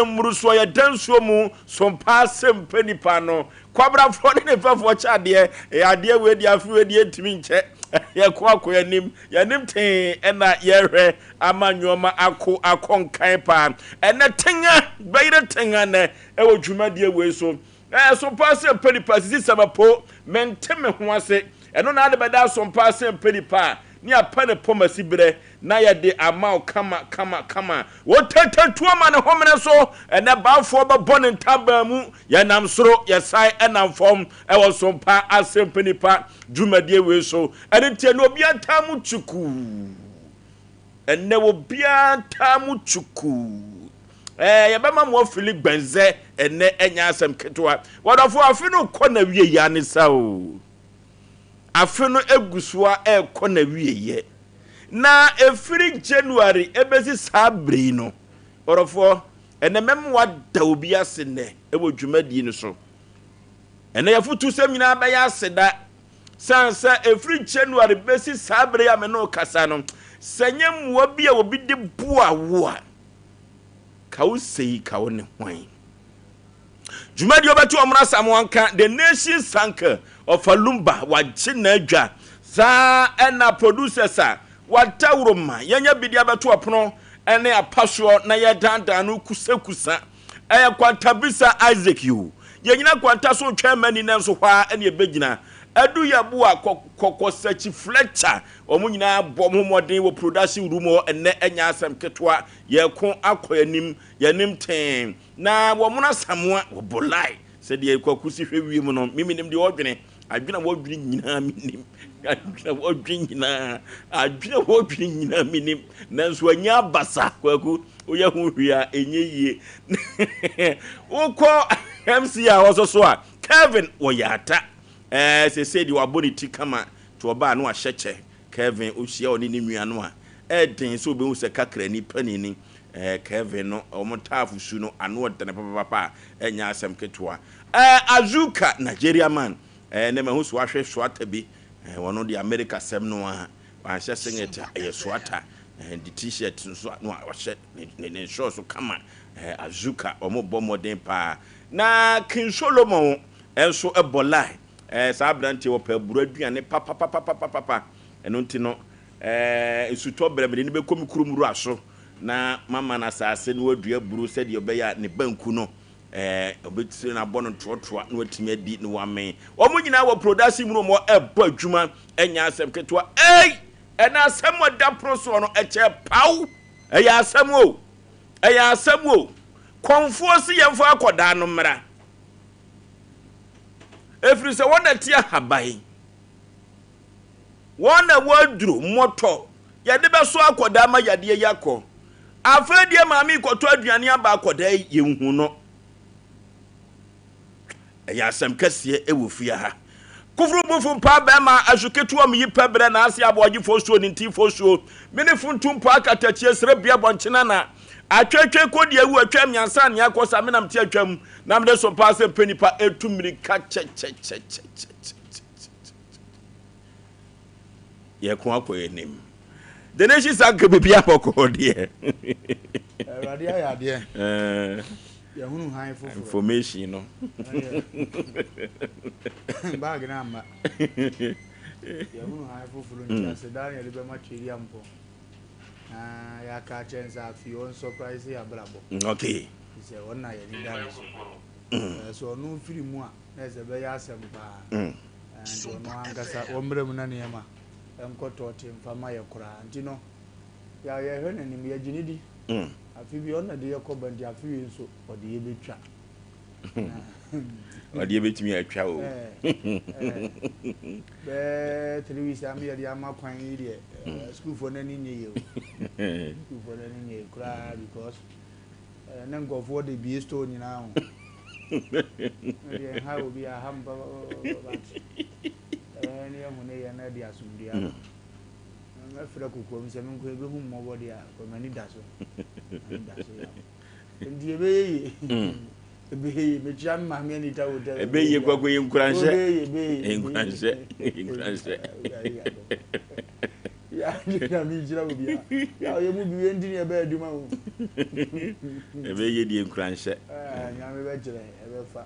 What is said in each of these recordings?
Mmorosoɔ yɛ da nsuo mu so mpaa sɛ mpɛ nipa no. Kwabrafoɔ ne ne mfɛfoɔ kyɛ adeɛ. Ɛyɛ adeɛ wei deɛ afe wei deɛ ɛntumi nkyɛ. Yɛko akɔ yɛn anim, yɛn anim tee ɛna yɛrehwɛ ama nnoɔma ako akɔ nkan paa. Ɛnɛ tenga bɛyere tenga nɛ ɛwɔ dwumadie wei so. Ɛɛ so mpaa sɛ mpɛ nipa sisi sɛmɛpo mente me ho ase. Ɛno na ade bɛda so mpaa sɛ mpɛ nipa a ne apɛ ne pɔmasi berɛ na yɛde ama wo kama kama kama. Wo tete tuo ma ne homene so, ɛnɛ bafoɔ bɛbɔ ne ntaban mu. Yɛnam soro, yɛsan nam fam wɔ Sompa Asɛmpa Nipa dwumadie wei so. Ɛno nti ɛnɛ obiara ntaa mu kyukuu. Ɛnɛ obiara ntaa mu kyukuu. Ɛɛ yɛbɛma mo afili gbɛnzɛ ɛnɛ ɛnyɛ asɛm ketewa. Wɔdɔfo afe no kɔ na wie ya ne sa o. Afe no gu so ara rekɔ n'awieeɛ. Na ɛfiri January bɛsi saa berɛ yi no, ɔdɔfoɔ, ɛnnɛ mɛma woada obi ase nnɛ wɔ dwumadie no so. Ɛnnɛ yɛafotusɛm nyinaa bɛyɛ aseda. Sane sɛ ɛfiri January bɛsi saa berɛ yi a me ne wo kasa no, sɛ nyɛ mmoa bi a obi de boa wo a, ka wo sei ka wo ne hwan? Dwumadi a ɔbɛto Ɔmono Asamoah nka The Nation Sank Ɔfa Lumba wagye n'adwa saa ɛna producers a wadaworo ma yɛnya bi de abɛto ɔpono ne apasoɔ na yɛdandan no kusakusa ɛyɛ Kwantabisa Isaac yoo yɛnyina kwanta so retwɛn mani nanso hɔ ara ɛne ɛbɛgyina Adu Yeboah Kɔkɔ Sakyi Fletcher wɔn nyinaa bɔ wɔn ho mmɔden wɔ production room hɔ ɛnnɛ ɛnyɛ asɛm ketewa yɛko akɔ anim yɛnim tee Na wɔn asamoa wɔbɔ lie sɛdeɛ Kwaku si hwɛ wiem no, me menim deɛ ɔdwene, adwene a wɔdwene nyinaa menim, adwene a wɔdwene nyinaa, adwene a wɔdwene nyinaa menim, nanso ɛnyɛ abasa Kwaku, woyɛ ho hwee a ɛnyɛ yie. Wokɔ MC a hɔ so a, Kevin wɔyɛ ata, ɛɛ sɛsɛ deɛ wabɔ ne ti kama, nti ɔbaa no wahyɛ kyɛ, Kevin wohyia ɔne ne nua no a, ɛɛden sɛ wobɛhu sɛ kakrani panini Eh Kevin no wɔn taafo su no ano ɔdene papapapa a ɛnyɛ asɛm ketewa. Eh Azuka Nigeria man eh nɛ mahu so ahwɛ soata bi eh wɔno deɛ America sɛm no a wanhyɛ singlet a ɛyɛ soata eh de t-shirt nso a na wahyɛ ne ne shorts kama eh Azuka wɔn bɔ mmɔden paa. Na King Solomon nso bɔ line eh saa abranteɛ wɔpɛ aburo aduane papapapapapa ɛno nti no eh nsutɔ brɛ mede no bɛkɔ me kurom wura so na mama no asase na wadua aburo sɛdeɛ ɔbɛyɛ a ne banku no ɛɛ ɔbɛtumi no abɔ no ntoatoa na watumi adi na wamee. Wɔn nyinaa wɔ production mu na wɔn ɛbɔ adwuma ɛnyɛ asɛm ketewa. Ei! Ɛna asɛm a ɛda pono soɔ no ɛkyɛ paw! Ɛyɛ asɛm o! Ɛyɛ asɛm o! Kɔmfoɔ se yɛmfa akɔdaa no mmra. Ɛfiri sɛ wɔn na ɛte ahaban. Wɔn na ɛwɔ aduro, mmɔtɔ, yɛde bɛsɔ akɔdaa ma yadeɛ yi akɔ. Afei deɛ maame yi kɔtɔ aduane aba akɔdaa yi, yɛnhu no. Ɛyɛ asɛm kɛseɛ ɛwɔ fie ha. Koforo bofo mpaa bɛrima asu ketewa mu yi pɛ berɛ na ase aboagye fosuo ne nti fosuo. Mene funtum mpo akatakyie srɛ bia bɔnkyena na atwetwe kɔ di awu atwa mmiansa nea akɔ sa menam te atwam na mede so paa sɛ mpɛ nipa etu mmirika kyɛkyɛkyɛkyɛkyɛ. Yɛko akɔ yɛn anim. The nation sa nka biribi abɔkɔɔ deɛ. Awurade ayɛ adeɛ. Yɛhunu han foforɔ. Information no. Bag no amma. Yɛhunu han foforɔ nti mm. aseda na yɛde bɛma Tweri Ampɔ. Na yɛaka akyerɛ no sɛ afei ɔnsɔpraise yɛ abrabɔ. Mm, okay. Sɛ ɔno na yɛde da no so. Mm. Sɛ ɔno firi mu a na ɛsɛ bɛyɛ asɛm paa. Nti ɔno ankasa wɔmmrɛ mu na nneɛma nkɔ tɔɔte mfa ma yɛ koraa. Nti no, yɛ yɛhwɛ n'anim, yɛgye no di. Afe bi ɔno na ɛde yɛ kɔ ba nti afe wei nso ɔde yɛ bɛtwa. Ɔde yɛ bɛtumi atwa o. Bɛɛ 3 weeks a meyɛ de ama kwan yi deɛ, sukuufoɔ no ani nye yɛ o. Sukuufoɔ no ani nye koraa because Ne nkurɔfoɔ de bie store nyinaa ho. Me deɛ nha obi aha me papapapa but ɛbɛyɛ ne yɛhu ne yɛ na ɛde asomdue aba. Mɛfrɛ kokoam sɛ me nko ebehu mmɔbɔ deɛ a kɔ m'ani da so. M'ani da so yaw. Nti ɛbɛyɛ yie. Ɛbɛyɛ yie. Mekyia me maame Anita Hotel. Ɛbɛyɛ yie kwako yɛ nkuranhyɛ. Nkuranhyɛ. Nkuranhyɛ. Nyame nhyira obiara. Yaw yɛ mu bi wei nti ne yɛbɛyɛ adwuma o. Ɛbɛyɛ die nkuranhyɛ. Ɛɛ Nyame bɛkyerɛ ɛbɛfa.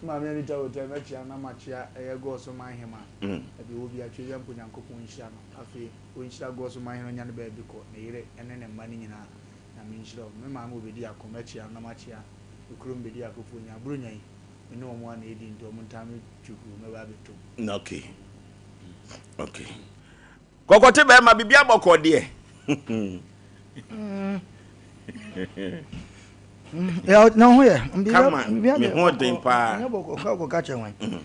Maame Anita Hotel mɛkyea na makyea ɛyɛ Gɔɔso man hema. Ɛbi wɔ bi atwe yɛ mpo Nyankopɔn nhyira no. Afei ɔnhyira Gɔɔso man hene ɔnya ne baabi kɔ ne yere ɛne ne mma no nyinaa. Nyame nhyira wɔn. Me maame wɔ Bediako mɛkyea no na makyea me kurom Bediakofoɔ nyinaa. Buronya yi me ne wɔn a na ɛdi nti wɔn ntaa me twikuu mɛba abɛtom. Okay. Okay. Kɔkɔte bɛrima biribi abɔkɔ deɛ. Na ho yɛ. Kama me ho den paa. Nyɛ bɔkɔ kɔ kɔ kyerɛ wɔn.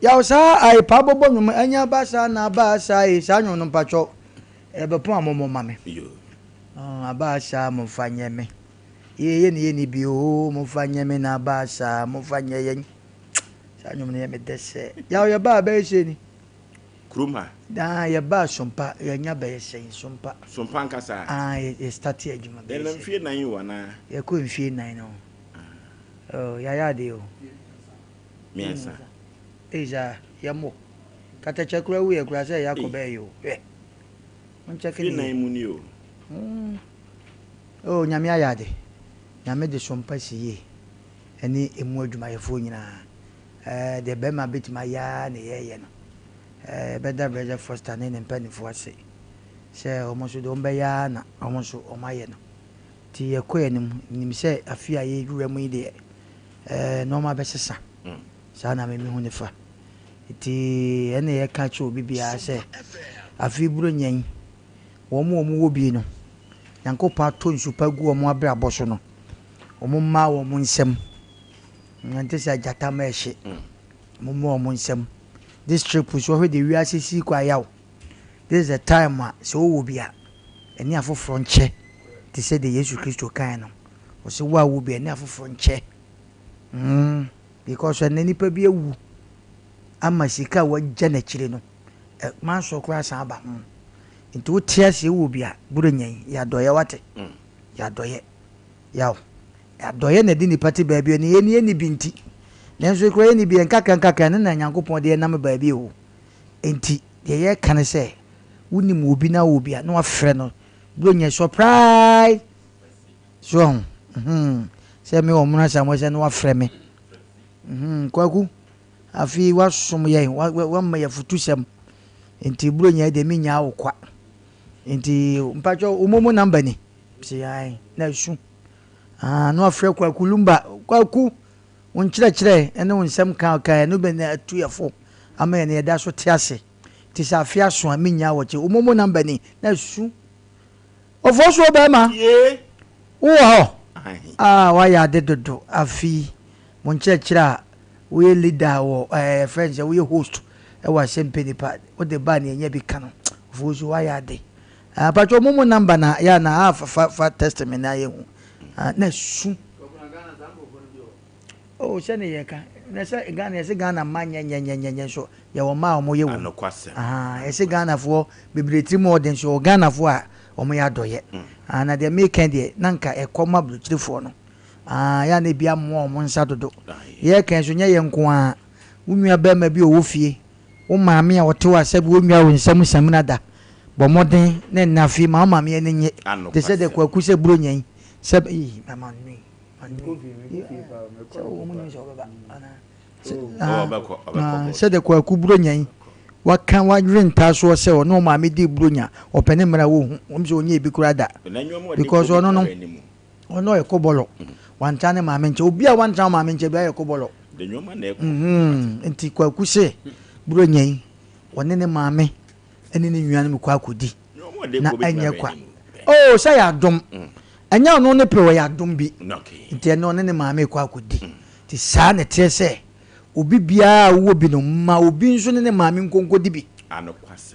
Yaw saa ayi pa bɔbɔ nwom ɛnyɛ ba saa na ba saa yi saa nwom no mpatsɔ ɛbɛpɔn a mɔmɔ ma me. Aba saa mo fa nyɛ me. Yɛ yɛ ni yɛ ni bi o mo fa nyɛ me na aba saa mo fa nyɛ yɛn. Saa nwom no yɛ me dɛ sɛ. Yaw yɛ ba abɛyɛ sɛ ni. Kurom ha. Daa yɛ baa Sompa yɛ nya bɛyɛ sɛn Sompa. Sompa ankasa. Ah yɛ yɛ starte adwuma bɛyɛ sɛn. Yɛ nam mfie nan o anaa. Yɛ kɔ mfie nan no oh yɛ ayɛ adeɛ o. Miɛnsa. Ei saa yɛ mo katakyɛ koraa wu yɛ koraa sɛ yɛ akɔ bɛyɛ o hwɛ. Mo nkyɛke ne yie. Mfie nan mu ni o. Oh Nyame ayɛ ade. Nyame de Sompa si yie ɛne emu adwumayɛfoɔ nyinaa. Ɛɛ, deɛ barima bɛtumi ayɛ ara na yɛreyɛ no. Ɛɛ, yɛbɛda Brɛdɛ Foster ne ne mpanimfoɔ ase sɛ wɔn nso deɛ wɔbɛyɛ ara na wɔn nso wɔayɛ no. Nti yɛkɔ yɛn anim. Menim sɛ afe a yɛrewura mu yi deɛ, ɛɛ, nneɛma bɛsesa. Saa na me mehu no fa. Nti ɛna yɛka kyerɛ obi biara sɛ, afe Buronya yi, wɔn a wɔwɔ bi no, Nyankopɔn atɔ nsu pa agu wɔn abrabɔ so no, wɔmma wɔn nsam. Nante sɛ agyata ma ɛhye. Wɔmmɔ wɔn nsam. This trip nso ɔhwɛ deɛ wiase si kɔ ayaw. This is the time a sɛ wowɔ bi a ɛne afoforɔ nkyɛ te sɛ deɛ Yesu Kristo kae no. Ɔse wo a wowɔ bi a ɛne afoforɔ nkyɛ. Mm, because ɛnɛ nipa bi awu ama sika a wagya n'akyire no, manso koraa san aba ho. Nti wote aseɛ wowɔ bi a, Buronya yi, yɛ adɔeɛ wate. Yɛ adɔeɛ. Yaw. Adɔeɛ na ɛde nnipa te baabi a yɛn ani nni bi nti. Nanso koraa yɛnni bi, nkakrankakra no na Nyankopɔn de yɛn nam baabi o. Enti deɛ yɛreka ne sɛ, wonim obi na wowɔ bi a, na wafrɛ no. Buronya surprise! So ahu? Hmm. Sɛ me wɔ Mona Samoa sɛ na wafrɛ me. Hmm. Kwaku, afei wasom yɛn, wama yɛn afutusɛm. Enti Buronya yi deɛ menyaa wo kwa. Enti mpakyɛ wo momo number ni? Mese ae, na asu. Ah, na wafrɛ Kwaku Lumba. Kwaku, wo nkyerɛkyerɛ ne wo nsɛm ka ɔka ɛno bɛ na atu yɛ fo ama yɛn yɛda so te ase. Te sɛ afe aso a mennya wɔkye. Wo momo number ni? Na asu. Ofosuo bɛrima, wowɔ hɔ? Ah, woayɛ ade dodo. Afe yi, mo nkyerɛkyerɛ a woyɛ leader wɔ ɛɛ yɛfrɛ no sɛ woyɛ host wɔ Asɛmpɛ Nipa, wode ba a nea ɛnya bi ka no. Ofosuo, woayɛ ade. Ah pacho mo mo number na ya na ah fa fa fa test me na yɛ hu. Ah na su. Oh sɛ ne yɛ ka na sɛ Ghana yɛ sɛ Ghana mma nyɛ nyɛ nyɛ nyɛ nyɛ nso yɛ wɔ mma a wɔn yɛ wɔ mu. Ah yɛ sɛ Ghana foɔ bebree tiri mu ɔden so wɔ Ghana foɔ a wɔn yɛ adɔyɛ. Ah na deɛ meka deɛ na nka ɛkɔ ma burokyirifoɔ no. Ah yɛ a na ebi amoa wɔn nsa dodo. Yɛ ka nso nyɛ yɛ nko ara. Wo nua bɛrima bi ɔwɔ fie Wo maame a ɔte hɔ a sɛbi ɔnnwa wo nsam samina da. Bɔ mmɔden na nna afei ma wo maame ani nnye te sɛ deɛ Kwaku sɛ Buronya yi sɛ ii ma manui manui sɛ wɔn nim sɛ ɔbɛba anaa sɛ deɛ Kwaku Buronya yi waka wadwene ntaasoɔ sɛ ɔne ɔmaame di Buronya ɔpɛ ne mmerɛ a wɔhu wɔn sɛ ɔnyɛ ebi koraa da because ɔno no Ɔno ɔyɛ kɔbɔlɔ. Wantra ne maame nkyɛn. Obi a wantra wo maame nkyɛn biara yɛ kɔbɔlɔ. Mhm. Nti Kwaku se Buronya yi, ɔne ne maame ne ne nuanom kɔ akɔdi. Na ɛnyɛ kwa. Oh, sɛ yɛ adom. Ɛnyɛ ɔno ne pɛ o, ɛyɛ adom bi. Nti ɛnɛ ɔne ne maame rekɔ akɔdi. Nti saa na ɛteɛ sɛ obi biara a wowɔ bi no, ma obi nso ne ne maame nkɔ nkɔdi bi.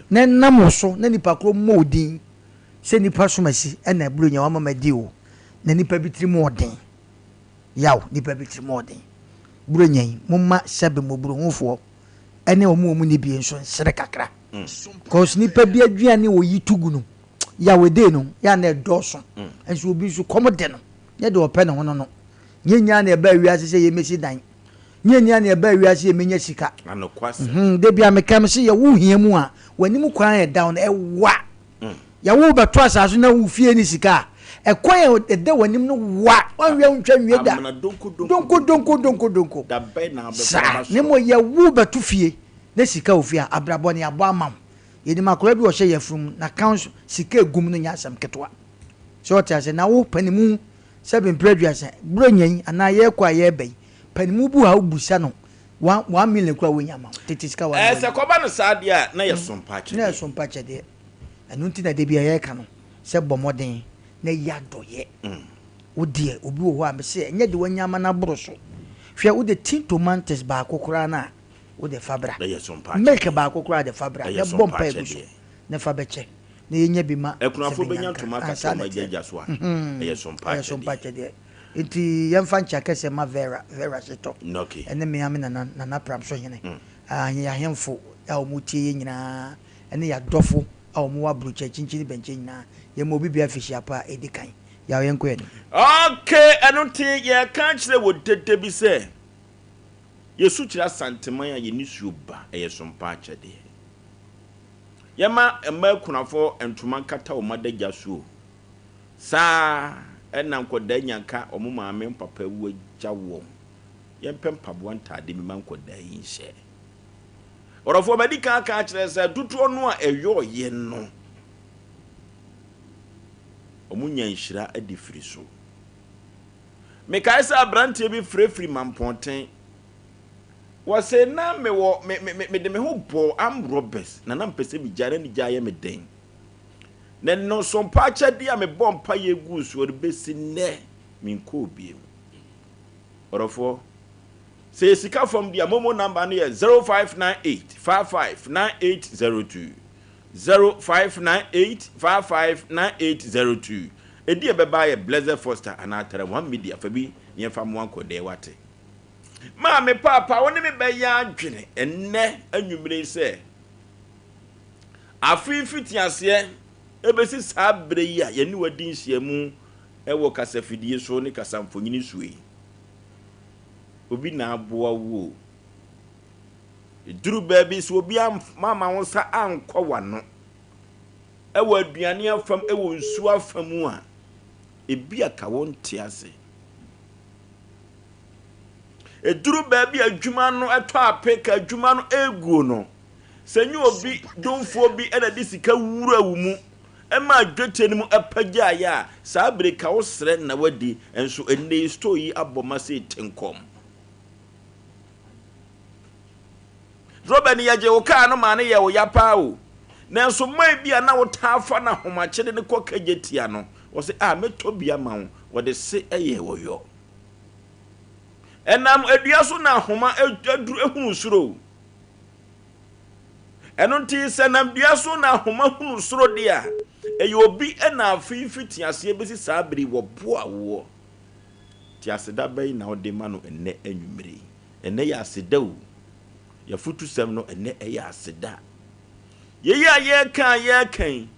Na ɛnam wo so na nipa korɔ mmɔ wo din. Sɛ nipa som asi ɛna Buronya wama madi o na nipa bi tirim ɔden yaw nipa bi tirim ɔden Buronya yi momma sɛbe mmɔburohufoɔ ɛne wɔn a wɔn nni bie nso nsere kakra cause nipa bi aduane oyi to gu no yaw ɛdei no yɛ a na ɛdɔɔso nso obi nso kɔm de no nyɛ deɛ ɔpɛ ne ho no no nyɛ nyaa na ɛbaa wiase sɛ yɛmɛsi dan nyɛ nyaa na ɛbaa wiase yɛmɛnya sika da bi a meka me sɛ yɛwo hia mu a w'anim kwan ɛda wo no ɛwa. Yɛwo wo bɛto asase na wo fie ne sika a, ɛkwan a ɛda w'anim no wa, woanwia wontwa nwie da. Amena donko donko Donko donko donko donko. Da bɛn na wobɛkɔ Saa. aba Na soro? mmom yɛwo wo bɛto fie na sika wɔ fie a, abrabɔ no yɛabɔ ama wo. Yɛnim akwadaa bi a ɔhyɛ yafunu mu, n'account sika egu mu no nyɛ asɛm ketewa. So wote aseɛ? Na wo panimu sɛbe mprɛ aduasa, Buronya yi anaa yɛrekɔ a yɛreba yi, panimu bi wɔ ha wobusa no one one million koraa wɔnya ma wo. Tete sika one Ɛɛ million. sɛ kɔba no saa deɛ a, na yɛ sompa Na akyɛdeɛ. yɛ sompa akyɛdeɛ. Ɛno nti na da biara yɛreka no sɛ bɔ mmɔden na yɛ adɔeɛ. Wo deɛ obi wɔ hɔ a mese ɛnyɛ deɛ wanya ama no aboro so. Hwɛ wode tin tomantes baako koraa no a wode fa bra. Na yɛ sompa Milk akyɛdeɛ. baako koraa de fa bra Ɛyɛ na bɔ sompa mpaeɛ gu so akyɛdeɛ. na fa bɛkyɛ na yɛnya bi ma sɛ Akunafoɔ bɛnya bɛnya nkra. ntoma Ah, akata saa wɔn na ɛteɛ. agyagya so a, Mhm. ɛyɛ sompa Ɛyɛ sompa akyɛdeɛ. akyɛdeɛ. Nti yɛmfa nkyea kɛseɛ ma Vera, Vera Hyetɔ, Okay. ɛne me ara me nana, Nana Pramso Hene, ah, yɛn ahemfo a wɔtie yɛn nyinaa, ɛne yɛn adɔfo a wɔwɔ aburokyire, akyinkyini ne bɛnkyɛn nyinaa. Yɛma obi biara afihyia pa a ɛdi kan. Yaw, yɛnkɔ yɛn anim. Okay, ɛno nti yɛreka akyerɛ wɔ dede bi sɛ, Yɛsu kyerɛ Asanteman a yɛn nisuo ba, ɛyɛ sompa akyɛdeɛ. Yɛma mmaa akunafoɔ ntoma nkata wɔn adagya so o. Saa ara na nkwadaa nya nka wɔn maame wɔn papa awu agya wɔn. Yɛmpɛ mpaboa ntaade bi ma nkwadaa yi nhyɛ. Ɔdɔfoɔ madi kan aka akyerɛ sɛ dodoɔ no a ɛyɔɔyɛ no, wɔn nya nhyira de firi so. Mekae sɛ aberanteɛ bi frɛfiri Mampɔnten. Wɔse na mewɔ me me me mede me ho bɔɔ armed robbers na na mepɛ sɛ megyae na ne gyae yɛ me den. Na nnɔnsɔmpa akyɛdeɛ a mebɔɔ mpaeɛ guu soɔ no bɛsi nnɛ menkɔɔ bio. Ɔdɔfoɔ, sɛ yɛ sika fam deɛ a momo number no yɛ 0598 55 9802. 0598 55 9802. Ɛdi a ɛbɛba yɛ Blessed Foster anaa Tara One Media fa bi na yɛmfa mmoa nkɔdɛɛ wate. Maame, Paapa, wo ne me bɛyɛ adwene ɛnnɛ anwummere yi sɛ afe mfitiaseɛ ɛbɛsi saa berɛ yi a yɛne wo adi nhyiamu wɔ kasafidie so ne kasamfonin so yi, obi na aboa wo o. Ɛduru baabi sɛ obi amma wo nsa ankɔ w'ano wɔ aduane afam, wɔ nsuo afa mu a, ebi a ka wo nte ase. Ɛduru baabi a adwuma no tɔ ape ka adwuma no ɛreguo no, sɛ nyɛ obi domfoɔ bi na de sika wura wo mu ma dwetɛ no mu pagyaeɛ a, saa bere ka wo srɛ na wadi, nso ɛnnɛ yi store yi abɔ ma sei tenkɔm. Robert yɛgye wo kaa no maa no yɛɛ wo ya paa o, nanso man bi a na wotaa fa no ahomakye de no kɔ Kejetia no, wɔse ah mɛtɔ bi ama wo, wɔde se yɛɛ wo yɔ. Ɛnam dua so na ahoma aduru ehunu soro o. Ɛno nti sɛ nam dua so na ahoma hunu soro deɛ a, ɛyɛ obi na afe mfitiaseɛ bɛsi saa bere yi wɔboa woɔ. Nti aseda bɛn na wode ma no ɛnnɛ anwummere yi? Ɛnnɛ yɛ aseda o. Yɛafutusɛm no ɛnnɛ ɛyɛ aseda. Yei a yɛreka a yɛreka yi,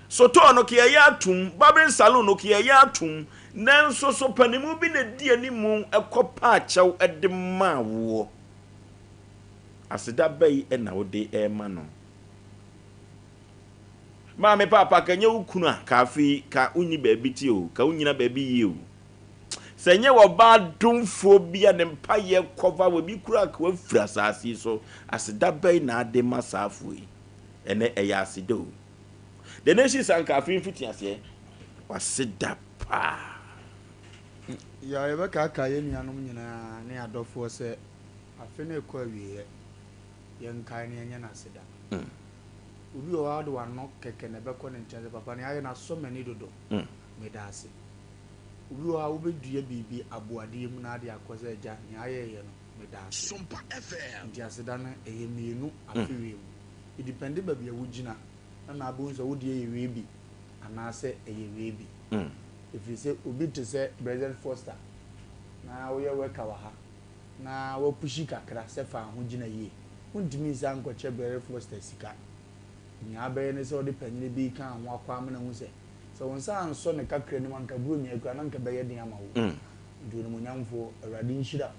Sotɔɔ no ke ɛyɛ atom, barbering saloon no ke ɛyɛ atom, nanso so panimu bi na edi animu kɔ pa kyɛw de maa woɔ? Aseda bɛn na wode rema no? Maame paapa ka nyɛ wo kunu a, ka afei ka wonni baabi te o, ka wonnyina baabi yie o. Sɛ nyɛ ɔbaa domfoɔ bi a ne mpaeɛ cover wo, ebi koraa ka wafiri asaase yi so, aseda bɛn na ade ma saa afoɔ yi? Ɛnɛ ɛyɛ aseda o. The Nation Sanka afe mfitiaseɛ. W'aseda paa. Yaw yɛbɛkaakae yɛn nuanom nyinaa ne adɔfoɔ sɛ afe no rekɔ awieɛ, yɛnkae na yɛnyɛ no aseda. Obi wɔ hɔ a wode w'ano kɛkɛ na ɛbɛkɔ ne nkyɛn sɛ papa nea ayɛ no asɔ m'ani dodo, meda ase. Obi wɔ hɔ a wobɛdua biribi aboadeɛ mu na ade akɔ sɛ agya nea ayɛeɛ no meda ase. Nti aseda no ɛyɛ mmienu afe wei mu. Edipɛnde baabi a wogyina na na abɛhu sɛ wo deɛ yɛ wei bi anaasɛ ɛyɛ wei bi. Ɛfiri sɛ obi te sɛ President Foster na woyɛ worker wɔ ha na wapushi kakra sɛ fa ho gyina yie. Wontumi nsan nkɔkyɛ President Foster sika. Nea abɛyɛ ne sɛ wode panyini bi reka ho akɔ amena hu sɛ, sɛ wo nsa ansɔ ne kakra no mu anka Buronya yi koraa na anka ɛbɛyɛ den ama wo. Nti Onimuonyamfoɔ, Awurade nhyira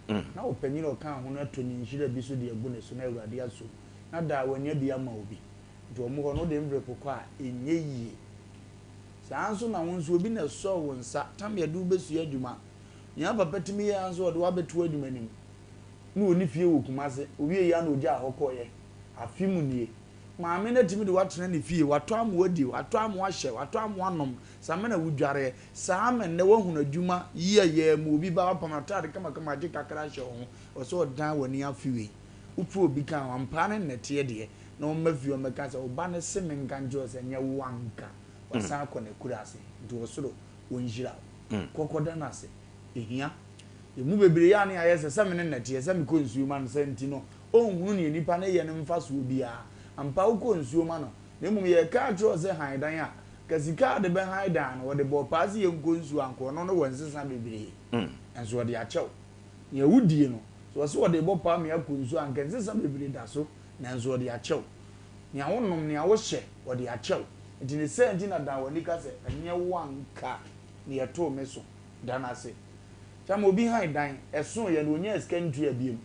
wo. Na ɔpanyin a ɔkaa ho no ato ne nhyira bi so de agu ne so na Awurade aso mu na daa wanya bi ama obi. Nti wɔn hɔ no wode envelope kɔ a, ɛnyɛ yie. Saa ara nso na wo nso obi na ɛsɔɔ wo nsa tam yɛde wo bɛsua adwuma. Nea papa tumi yɛ ara nso ɔde wo abɛto adwuma no mu. Na ɔnni fie wɔ Kumase, ɔwieeɛ ara na ɔgyaa hɔ kɔeɛ. Afe mu nie. Maame no atumi de wo atena ne fie, watɔ ama woadi, watɔ ama woahyɛ, watɔ ama woanom, saa na wodwareɛ. Saa ama nnɛ woahunu adwuma yi a yɛɛ mu obi ba wapam n'ataade kamakama agye kakra ahyɛ wo ho, ɛwɔ sɛ ɔdan w'ani afe wei. Wopɛ obi ka ho, ampa ara ne nnɛteɛ deɛ, na ɔmma fie ɔmmɛka sɛ, wo ba no se menka nkyerɛ wo sɛ nyɛ wo anka, wasan akɔ n'akuraase, nti ɔsoro ɔnhyira wo. Kɔ kɔda no ase. Ɛhia. Yɛn mu bebree yɛ a na yɛayɛ sɛ, sɛ me ne nnɛteɛ, sɛ mekɔ nsuo ma no, sɛ nti no, ɔnhunu nea nipa no yɛ no mfasoɔ biara. Ampa wokɔ nsuo ma no, na mmom yɛreka akyerɛ wo sɛ hann dan a, anka sika a ɔde bɛhan dan no, wɔde bɔɔ paa sɛ yɛnkɔ nsuo a, anka ɔno no wɔ nsesa bebree, nanso ɔde akyɛ wo. Nea wodie no, sɛ ɔse ɔde rebɔ paa ma yɛakɔ nsuo a, anka nsesa bebree da so, nanso ɔde akyɛ wo. Nea wonom, nea wohyɛ, ɔde akyɛ wo. Nti ne saa nti na dan w'ani ka sɛ, ɛnyɛ wo anka na ɛtoo me so. Da no ase. Kyɛ ama obi hann dan, ɛsoeɛ no, ɔnyaa sika ntua biom.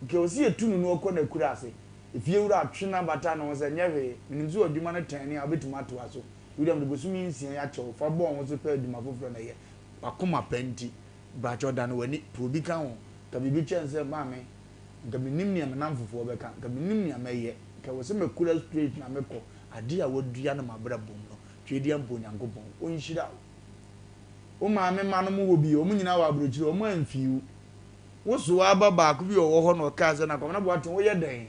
Nka ɔse yɛtu no na ɔkɔ n'akuraase. Efiewura atwe no abata ne ho sɛ, Nyɛ hwee, menim sɛ w'adwuma no tɛn ne a wobɛtumi atoa so. William de bosome nsia yi akyɛ wo, fa bɔ wo ho so pɛ adwuma foforɔ na yɛ. W'akoma pa nti, mpakyɛw dane w'ani, pɛ obi ka ho. Ka biribi kyerɛ no sɛ, Maame, nka mennim nea me nnamfofoɔ bɛka, nka mennim nea mɛyɛ, nka ɛwɔ sɛ mekura straight na mekɔ. Adeɛ a wadua no m'abrabɔ mu no, Tweaduampa Onyankopɔn, ɔnhyira wo. Wo maame mma no mowɔ bi, wɔn nyinaa wɔ aburokyire, wɔn amfii wo. Wo soa ba baako bi a ɔwɔ hɔ na ɔkaa sɛ, na Kwabena Boateng woyɛ dɛn?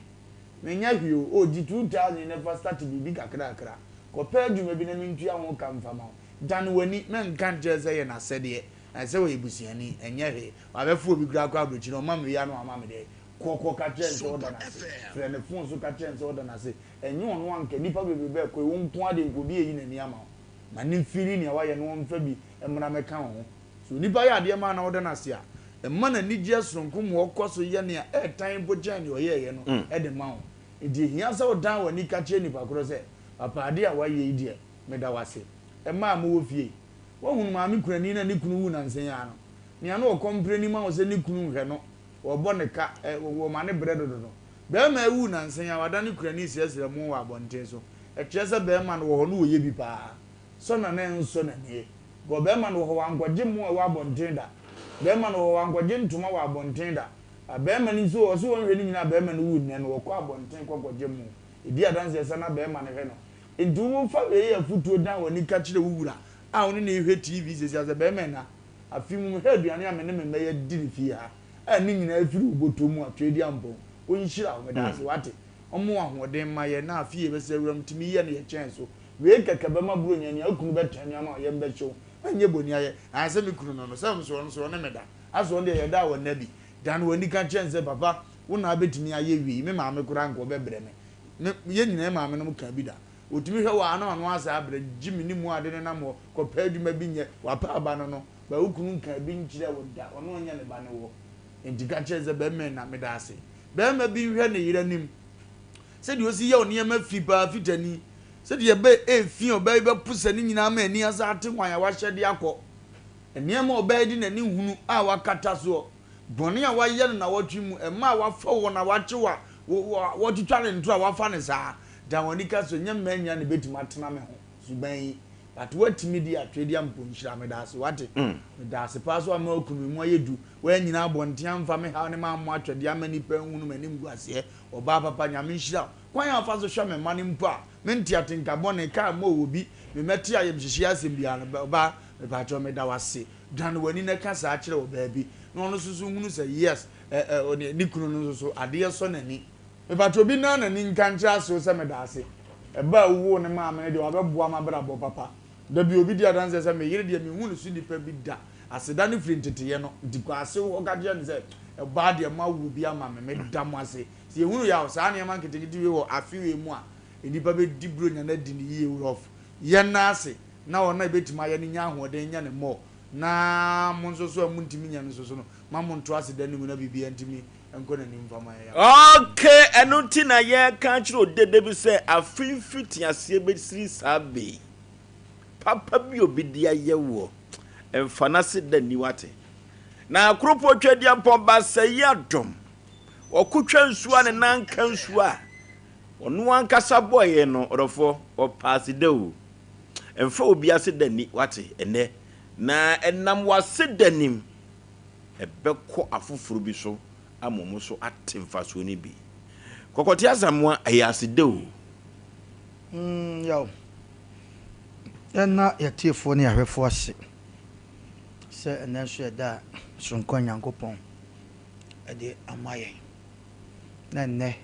Menyɛ hwee o, oh gye 2000 na fa start biribi kakrakra. Kɔpɛ adwuma bi na mentua ho ka mfa ma wo. Dane w'ani, mɛnka nkyerɛ sɛ yɛ n'asɛdeɛ, na sɛ ɔyɛ busuani, ɛnyɛ hwee. Wabɛfa obi koraa kɔ aburokyire, ɔma me wei a na wama me dɛn? Kɔ kɔka kyerɛ no sɛ woda no ase. Frɛ ne phone so ka kyerɛ no sɛ woda no ase. Ɛnyɛ ɔno anka nnipa bebrebe a ɛkɔ yi, wo nko ara deɛ nka obi ayi n'ani ama wo. Ma no mfiri nea wayɛ no ɔmfa bi mmra mmɛka wo ho. Sɛ onipa yɛ adeɛ ma na woda no ase a, ɛma no anigyeɛ sononko ma ɔkɔ so yɛ nea ɛretan mpo kyɛn nea ɔyɛeɛ no de ma wo. Enti ɛhia sɛ wodan w'ani ka kyerɛ nipa korɔ sɛ, Papa, adeɛ a woayɛ yi deɛ, meda wo ase. Mmaa a mowɔ fie yi, woahunu maame kunani no a ne kunu wuu nnansa yi ara no? Nea na ɔkɔ mprenu ma wo sɛ ne kunu nhwɛ no, wɔbɔ no ka, wɔma no brɛ dodo no. Barima yi wuu nnansa yi ara, wadane kunani srɛsrɛ mo wɔ abɔnten so. Ɛkyerɛ sɛ barima no wɔ hɔ no wɔyɛ bi paa. Sɔ na na ɛnsɔ n'ani. Because barima no wɔ hɔ wankɔgye mmoa a ɛwɔ abɔnten da. Barima no wɔ hɔ wankɔgye ntoma wɔ abɔnten da. But barima no nso ɔse wɔnhwɛ ne nyinaa barima no wu nnɛ no ɔkɔ abɔnten kɔ kɔgye mmo. Ɛdi adanseɛ sɛ na barima no hwɛ no. Nti wo fa wei yɛ afutuo dan w'ani ka kyerɛ wo wura a wo ne no rehwɛ TV seesei a sɛ barima nna afe mu mehwɛ aduane a me ne me mma yɛdi no fie ha a ne nyinaa firi wo bɔtɔ mu a Tweaduampɔn ɔnhyira wo meda ase wate. Ɔmma wo ahoɔden mma yɛn na afe yi yɛbɛsɛ awuram tumi yɛ no yɛ kyɛn so. Wei kɛkɛ bɛma Buronya nea okunu bɛtɛn me ama ɔyam bɛhye wo. Mɛnyɛ boni ayɛ. Ayɛ sɛ me kunu no no, sɛ nso ɔno nso ɔne me da. Asɛ ɔno deɛ yɛda a ɔnna bi. Dan w'ani ka kyerɛ no sɛ, Papa, wo na wobɛtumi ayɛ wei. Me maame koraa anka ɔbɛbrɛ me. Me, yɛn nyinaa yɛn maamenom kaa bi da. Ɔtumi hwɛ wo a na ɔno ara saa abrɛ. Gye me ne mu ade no nam hɔ. Kɔpɛ adwuma bi nyɛ. Wapɛ aba no no. But wo kunu nkaa bi nkyerɛɛ wo da. Ɔno ɔnyɛ ne ba ne wo. Enti ka kyerɛ no sɛ, Bɛmɛn na meda ase. Barima bi nhwɛ ne yere anim. Sɛdeɛ ɔsi yɛ nneɛma fi paa fitani. Sɛdeɛ ɛbɛ efi a ɔbaa yi bɛposa ne nyinaa ama ani asa ate hwan a wahyɛ de akɔ. Nneɛma a ɔbaa yi de n'ani hunu a wakata soɔ. Bɔne a wayɛ no nnawɔtwe mu, mmaa a wafa wɔn a wakye wɔ a wɔtwitwa ne ntoro a wafa no saa. Dan w'ani ka sɛ, Nyɛ mmaa nyinaa na ɛbɛtumi atena me ho suban yi. But woatumi di atwedeɛ mpo nhyira meda ase wate. Meda ase paa so ama okunu me mu ayɛ du. Woannyina abɔnten amfa me haw ne m'amoa atwɛdeɛ amma nnipa anhunu m'animguaseɛ. Ɔbaa papa, Nyame nhyira wo. Kwan a wofa so hwɛ me mma no mpo a, mente atenka bɔne, kaa mmɔɔ wɔ bi, me mmɛte ayamhyehyeɛ asɛm biara no, ɔbaa, mepaakyɛw meda wo ase. Dane w'ani na ka saa kyerɛ ɔbaa bi, na ɔno nso so nhunu sɛ yes, ɛ, ɛ, ɔne, ne kunu no nso so, adeɛ sɔ n'ani. Mepaakyɛw obi nnan n'ani nka nkyerɛ asew sɛ meda ase. Ɛba a wowoo no maa me no deɛ, wabɛboa m'abrabɔ papa. Da bi obi di adanseɛ sɛ, me yere deɛ menhuu ne so nipa bi da. Aseda no firi nteteyɛ no. Nti kɔ asew hɔ ka kyerɛ no sɛ, Ɔbaa deɛ moawo bi ama me, meda mo ase. Sɛ yɛhunu yaw saa nneɛma nketenkete wei wɔ afe wei mu a, nnipa bɛdi Buronya no adi no yie rough. Yɛnna ase na wɔn a ɛbɛtumi ayɛ no nya ahoɔden nyɛ no more. Na mo nso so a montumi nyɛ no nso so no, ma monto aseda no mu na biribiara ntumi nkɔ n'anim mfa ma yɛn. Okay, ɛno nti na yɛreka akyerɛ odede bi sɛ afe mfitiaseɛ bɛsiri saa bɛ yi. Papa bi a obi de ayɛ woɔ, mfa n'ase da nni wate. Na Koropɔ Tweaduampɔn Baasa yi adom, ɔko twa nsuo a ne nan nka nsuo a, Ɔno ankasa bɔeɛ no, ɔdɔfoɔ, ɔpɛ aseda o. Mfa obi aseda nni, wate, ɛnnɛ. Na ɛnam w'aseda nim, ɛbɛkɔ afoforo bi so ama wɔn nso ate mfasoɔ no bi. Kɔkɔte Asamoah, ɛyɛ aseda o. Mm, yaw. Yɛnna yɛatiefoɔ ne yɛahwɛfoɔ ase sɛ ɛnnɛ nso yɛ da a soronko a Nyankopɔn de ama yɛn. Na ɛnnɛ,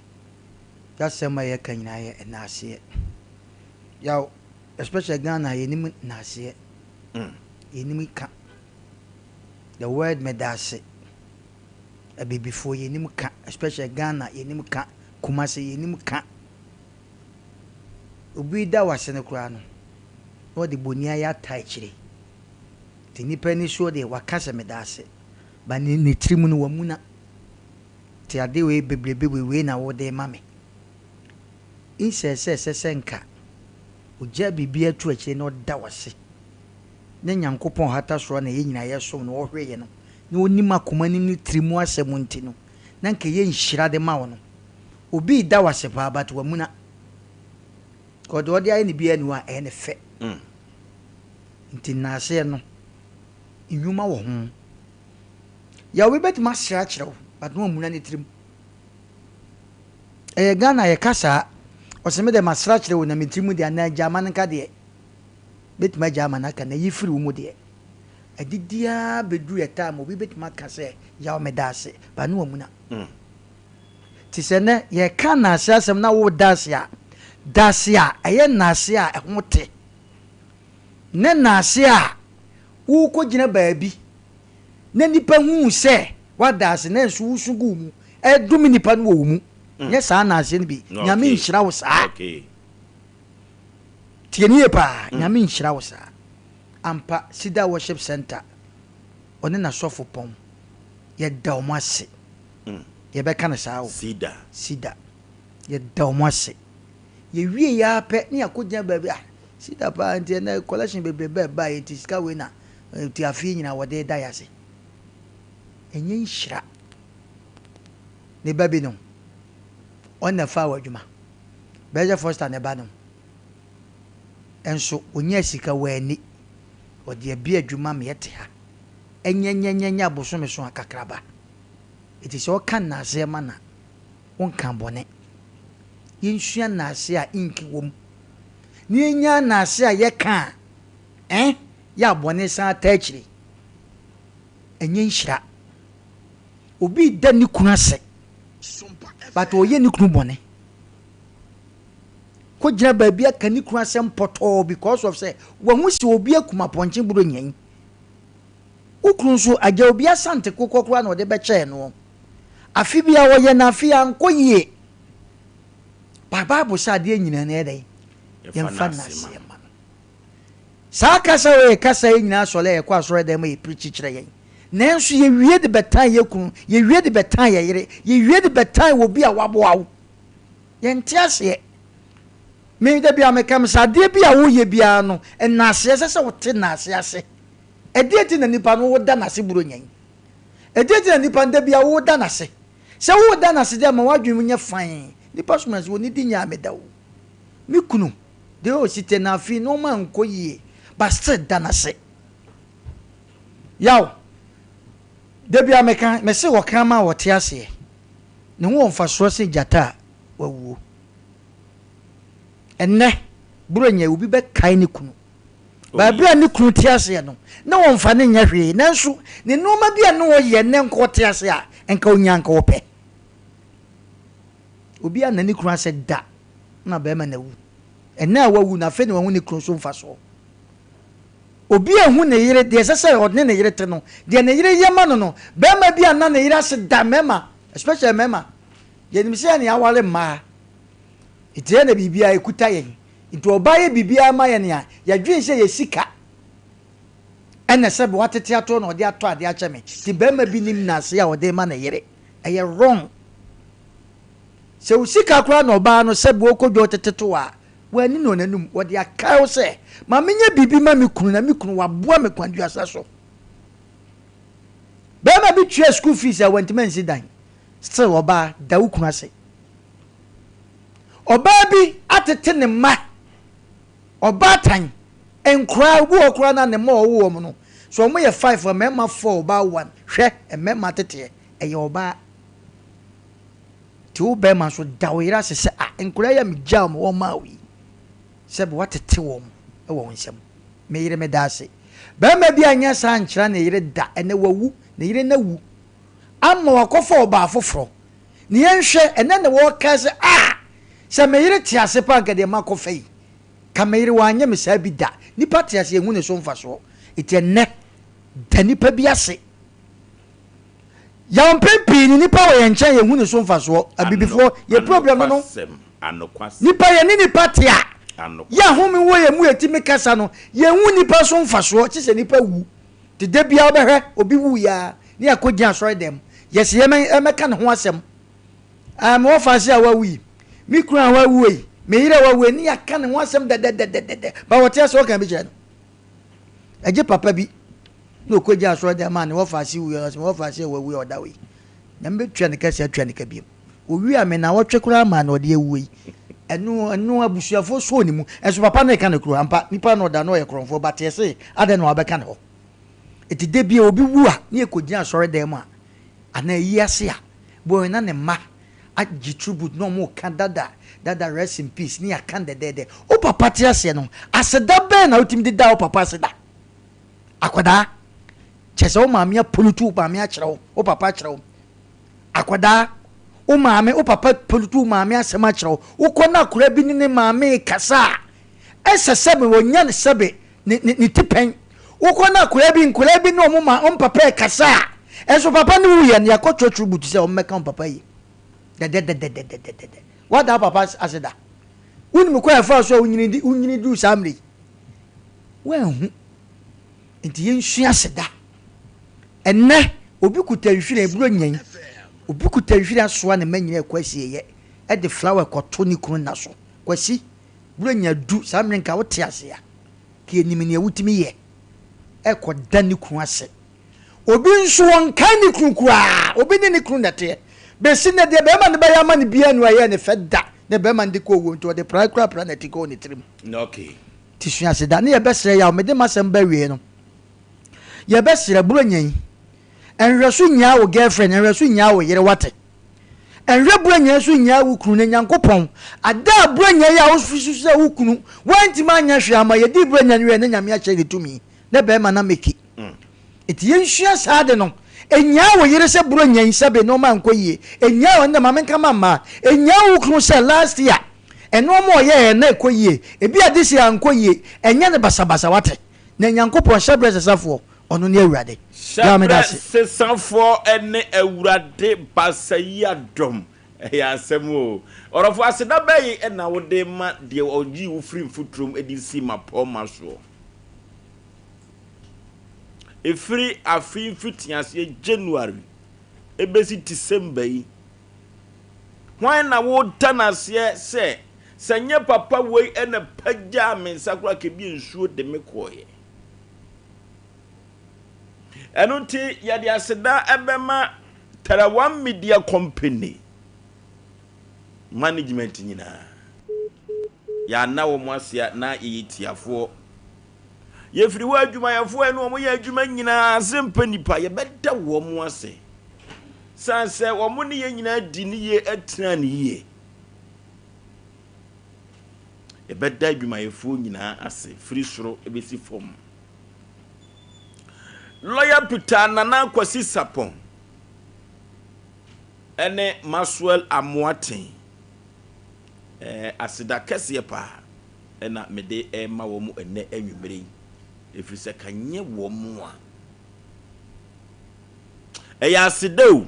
y'asɛm a yɛka nyinaa yɛ nnaaseɛ. Yaw, especially Ghana ha, yɛnim nnaaseɛ. Yɛnim ka. The word medaase, Abibifoɔ yɛnim ka, especially Ghana yɛnim ka, Kumasi yɛnim ka. Obi da wo ase no koraa no, na ɔde boniayɛ ata akyire. Nti nnipa ani soɔ deɛ waka sɛ meda ase, but ne ne tirim no wamuna. Nti ade wei bebrebe wei wei na wode rema me. Instead sɛ ɛsɛ sɛ nka ogya biribiara to akyire na ɔda wo ase, na Nyankopɔn a ɔhata soro a na yɛn nyinaa yɛsom no ɔhwɛ yɛn no, na ɔnim akoma no ne tiri mu asɛm nti no, na nka ɛyɛ nhyira de ma wo no. Obi reda wo ase paa but wamuna. Cause deɛ ɔde ayɛ no biara nni hɔ a ɛyɛ no fɛ. Nti nnaaseɛ no, nnwuma wɔ ho. Yaw obi bɛtumi asere akyerɛ wo but na wamuna ne tirim. Ɛyɛ Ghana yɛka saa. Ɔse me deɛ masere akyerɛ wo na me tirim deɛ anaa gya ma no nka deɛ. Bɛtumi agya ama no aka na yi firi wo mu deɛ. Adidi ara bɛduru yɛ time obi bɛtumi aka sɛ yaw meda ase but na wamuna. Te sɛ nnɛ yɛreka nnaase asɛm na woreda ase a, da ase a ɛyɛ nnaase a ɛho te. Ne nnaase a worekɔgyina baabi na nnipa hu sɛ woada ase nanso wosu gu wo mu, ɛredome nnipa no wɔ wo mu. Nyɛ saa nnaaseɛ no bi. Nyame nhyira wo saa. Tie no yie paa. Nyame nhyira wo saa. Ampa, Cedar Worship Center, ɔne n'asɔfo pɔn, yɛda wɔn ase. Yɛbɛka no saa o. Sida. Sida. Yɛda wɔn ase. Yɛwie yɛ ara pɛ ne yɛakɔgyina baabi ah sida paa nti ɛnɛ collection bebree bɛɛ baeɛ nti sika wei na nti afei nyinaa wɔde reda yɛ ase. Ɛnyɛ nhyira. Ne ba bi no, ɔno na ɛfaa w'adwuma. Bɛyɛ Foster ne ba no nso ɔnyaa sika wanni. Ɔde abue adwuma ma yɛte ha. Ɛnyɛnyɛnyɛnyɛ abosome so a kakraba. Enti sɛ ɔka nnaaseɛ ma no a, wonka bɔne. Yɛnsua nnaaseɛ a ink wɔ mu, na yɛnnya nnaaseɛ a yɛka a, eh, yɛ a bɔne san taa akyire. Ɛnyɛ nhyira. Obi reda ne kunu ase, but ɔreyɛ ne kunu bɔne. Kɔgyina baabi aka ne kunu asɛm pɔtɔɔ because of sɛ wahu sɛ obi akum apɔnkye buronya yi. Wo kunu nso, agya obi asante kokɔ koraa na ɔde bɛkyɛɛ noɔ. Afe biara ɔyɛ no afe ankɔ yie. But Bible sɛ adeɛ nyinaa no yɛ dɛn? Yɛmfa nnaseɛ ma no. Saa kasa wei yɛ kasa yi nyinaa sɔre a yɛkɔ asɔre dan mu a yɛpirikyi kyerɛ yɛn. Nanso yɛwie de bɛtan yɛ kunu, yɛwie de bɛtan yɛ yere, yɛwie de bɛtan obi a waboa wo. Yɛnte aseɛ. Me da biara meka me sɛ adeɛ bi a woyɛ biara no, nnaseɛ ɛsɛ sɛ wote nnaseɛ ase. Ɛdeɛn nti na nipa no woda no ase Buronya yi? Ɛdeɛn nti na nipa no da biara woda no ase? Sɛ woda no ase deɛ ma w'adwene mu nyɛ fann. Nipa som ase ɔnidi nyaa me da o. Me kunu deɛ ɔsi te no afei nnoɔma nkɔ yie but still da no ase. Yaw, da biara meka, mese ɔkraman a ɔte aseɛ, ne ho wɔ mfasoɔ sen gyata a wawuo. Ɛnnɛ, Buronya yi obi bɛkae ne kunu. But bere a ne kunu te aseɛ no, na wɔmfa no nyɛ hwee. Nanso ne nneɛma bi a na ɔyɛ nnɛ nka ɔte ase a, nka ɔnya nka ɔpɛ. Obi anna ne kunu ase da na barima no awu. Ɛnnɛ a wawu no, afei na wahu ne kunu so mfasoɔ. Obi anhu ne yere, deɛ ɛsɛ sɛ ɔne ne yere te no, deɛ ne yere yɛ ma no no, barima bi anna ne yere ase da, mmarima, especially mmarima, yɛnim sɛ yɛne aware mmaa, nti yɛn na biribiara ɛkuta yɛn. Nti ɔbaa yɛ biribiara ma yɛn a, yɛdwen sɛ yɛ sika ɛna sɛbe watete atoɔ na ɔde atɔ adeɛ akyɛ me. Nti barima bi nim nnaase a ɔde rema ne yere. Ɛyɛ wrong. Sɛ wo sika koraa na ɔbaa no sɛbe ɔkɔ dwa ɔtete to a, wanni no n'anum. Ɔde akae wo sɛ, ma menyɛ biribi ma me kunu na me kunu waboa me kwanduasa so. Barima bi tua school fees a wantumi ansi dan. Still ɔbaa, da wo kunu ase. Ɔbaa bi atete ne mma, ɔbaatan, nkoraa, obi wɔ hɔ koraa na ne mma a ɔwo wɔn no, sɛ wɔyɛ five a, mmarima four, ɔbaa one. Hwɛ mmarima teteɛ, ɛyɛ ɔbaa. Nti wo barima nso da wo yere ase sɛ, ah, nkoraa yi a megyaa wɔn wɔn maa wo yi, sɛbe woatete wɔn wɔ wo nsam. Me yere meda ase. Barima bi anyɛ saa ankyerɛ ne yere da, ɛnɛ wawu, ne yere no awu ama wakɔfa ɔbaa foforɔ. Ne yɛnhwɛ, ɛnɛ na wɔrekae sɛ, ah, sɛ me yere te ase paa anka deɛ makɔfa yi, ka me yere wanyɛ me saa bi da. Nipa te ase yɛnhu ne so mfasoɔ. Nti ɛnɛ, da nipa bi ase. Yaw mpɛn pii no nipa wɔ yɛn nkyɛn yɛnhu ne so mfasoɔ. Abibifoɔ, yɛ problem no no. Nipa yɛne nipa te a, yɛ ahome wɔ yɛn mu yɛtumi kasa no, yɛnhu nipa so mfasoɔ kye sɛ nipa wu. Nti da biara wobɛhwɛ obi wuiɛ a ne yɛakɔgyina asɔre dɛm, yɛse yɛmɛka ne ho asɛm. Ah, me wɔfaase a wawu yi, me kunu a wawu yi, me yere a wawu yi, ne yɛaka ne ho asɛm dɛdɛdɛdɛdɛ. Ba wɔte ase wɔka bi kyerɛ no. Ɛgye papa bi na ɔkɔgyina asɔre dɛm a ne wɔfaase wuiɛ no, ɔse me wɔfaase a wawu yi a ɔda hɔ yi, Nyame bɛtua ne ka si atua ne ka biom. Owie a me naawɔtwe koraa maa na ɔde awuo yi. Ɛno ɛno abusuafoɔ sɔɔ ne mu. Ɛnso papa no reka no kuro ampa nipa no ɔda no ɔyɛ korɔmfoɔ but yɛse adɛn na wabɛka ne hɔ. Eti da bi a obi wu a ne yɛkɔgyina asɔre dan mu a anaa ayi ase a boy na ne mma agye tribute na ɔmo reka dada dada rest in peace ne yɛaka no dɛdɛɛdɛ. Wo papa te aseɛ no aseda bɛn na wotumi de da wo papa ase da? Akwadaa kyerɛ sɛ wo maame apolitu wo maame akyerɛ wo wo papa akyerɛ wo. Akwadaa, wo maame, wo papa polutu wo maame asɛm akyerɛ wo. Wokɔ na akwadaa bi ne ne maame rekasa a, ɛsɛ sɛ wɔnya no sɛbe ne ne ne ti pɛn. Wokɔ na akwadaa bi, nkwadaa bi ne wɔn ma wɔn papa rekasa a, ɛnso papa ne wuyɛ no, yɛakɔ trɔtrɔ butu sɛ wɔn mmɛka wɔn papa yie. Dɛdɛdɛdɛdɛdɛdɛ. Wada wo papa ase da. Wonim kwan a ɛfaa so a wonyini di wonyini duru saa mmerɛ yi. Woanhu. Nti yɛnsua aseda. Ɛnnɛ, obi kuta nhwiren, aburo nyan. Obi kuta nhwiren asoa ne mma nyinaa kɔ asieeɛ de flower kɔto ne kunu nna so. Kwasi, Buronya du, saa mmerɛ nka wote ase a, ka yɛnim nea wotumi yɛ. Ɛkɔda ne kunu ase. Obi nso ɔnkae ne kunu koraa. Obi ne ne kunu na ɛteɛ. Bɛsi nnɛ deɛ barima no bɛyɛ ama no biara nni hɔ a ɛyɛɛ no fɛ da. Na barima no de kɔ owuo nti ɔde praeɛ koraa pra n'ati kɔɔ ne tirim. Nti sua aseda. Ne yɛbɛsrɛ yaw, mede m'asɛm ba awiei no. Yɛbɛsrɛ, Buronya yi, nhwɛso nnyaa wo girlfriend, nhwɛso nnyaa wo yere, wate? Nhwɛ Buronya yi so nnyaa wo kunu, na Nyankopɔn, ada a Buronya yi a wosusu sɛ wo kunu, woantumi anyɛ hwee amma yɛdii Buronya no wiei na Nyame akyerɛ ne tumi, na bɛrima no ameki. Nti yɛnsua saa ade no. Nnyaa wo yere sɛ Buronya yi sɛbe nnoɔma ankɔ yie. Nnyaa, ɛnna ma menka ma mmaa, nnyaa wo kunu sɛ last year nnoɔma a ɔyɛeɛ na ɛkɔ yie, ebia this year ankɔ yie, ɛnyɛ no basabasa, wate? Na Nyankopɔn hyɛbrɛ sesafoɔ, ɔno ne Awurade. Yaa meda Hyɛbrɛ ase. sesafoɔ ne Awurade Basayiadɔm. Ɛyɛ asɛm o. Ɔdɔfo, aseda bɛn na wode ma deɛ ɔyii wo firi mfuturo mu de sii mmapɔmma soɔ? Ɛfiri afe mfitiaseɛ January ɛbɛsi December yi, Hwan na woda no aseɛ sɛ, sɛ nyɛ papa wei na pagyaa me nsa koraa kɛbie nsuo de me kɔeɛ? Ɛno nti yɛde aseda ɛbɛma Tarawan Media Company management nyinaa. Yɛanna wɔn ase a na yɛyɛ tiafoɔ. Yɛfiri hɔ adwumayɛfoɔ a ɛne wɔn yɛ adwuma nyinaa sɛ mpɛ nnipa, yɛbɛda wɔn ase. Sane sɛ wɔn ne yɛn nyinaa di ne yie atena ne yie. Yɛbɛda adwumayɛfoɔ nyinaa ase firi soro bɛsi fam. Lɔya Peter Nana Kwasi Sapon ne Maxwell Amoaten, eh, aseda kɛseɛ paa na mede rema wɔn ɛnnɛ anwummerɛ yi, ɛfiri sɛ ka nyɛ wɔn a. Ɛyɛ aseda o.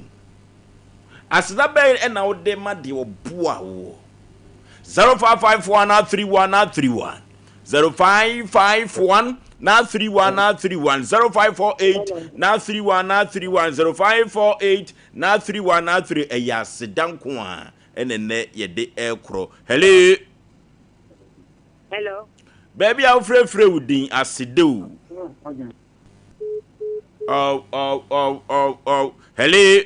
Aseda bɛn na wode ma deɛ ɔboa woɔ? 0554 31 31 0551 31 31 0548 31 31 0548 31 3 ɛyɛ aseda nko a ɛna nnɛ yɛde ɛrekorɔ. Hello. Hello. Baabi a wofrɛfrɛ wo din aseda o. Oh, oh, oh, oh, oh. Hello.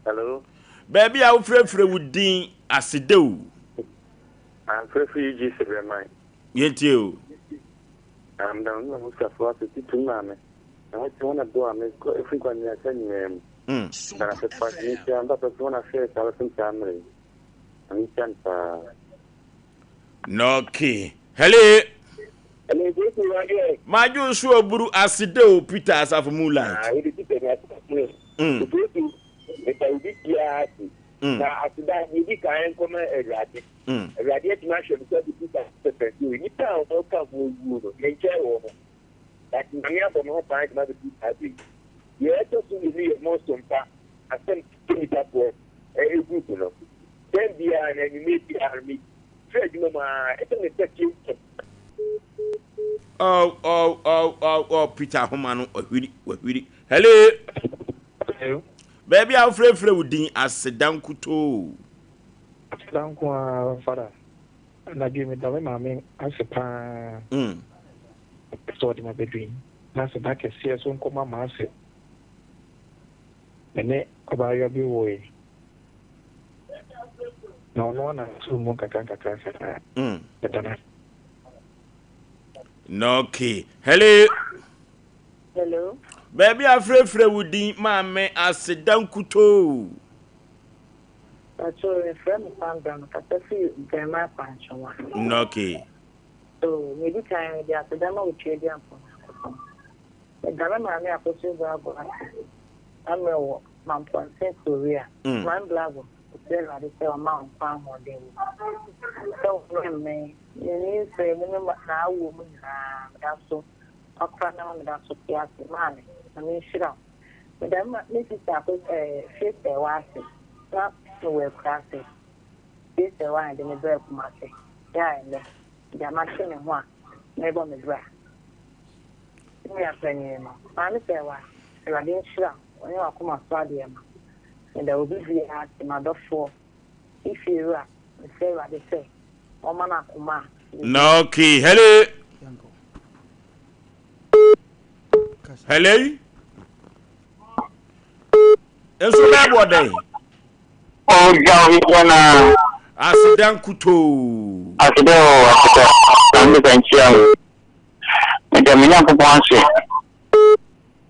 Hello. Baabi a wofrɛfrɛ wo din aseda o. Amfrɛ firi UGC Brɛman. Yɛntie o. Ah, meda me m'abusuafoɔ ase, titiri me maame. Na wɔte wɔn na boa me kɔ ɛfiri nkwannuasa nyinaa mu. Meda no ase paa. Mehyia me papa so wɔn ahwɛ saa bɛpem saa mmerɛ yi. Na mehyia no paa. Okay. Hello. Hello, Kofi, wadeɛ. Madwo nso aburu aseda o Peter Asafo Moonlight. Ah, wode Peter ni asafo mu. Kofi, meda obi biara ase. Na aseda deɛ di kan nkɔma Awurade. Awurade atumi ahwɛ me sɛ ɔde Peter pɛpɛ so. Nnipa a wɔka ho awuo no, menkyɛn wɔn ho. But Nyame abɔ me ho ban de mabɛdu saa bere yi. Deɛ ɛtɔ so mmienu yɛ mo sompa asɛm nipafoɔ group no. Tɛm biara no anwummerɛ biara no me firi adwuma mu ara ɛsɛ me sɛ tie ntɛm. Oh oh oh oh oh Peter ahoma no wahwiri wahwiri. Hello. Hello. Baabi a wofrɛfrɛ wo din aseda nkutoo. Aseda nko ara fada. Anadwo yi meda me maame ase paa sɛ ɔde me abɛdu yi. Na aseda kɛseɛ nso nkɔma m'ase. Me ne ɔbaayewa bi woe. Na ɔno ara na ɔtoo mu nkakra nkakra saa. Meda no ase. Okay. Hello. Hello. Baabi a frɛfrɛ wo din maame aseda nkutoo. Pacho yɛfrɛ me Sandra mekasa firi Brɛma Akwankyoma. Okay. So nea edi kan mede aseda ma Otweaduampɔn Nyankopɔn. Meda me maame Akosua Boago ase ammerɛ wɔ Mampɔnten Korea. Maame Blago mesrɛ Awurade sɛ ɔmma wo nkwa ahoɔden mu. Sɛ wo ne me me nyinsɛn mu ne n'awoɔ mu nyinaa meda so wakora me ama meda so te ase. Maame, Nyame nhyira wo. Meda me me sista Akos ɛɛ Fiesɛwa ase. Na mewɔ akuraase. Fiesɛwa na ɛde me brɛɛ Kumase. Yɛ a ɛnnɛ, gya mate me ho a merebɔ me bra. Me nua panin no, Maame Sɛwa, Awurade nhyira wo, ɔnyɛ w'akoma so adeɛ mma wo. Meda obi biara ase, m'adɔfoɔ, me fiewura, mesrɛ Awurade sɛ ɔmma no akoma a ɔdi. Na okay, hello. Hello. Nso bɛɛ bɔ dɛn? Ɔgya ɔhwehwɛ na. Aseda nkutoo. Aseda o aseda. Na mede nkyia wo. Meda me Nyankopɔn ase.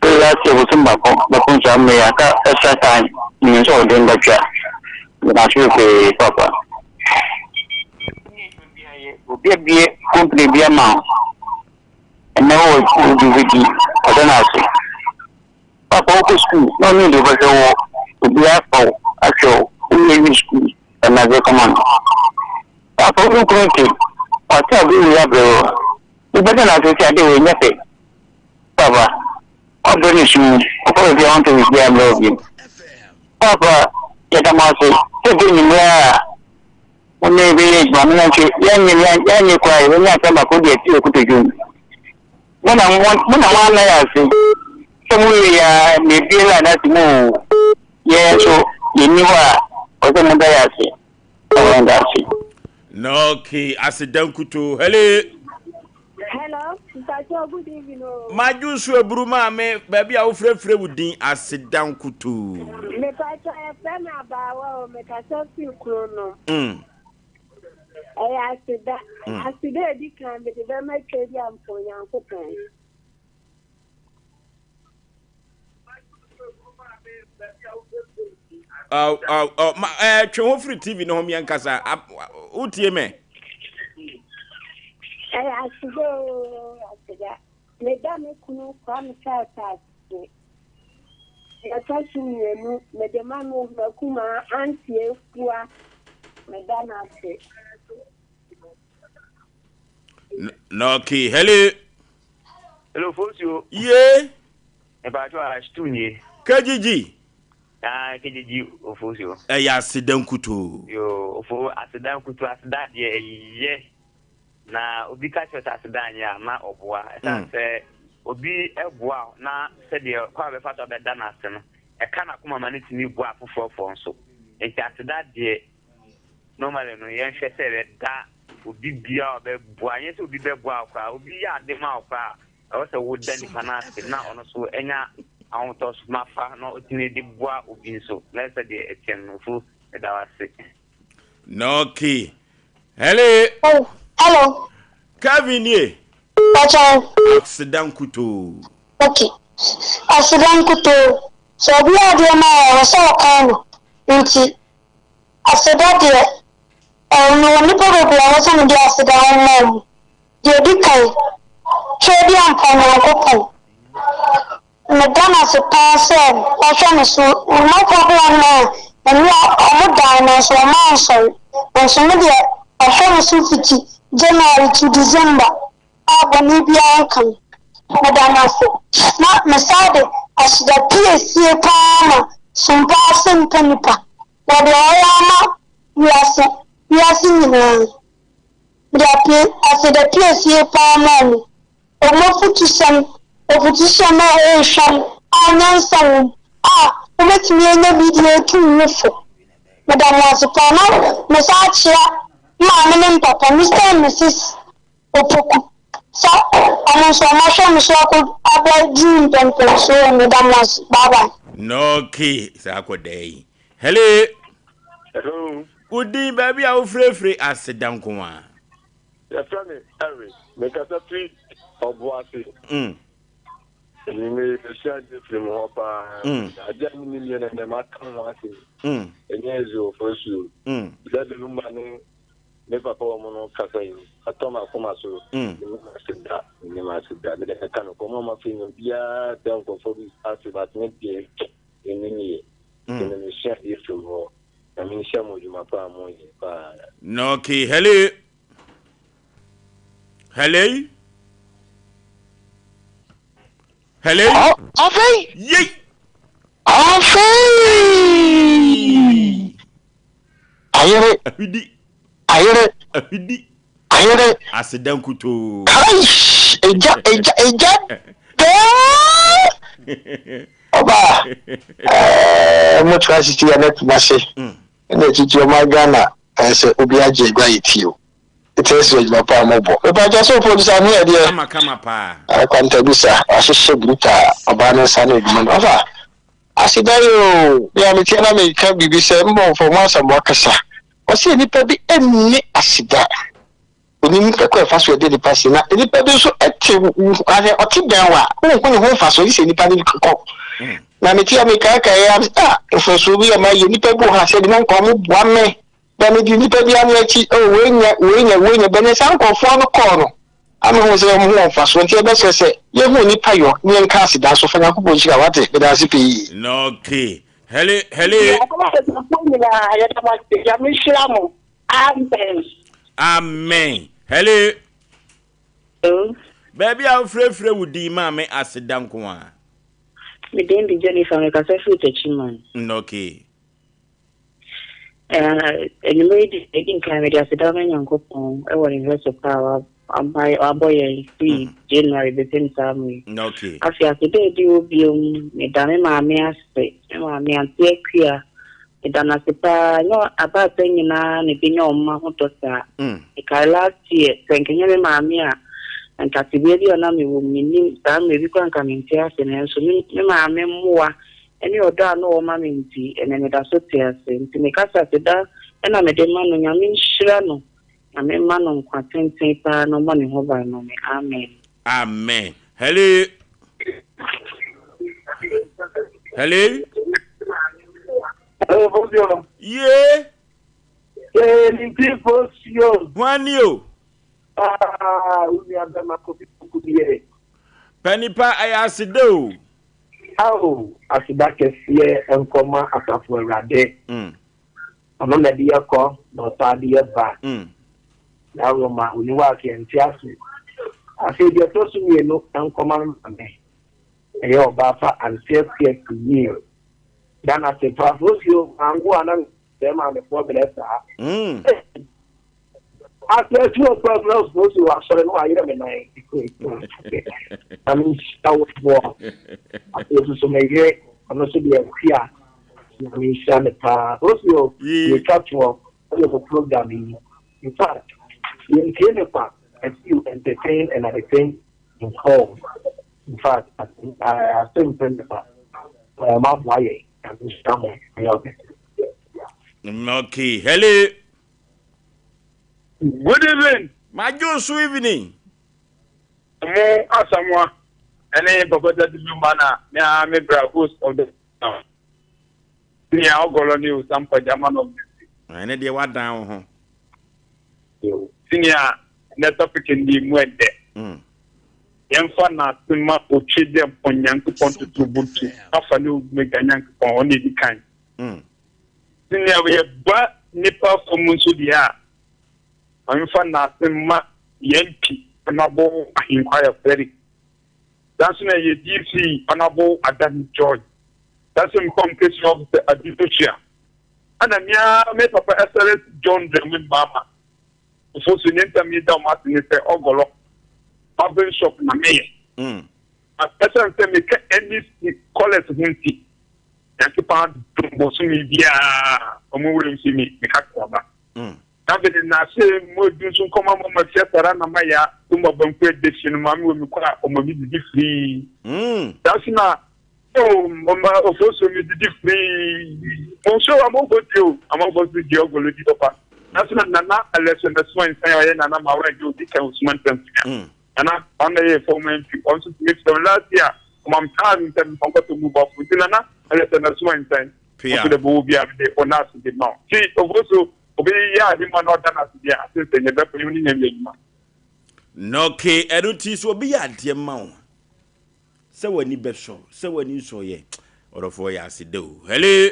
Sɛ last year bosom baako bɛko saa mmerɛ yi aka extra time menim sɛ ɔde mbatwa. Meda ase bebree papa. Obi abue company bi ama wo. Ɛnɛ wɔ wodi wobɛdi ɔda no ase. Papa wokɔ sukuu na ɔne deɛ ɔbɛhwɛ wɔ obi afa wo ahwɛ wo wowie wie sukuu ɛna adze kɔma no. Papa wo kunu te wate ade wei abrɛ wo wobɛda no ase sɛ ade wei nyɛ fɛ. Papa wabrɛ ne su mu ɔkɔ baabi a ɔntɔ biribiara mbrɛ wo bio. Papa yɛda mo ase sɛ bɛ nyimmerɛ a Mo ne yɛbɛyɛ adwuma no nanso yɛanyɛ yɛanyɛ koraa yɛbɛnya asɛm baako de asi yɛn kotodwe mu. Mo na mo mo na moanna yɛn ase sɛ mowie yɛ ara na ebie line ase mu oo yɛn nso yɛnni hɔ a ɔsɛ moda yɛn ase na yɛn da ase. Na okay, aseda nkutoo. Hello. Hello, Mpacho, good evening. Oh. Madwo nso aburu maame baabi a wofrɛfrɛ wo din aseda nkutoo. Mepacho yɛfrɛ me abaawa o, mekasa firi kuro no. Ɛyɛ aseda. Aseda a edi kan mede bɛma Twɛdi ampa Onyankopɔn. Twe ho firi TV no ho meɛnkasa. Wotie me? Ɛyɛ aseda oo, aseda. Meda me kunu Kwame Charles ase. Deɛ ɛtɔ so mmienu, mede ma me m'akumaa Auntie Afua. Meda no ase. Na okay, hello. Hello, Fosio. Ye. Mpacho a stew nie. KGG. Ah, KGG Ofosio. Ɛyɛ aseda nkutoo. Yo, ofo aseda nkutoo, aseda deɛ ɛyɛ. Na obi ka kyerɛ sɛ aseda anyɛ a na ɔboa. Ɛsiane mm. sɛ obi boa na sɛdeɛ kwan a bɛfa so abɛda no ase no, ɛka n'akoma ma no tumi boa afoforɔfoɔ nso. Nti aseda deɛ normally no yɛnhwɛ sɛ yɛbɛda obi biara a ɔbɛboa, nyɛ sɛ obi bɛboa wo koraa, obi yɛ ade ma wo koraa a, ɛwɔ sɛ woda nipa no ase na ɔno nso anya ahotɔsoma fa na ɔtumi de boa obi nso. Na ɛsɛ deɛ ɛteɛ no, Ofu, meda wo ase. Okay. Hello. Oh, hello. Kevin nie. Pacho. Aseda nkutoo. Okay. Aseda nkutoo. Sɛ obi yɛ adeɛ ma wo a, ɛwɔ sɛ ɔkae no. Nti, aseda deɛ, ɛɛ, mewɔ nnipa bebree a ɛwɔ sɛ mede aseda ma wɔn. Deɛ ɛdi kan, Tweaduampɔ Nyankopɔn. Meda no ase paa sɛ wahwɛ me so. Nkurɔfoɔ bi wɔ hɔnom a, ɛnnɛ wɔdae nanso wɔansɔre. Nanso me deɛ, wahwɛ me so fiti January to December a bɔne biara nka me. Meda no ase. Na mesan de aseda piesie paa ma Sompa Ase Mpa Nipa wɔ deɛ ɔyɛ ama wiase wiase nyinaa. Mede aseda piesie paa maa no. Wɔn afotusɛm, afotusɛm a ɛyɛ hwam a nyansa wom a wobɛtumi anya bi de atu wo fo. Meda mo ase paa. Na mesan akyea maame ne me papa, Mister and Mrs. Opoku, sɛ wɔn nso wɔahwɛ me so akɔ abɛduru mpɛnpɛnsoɔ yi. Meda mo ase. Bye bye. Okay, saa akɔdaa yi. Hello. Hello. Wo din baabi a wofirefire aseda nko a. Yɛfrɛ me Eric. Mekasa firi Ɔboase. Anwummerɛ yi mesua adeɛ firi mo hɔ paa. Adeɛ a mennim yɛ na nnɛ maka ho asɛm. Ɛnyɛ easy o, Fosuo. Daddy Lumba ne me papa wɔn no kasa yi, atɔ m'akoma so. Mennim ase da, mennim ase da. Mede meka no, kɔm a mafe no obiara da nkurɔfoɔ bi ase but me deɛ mennim yɛ. Nti no mesua adeɛ firi mo hɔ. Nyame nhyira mo adwuma pa a moyɛ paa. Okay, hello. Hello. Hello. Afei. Yei. Afei. Ayere. Ahwidi. Ayere. Ahwidi. Ayere. Aseda nkutoo. Kai! Egya, egya, egya dɛɛ! Ɔba, ɛɛ, mo tra sisi yɛ na Kumasi, ɛna akyikyi ɔman Ghana, ɛɛ sɛ obi agye agua yɛ tie o. Eti ɛsɛ adwuma pa a mo bɔ. Mepa kyɛ so producer ne yɛ deɛ. Kama kama paa. Akwantabisa, wahyehyɛ brutal, ɔbaa ne nsa ne adwuma no. Ɔfa, aseda yi o, me a meteɛ na meka biribi sɛ mbɔnfɔ mo Asamoah kasa. Ɔse nnipa bi nni aseda. Onim kwan a ɛfa so ɛde nnipa si. Na nnipa bi nso te ahwɛ ɔte bɛn wo a, wonhu ne ho mfasoɔ gye sɛ nnipa no kɔ. Na mete a mekaekae a, ah, mfasoɔ bi a mayɛ nnipa bi wɔ hɔ a sɛ bi na nka wɔn boa me. Na medi nnipa bi ano akyi, oh, wei nyɛ, wei nyɛ, wei nyɛ. Bɛnyɛ saa nkurɔfoɔ no kɔɔ no, ama hu sɛ wɔn ho wɔ mfasoɔ. Nti ɛbɛsrɛ sɛ yɛhu nnipa yɔ na yɛnka aseda nso fa. Nyankopɔn nhyira wo, wate? Meda ase pii. Okay. Hello, hello. Yɛn nyinaa yɛda mo ase. Nyame nhyira mo. Amen. Amen. Hello. Hello. Baabi a wofrɛfrɛ wo din maame aseda nko a. Me din de Jennifer, mekasa firi Techiman. Okay. Anwummerɛ yi deɛ, ɛdi nkan mede aseda ma Nyankopɔn wɔ ne nhwɛso pa a wabɔ yɛn firi mm. January bɛpem saa mu yi. Afei aseda a ɛdi hɔ biom, meda me maame ase, me maame Ante Akua, meda no ase paa. Nyɛ abaatan nyinaa na ɛbɛnya wɔn mma ho dɔ saa. Mm. Mekae last year, sɛ nka ɛnyɛ me maame a, nka tebea bi a na mewɔ mu, mennim saa mmerɛ bi koraa nka mente ase, nanso me maame mmoa ne ɔdɔ a na ɔwɔ ma me nti, ɛnnɛ meda so te ase. Nti meka sɛ aseda na mede ma no, Nyame nhyira no, Nyame mma no nkwa tenten paa na ɔmmɔ ne ho ban ma me. Amen. Amen. Hello. Hello. Hello, Fosio. Yeah. Yeah, Ninti Fosio. Hwan ni o? Ah, wo nua bɛma Kofi Poku bi Panipa ɛyɛ aseda o. Ao, aseda kɛseɛ nkɔma Asafo Awurade. Ɔno na ɛde yɛ kɔ na ɔsan de yɛ ba. Na Roma ɔni hɔ a nka yɛnte ase. Afei deɛ ɛtɔ so mmienu nkɔma me maame, ɛyɛ ɔbaa pa Anseɛ Kweku Yie. Da no ase paa. Frosio, mango a na sɛ maamefoɔ brɛ saa. Afei atu ɔkɔ akura osoosi wɔ asɔre no ayerɛ me nan. Na me nhyira wo boɔ. Afei nso so me yere ɔno nso deɛ akua. Na me nhyira ne paa. Osi o yɛtwa toɔ ɛwɔ mo program yi. In fact, yɛntie ne kwa as you entertain and at the same inform. In fact, asɛm mpɛ ne kwa. Maboa yɛn. Na me nhyira mo. Ɛyɛ ɔkɛse. Okay, hello. Good evening. Madwo so evening. Mo Asamoah ɛne Papa Daddy Lumba na me ara me bra host of the town. Nea ɔgɔlɔ ne Osampa German of the city. Ɛne deɛ wadan wo ho. Senior, ɛnɛ topic no deɛ emu ɛdɛ. Yɛmfa n'ase ma otwe dɛ mpɔn Nyankopɔn totorobɔntu afa ne Omega Nyankopɔn ɔno na edi kan. Senior, yɛba nnipa fam nso deɛ a, ma memfa n'ase mma yɛn MP Honourable Ahenkwaya Frederick. Saa nso na yɛ DC Honourable Adani Joy. Saa nso me communication officer Adu Joshua. Ɛna me ara me papa SRS John Dramani Mahama. Nso nea nti a meda wɔn ase ne sɛ ɔgɔlɔ barbering shop na meyɛ. Ɛsiane sɛ meka NEC colours ho nti, Nyankopɔn adom bosome biara wɔn werɛ mfi me, meka kraba. Na afei de n'ase mu edu nso nkɔma ma ma fia sara na ma ya tumba banku ɛde fi no maame wɔ mi kɔ a ɔma mi didi firii. Saa nso na oh mama ofosuo mi didi firii. Mo nso amanfoɔ di o amanfoɔ nso di ɔgolo di papa. Saa nso na nana ɛlɛsɛ na suma nsan a ɔyɛ nana ma awura gye odi kan osuma ntɛm sunya. Nana ɔno na yɛ former MP ɔno nso tumi frɛ me last year ɔma me kaa mi sɛ mefa nkɔtɔ mu bɔfo nti nana ɛlɛsɛ na suma nsan. Pia. Nso de bɔ obi a mede ɔno ase de ma wo. Ti ofosuo Obi yɛ ade ma na ɔda no ase deɛ, ase sɛ nyɛ bɛkɔ yɛ ne nyame adwuma. Nɔke, ɛno nti sɛ obi yɛ adeɛ ma wo sɛ w'ani bɛsɔ, sɛ w'ani nsɔ yɛ, ɔdɔfoɔ yɛ ase da o. Hello.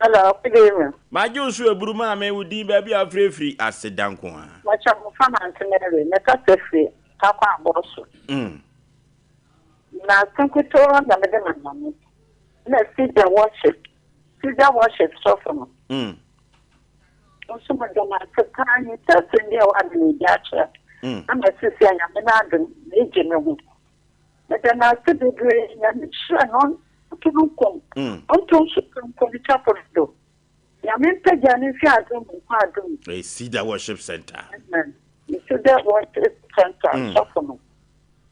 Hello, good evening. Magye wo so aburu maame, wo din baabi a wofrɛ firi aseda nko ara. Makyɛ mo fa Nante Mary, mekasa firi Tarkwa Abɔso. Na ase nkutoo na mede ma Nyame, na Cedar Worship Cedar Worship sɔfo no. Nso meda no ase paa nyinsɛn asɛm bi a wada no adi akyerɛ me ama seesei a Nyame n'adom megye me ho. Meda no ase bebree Nyame nhyira no ɔnto no nkɔm ɔnto nso nkɔ ne chapel no do. Nyame mpagya no mfi adom mu nkɔ adom mu. Ɛyɛ Cedar Worship Center. Amen. Cedar Worship Center sɔfo no.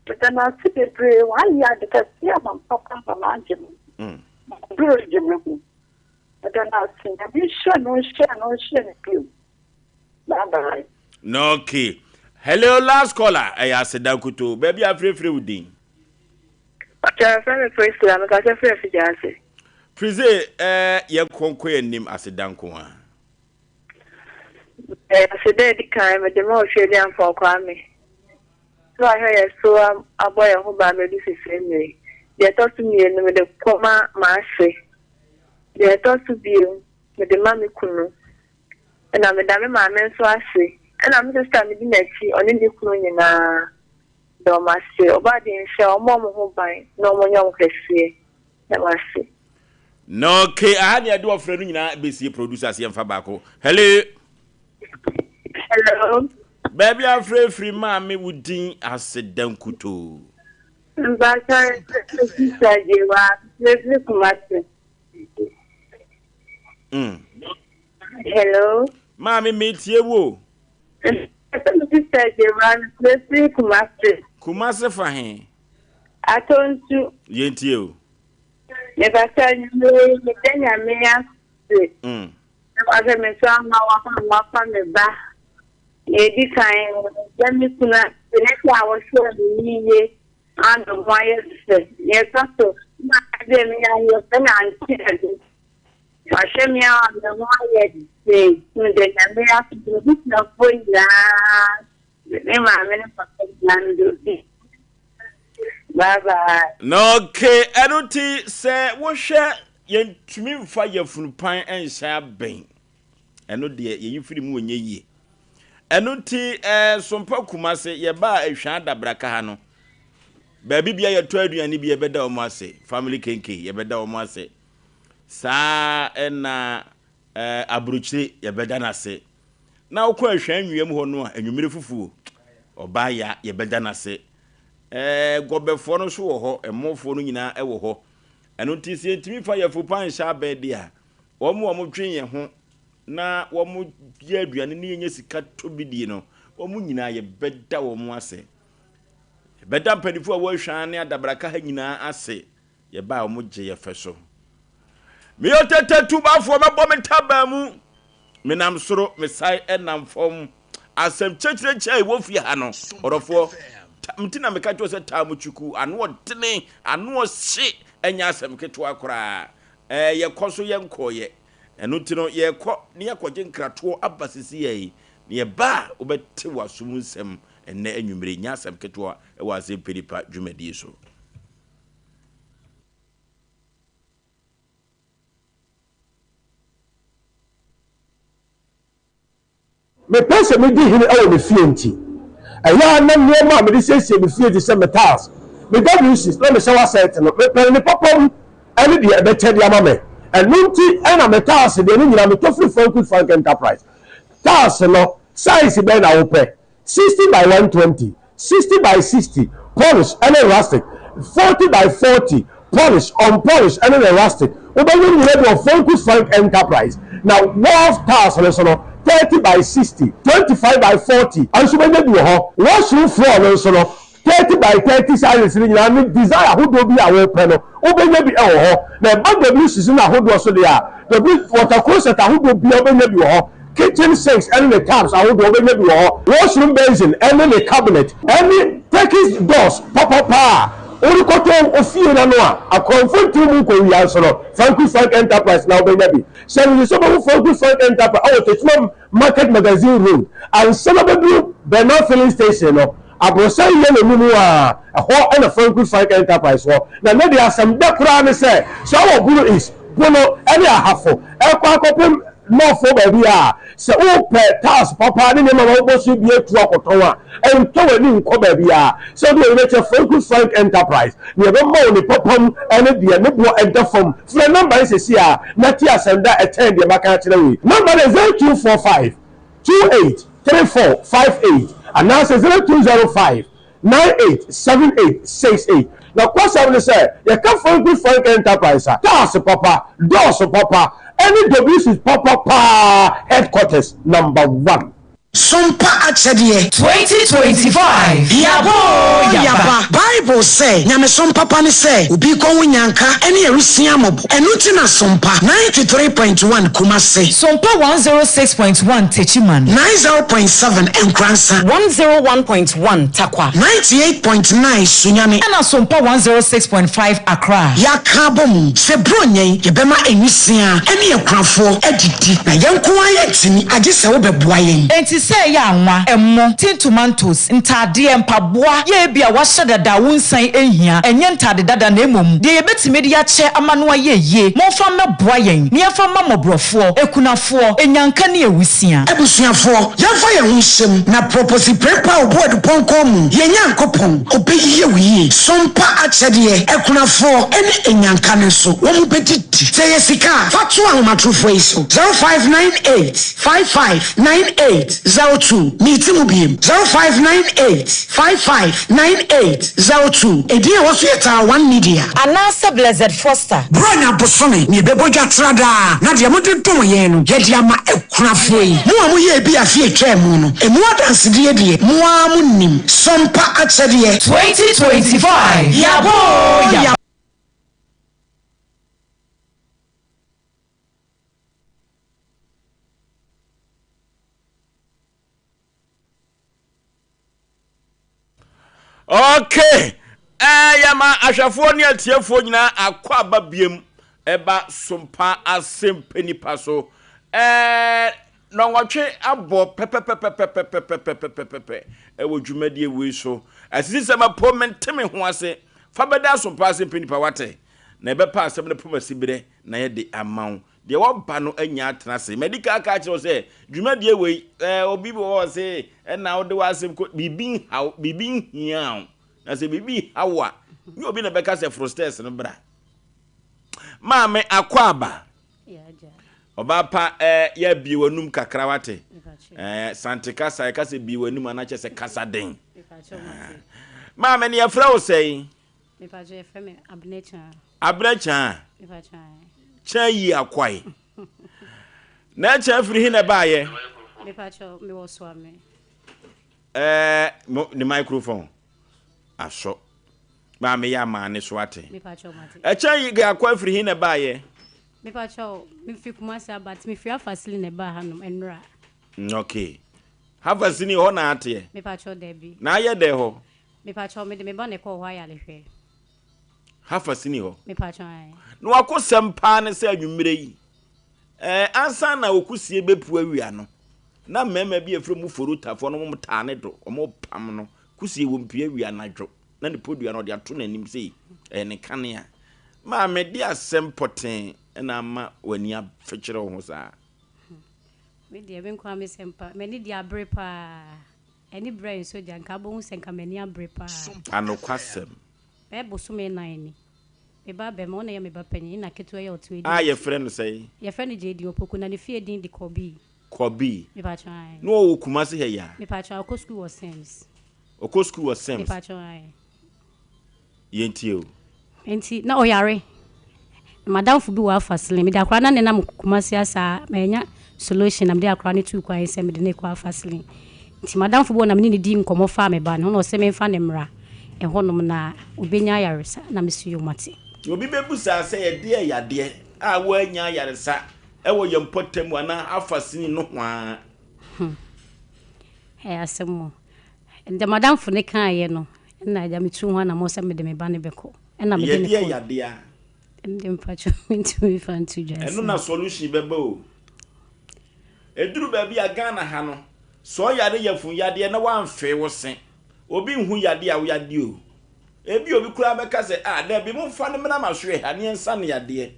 Meda no ase bebree wayɛ ade kɛseɛ ama me papa ama magye me ho. Maduru regye me ho. Meda no ase Nyame nhyira no nhyira no nhyira no bio. Bye bye. Na okay. Hello last caller ɛyɛ aseda nkutoo baabi a frɛfrɛ wo din. Ɔkyɛ yɛfrɛ me Priscilla mekasa firi Afigya ase. Prise eh yɛn kɔ nkɔ yɛn anim aseda nko ara. Aseda a edi kan mede ma Otweaduampɔn Kwame sɛ wahwɛ yɛn so abɔ yɛn ho ban bɛdu sesɛɛ mmerɛ yi. Deɛ ɛtɔ so mmienu mede kɔma m'ase. Deɛ ɛtɔ so bio mede ma me kunu. Ɛna meda me maame nso ase. Ɛna me sista a medi n'akyi ɔne ne kunu nyinaa meda wɔn ase. Ɔbɔadeɛ nhyira wɔn, ɔmmɔ wɔn ho ban na wɔnyɛ wɔn kɛseɛ. Meda mo ase. Na okay, aha ne yɛde ɔfrɛ no nyinaa bɛsie producers yɛmfa baako. Hello. Hello. Baabi afrɛ firi maame wo din aseda nkutoo. Mpakyɛ sista Gyewa mefiri Kumasi. Hello. Maame metie wo. Mpakyɛ me sista Gyewa mefiri Kumasi. Kumasi fa he? Atonsu. Yɛntie o. Mepakyɛ anwummerɛ yi meda Nyame ase sɛ wahwɛ me so ama wafa me wafa me ba. Nea edi kan meda me kunu ase ne sɛ a ɔhwɛɛ me yiye ma me ho ayɛ fɛ. Nea ɛtɔ so na adeɛ a menya no yɛfrɛ no Auntie Ade. Wahwɛ me ama me ho ayɛ den. Meda Nyame ase m'abusuafoɔ nyinaa me maame ne papa nyinaa meda obi Bye bye. Na okay, ɛno nti sɛ wohwɛ yɛntumi mfa yafunu pan nhyɛ abɛn. Ɛno deɛ yɛyi firi mu ɔnyɛ yie. Ɛno nti ɛɛ Sompa Kumase yɛbaa Ahwaa Adabraka ha no, baabi bia yɛtɔ aduane bi yɛbɛda wɔn ase, family kenke yɛbɛda wɔn ase. Saa ɛna ɛɛ aburokyire yɛbɛda no ase. Na wokɔ Ahwaa Nwiam hɔ no a anwummere fufuo ɔbaa ya yɛbɛda no ase. Ɛɛ gɔbɛfoɔ no nso wɔ hɔ, ɛmofoɔ no nyinaa wɔ hɔ. Ɛno nti sɛ yɛntumi fa yɛn afupa nhyɛ abɛn de a, wɔn a wɔdwen yɛn ho na wɔyɛ aduane ne yɛnya sika tɔ bi die no, wɔn nyinaa yɛbɛda wɔn ase. Yɛbɛda mpanimfoɔ a wɔahwan ne adabraka ha nyinaa ase. Yɛba a wɔgye yɛ fɛ so. Meyɛ ɔtɛtɛ tubafoɔ, mɛbɔ me ntaban mu. Menam soro, mesan nam fam. Asɛm kyɛkyerɛkyɛ a ɛwɔ fie ha no, ɔdɔfoɔ, ta, nti na meka kyerɛ wo sɛ taa mu kyukuu, ano ɔdene, ano ɔhye, ɛnyɛ asɛm ketewa koraa. Ɛɛ, yɛkɔ so yɛnkɔeɛ. Ɛno nti no, yɛrekɔ na yɛakɔgye nkratoɔ aba sesei yi, na yɛba a, wobɛte w'aso mu nsɛm ɛnnɛ anwummere yi, nyɛ asɛm ketewa wɔ Asɛmpɛ Nipa dwumadie so. Mepɛ sɛ midi hene wɔ me fie nti, ɛyɛ a na nneɛma a mede siesie me fie te sɛ me tiles, me WCs, na me shower set no, mepɛ no ne papa mu ne deɛ ɛbɛkyɛ de ama me. Ɛno nti na me tiles deɛ ne nyinaa metɔ firi Frank Frank Enterprise. Tiles no, size bɛn na wopɛ? 60 by 120, 60 by 60, polish ne rustic, 40 by 40, polish, unpolish ne ne rustic. Wobɛnya ne nyinaa bi wɔ Franku Frank Enterprise. Na wharf tiles no nso no, 30 by 60, 25 by 40 nso wobɛnya bi wɔ hɔ. Washroom floor no nso no, 30 by 30 sizes no nyinaa ne design ahodoɔ bi a wopɛ no, wobɛnya bi wɔ hɔ. Na ɛba WCs no ahodoɔ so deɛ a, W water closet ahodoɔ biara wobɛnya bi wɔ hɔ. Kitchen sinks ne ne taps ahodoɔ wobɛnya bi wɔ hɔ. Washroom basin ne ne cabinet ne Turkish doors papapa a worekɔtɔ wo fie no ano a akorɔmfo ntew mu nkowia nso no, Franku Frank Enterprise na wobɛnya bi. Hyɛ no nso sɛ wobɛhu Franku Frank Enterprise wɔ Techiman Market Magazine Road ansa na wobɛduru Bernard Filling Station no. Aborosan yellow no mu a, ɛhɔ na Franku Frank Enterprise wɔ. Na nnɛ deɛ asɛm dɛ koraa ne sɛ, sɛ wowɔ Bono East, Bono ne Ahafo rekɔ akɔpem North hɔ baabi a, sɛ wopɛ tiles papa ne nneɛma a wɔbɔ so bi atu akɔtɔn a, ntɔ w'ani nkɔ baabiara. Sɛ wode w'ani bɛkyerɛ Franku Frank Enterprise, nea ɛbɛma wo ne papa mu ne deɛ ne boɔ da fam. Frɛ nɔmba yi seesei ara na tie asɛm da a ɛkyɛn deɛ maka akyerɛ wo yi. Nɔmba no yɛ 0245 28 34 58 anaasɛ 0205 98 78 68. Nokwasɛm ne sɛ, yɛka Franco Frank Enterprise a, cars papa, doors papa, ɛne WCs papa paa headquarters number one. Sompa akyɛdeɛ. 2025 Yaba oo yaba. Bible sɛ, Nyamesom papa ne sɛ obi rekɔ ho nyanka ne awisia mmɔbɔ. Ɛno nti na Sompa 93.1 Kumasi. Sompa 106.1 Techiman. 90.7 Nkoransa. 101.1 Tarkwa. 98.9 Sunyani. Ɛna Sompa 106.5 Accra. Yɛaka abɔ mu sɛ Buronya yi yɛbɛma nwisiaa ne akunafoɔ adidi, na yɛn nko ara yɛntumi, agye sɛ wobɛboa yɛn. Enti sɛ ɛyɛ anwa, ɛmo, tin tomantos, ntaadeɛ, mpaboa, yɛ ebia wɔahyɛ dada a wonsan nhia, ɛnyɛ ntaade dada na mmom deɛ yɛbɛtumi de akyɛ ama no ayɛ yie, momfa mmɛboa yɛn na yɛmfa mma mmɔborɔfoɔ, akunafoɔ, anyanka ne awusia. Abusuafoɔ, yɛmfa yɛn ho nhyɛ mu na Proposi Prempeh a ɔbu adupɔnkɔn mu, yɛn Nyankopɔn, ɔbɛyɛ wo yie. Sompa akyɛdeɛ, akunafoɔ ne anyanka no nso, wɔn bɛdidi. Sɛ ɛyɛ sika a, fa to ahomatorofoɔ yi so, 0598 55 98 02. Meti mu biem, 0598 55 98 02. Edin a ɛwɔ so yɛ Taa One Media. Anaasɛ Blessed Foster. Buronya bosome na yɛbɛbɔ dwa tra daa, na deɛ mode dom yɛn no, yɛde ama akunafoɔ yi. Mo a moyɛɛ bi afe a ɛtwaa mu no, emu adansedie deɛ, mo ara monim. Sompa akyɛdeɛ. 2025 Yaba oo yaba. Okay. Eh, yɛma ahwɛfoɔ ne atiefoɔ nyinaa akɔ aba biem ɛba sompa asɛmpɛ nipa so. Eh, nɔnwɔtwe abɔ pɛpɛpɛpɛpɛpɛpɛpɛpɛpɛ ɛwɔ dwumadie wei so. Asisi sɛ mapo mente me ho ase. Fa bɛda sompa asɛmpɛ nipa wate. Na ɛbɛpa asɛm no pom asiberɛ na yɛde ama wo. Deɛ waba no anya atena ase. Madi kan aka akyerɛ wo sɛ, dwumadie wei, ɛɛ, obi wɔ hɔ ɔse, ɛna wode w'asɛm kɔ, biribi nha wo, biribi nhia wo. Na sɛ biribi ha wo a, nyɛ obi na ɛbɛka sɛ foro stairs no bra. Maame akɔ aba. Ɔbaa pa, ɛɛ, yɛ abie w'anum kakra wate. Ɛɛ, sante kasa, yɛka sɛ bie w'anum anakyɛ sɛ kasa den. Maame, ne yɛfrɛ wo sɛn? Mepakyɛ yɛfrɛ me Abena Kyaa. Abena Kyaa? Mepakyɛ ae. Kyaa yi akwae. Na Kyaa firi he na ɛbaayɛ? Mepakyɛ mewɔ Soame. Ɛɛ mo ne microphone asɔ. Maa meyɛ amaane so ate. Mepakyɛ mate. Ɛkyɛ yi akwae firi he na ɛbaayɛ? Mepakyɛ mefiri Kumasi aba nti mefiri Afasili na ɛbaa hanom ɛnora. Okay. Harvard ni hɔ na ateɛ? Mepakyɛw, dabi. Na ayɛ dɛn hɔ? Mepakyɛw, mede me ba na ɛkɔɔ hɔ ayarehwɛ. Harvard ni hɔ? Mepakyɛw, ae. Na wakosɛm paa ne sɛ anwummerɛ yi, ɛɛ, ansa na okusie bɛpu awia no, na mmarima bi a ɛfrɛ mu Forotafoɔ no wɔn taa ne do, wɔn pam no, kusie wɔ mpue awia anadwo, na ne podua no ɔde ato n'anim sei, ɛyɛ ne kanea. Maame, de asɛm pɔtee na ama w'ani afekyere wo ho saa. Me deɛ, me nko ara me sɛm pa, m'ani deɛ abere paa. Ani bere a ɛnsɔ gya, nka wobɛhu sɛ nka m'ani abere paa. Anokwasɛm. Bɛyɛ bosome nan ni. Me ba bɛma, ɔno na ɛyɛ me ba panyin, ɛna ketewa yi a ɔte hɔ yi di A m'akyi. yɛfrɛ no sɛn? Yɛfrɛ no Jayden Opoku, na ne fie din de Kɔbii. Kɔbii. Mepakyɛw, ae. Na ɔwɔ Kumasi ha yi a? Mepakyɛw, ɔkɔ sukuu wɔ Sims. Ɔkɔ sukuu wɔ Sims? Mepakyɛw, ae. Yɛntie o. Nti na ɔyare. Na m'adamfo bi wɔ Alpha Slim. Mede akwadaa no nenam Kumasi ha saa, mannya solution na mede akwadaa no tuu kwan sɛ mede no rekɔ Alpha Slim. Nti m'adamfo bi wɔ hɔ na me ne no dii nkɔmmɔ faa me ba no ho na ɔse memfa no mmra ɛhɔnom na ɔbɛnya ayaresa na mese yoo mate. Obi bɛbusaa sɛ ɛdeɛn yadeɛ a woannya ayaresa wɔ yɛn mpɔtam anaa Alpha Slim nohoa? Hmm. Ɛyɛ asɛm o. Deɛ m'adamfo no kaeɛ no, ɛna agya metuu ho anammɔn sɛ mede me ba no bɛkɔ. Ɛna mede no Yɛdeɛ kɔe. yadeɛ a? Ɛnde mpakyɛw mentumi mfa nto dwa Ɛno saa. na solution bɛba o. Ɛduru baabi a Ghana ha no, sɛ ɔyare yafunu yadeɛ na wamfee wo se, obi nhu yadeɛ a woyadeɛ o. Ebia obi koraa bɛka sɛ, ah, dabi, momfa no mmra m'asoɛe ha na yɛnsa no yadeɛ.